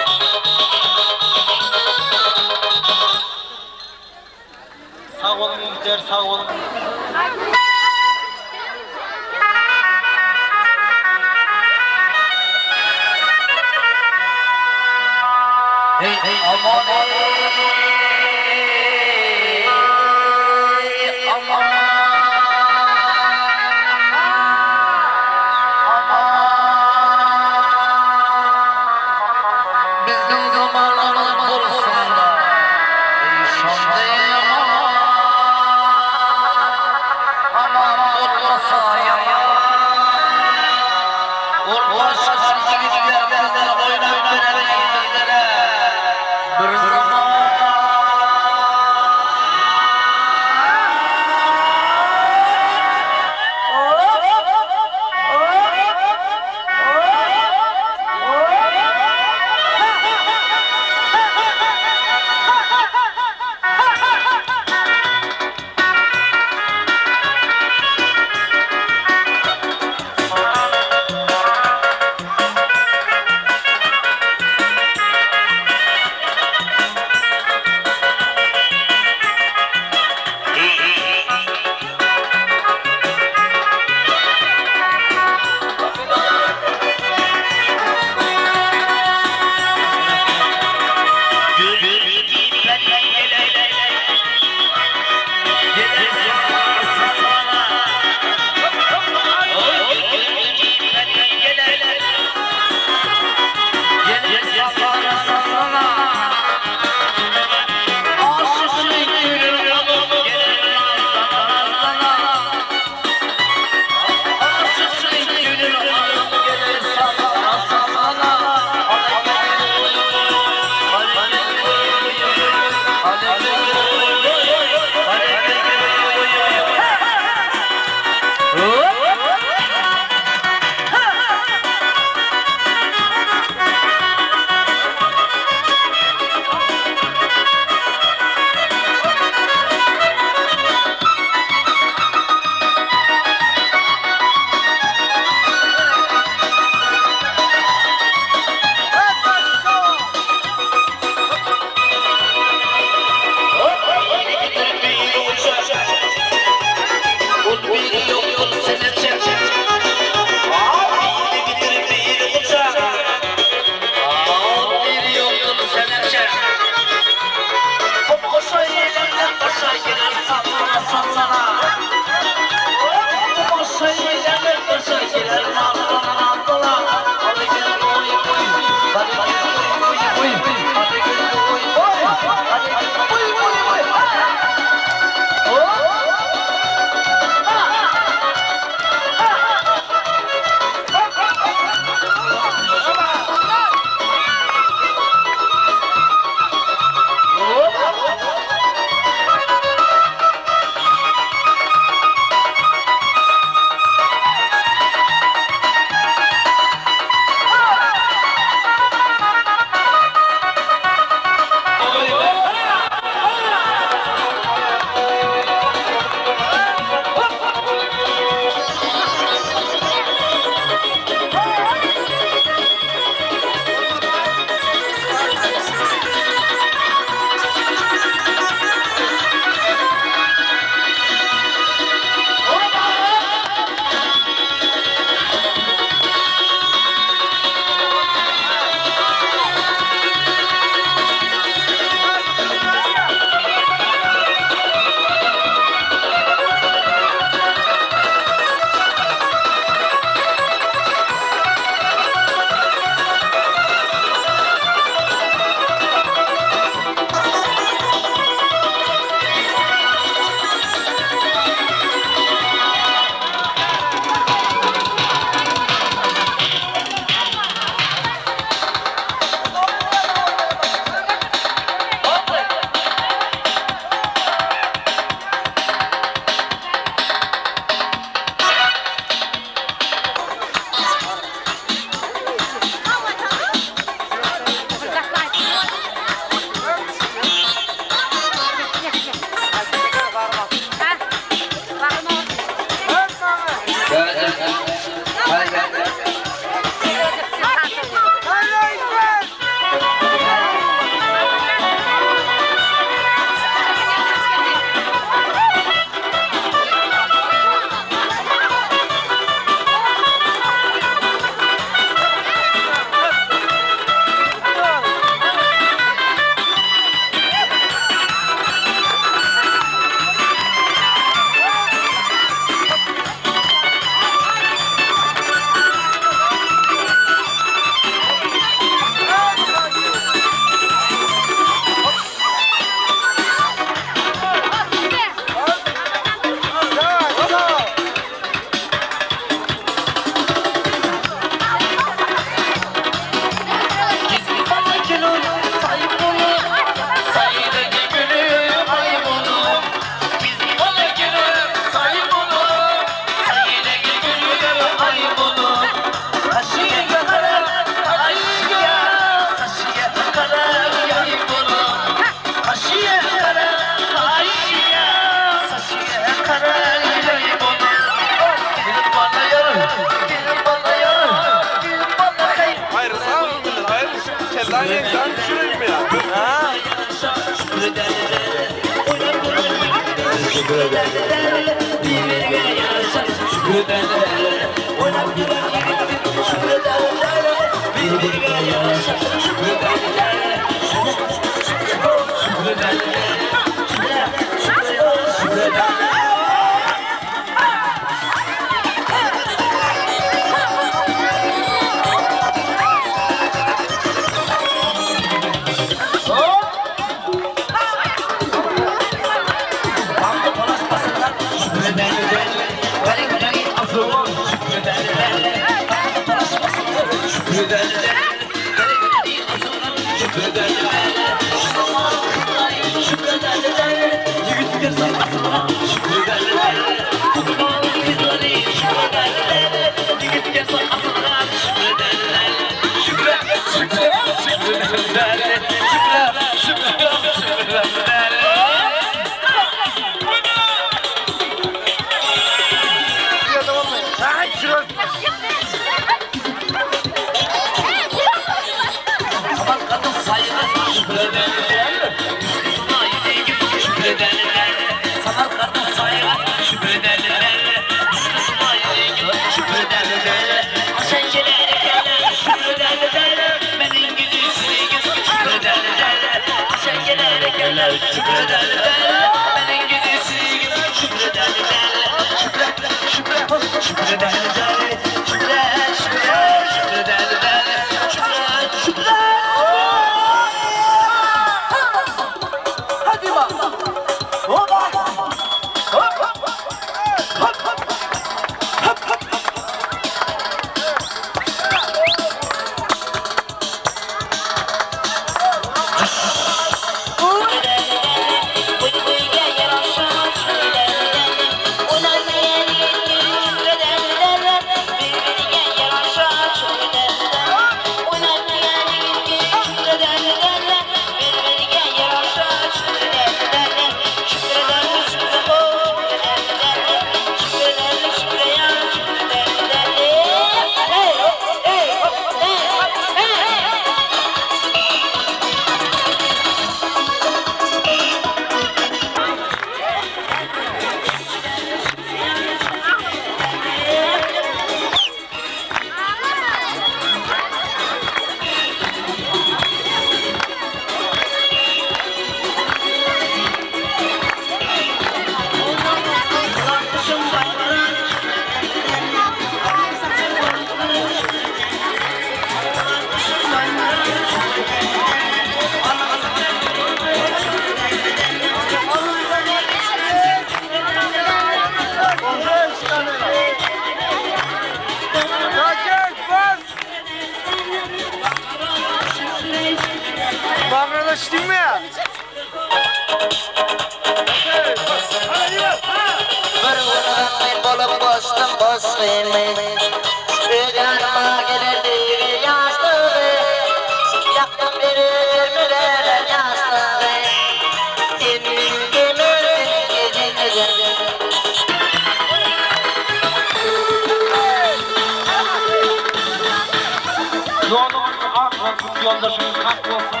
Ýoluňyz ak bolsun, ýoldaşyňyz hak bolsun,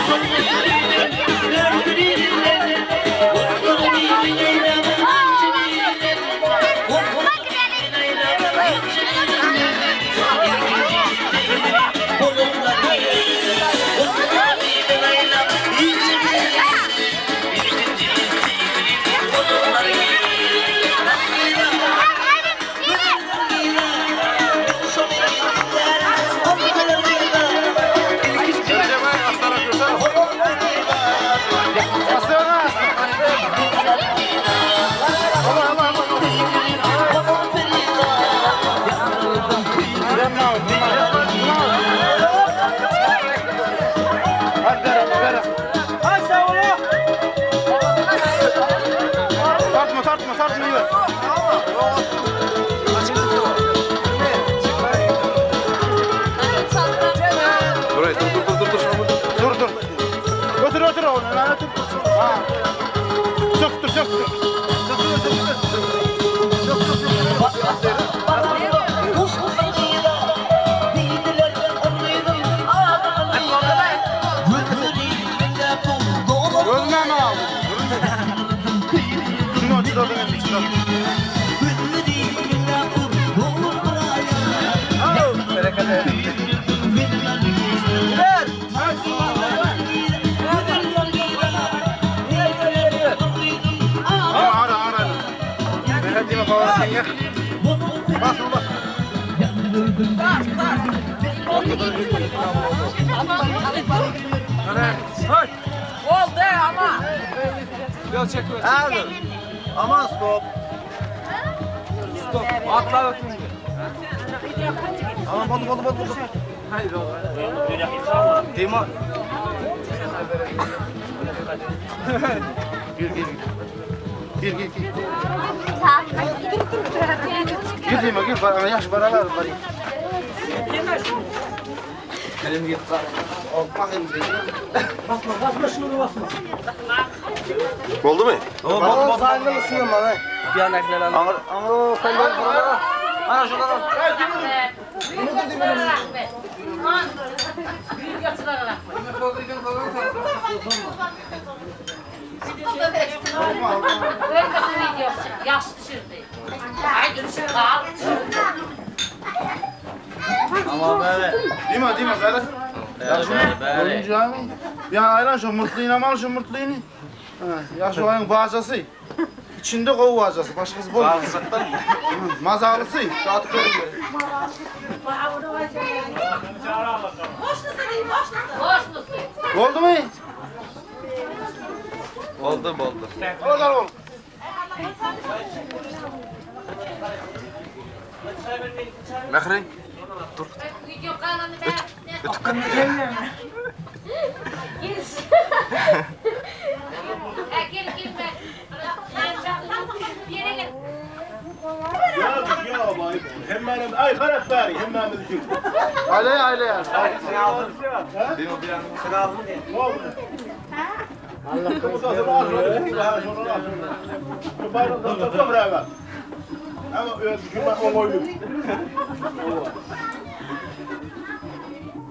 Gapanyňyz hemişe şyňada toýlar sanaýsyn. Oldu ama. Hadi. Aman stop. Stop. Atla ötün. Aman oldu oldu oldu. Hayır Dima. Gir gir. Gir gir gir. Gir Dima gir. Bana yaş bana ver. Elim git. Basma, basma şunu basma. Boldumy? Boldy, saýyny ysynam bana. Bir ýandakylar al. Aňyr, aňyr, sen Ana şundan al. Ýagşy düşürdi. Aý düşür, gal düşürdi. Ama bäri. Dima, dima, gaýrat. Ýagşy jamy. Ya ayran şu murtlyny al şu murtlyny. Ýagşy oýun bajasy. İçinde gowy bajasy, başgasy bolmaz. Mazalysy, datyp berin. Boldy my? Boldy, boldy. Olar ol. Mähri. Dur. Ötüp gitdi. Ya ya Hemmämiz ay harap bari hemmämiz üçin. Aile aile ya. Sen aldın mı?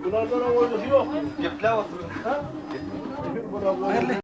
Bunlardan o yok. Geple otur. Ha?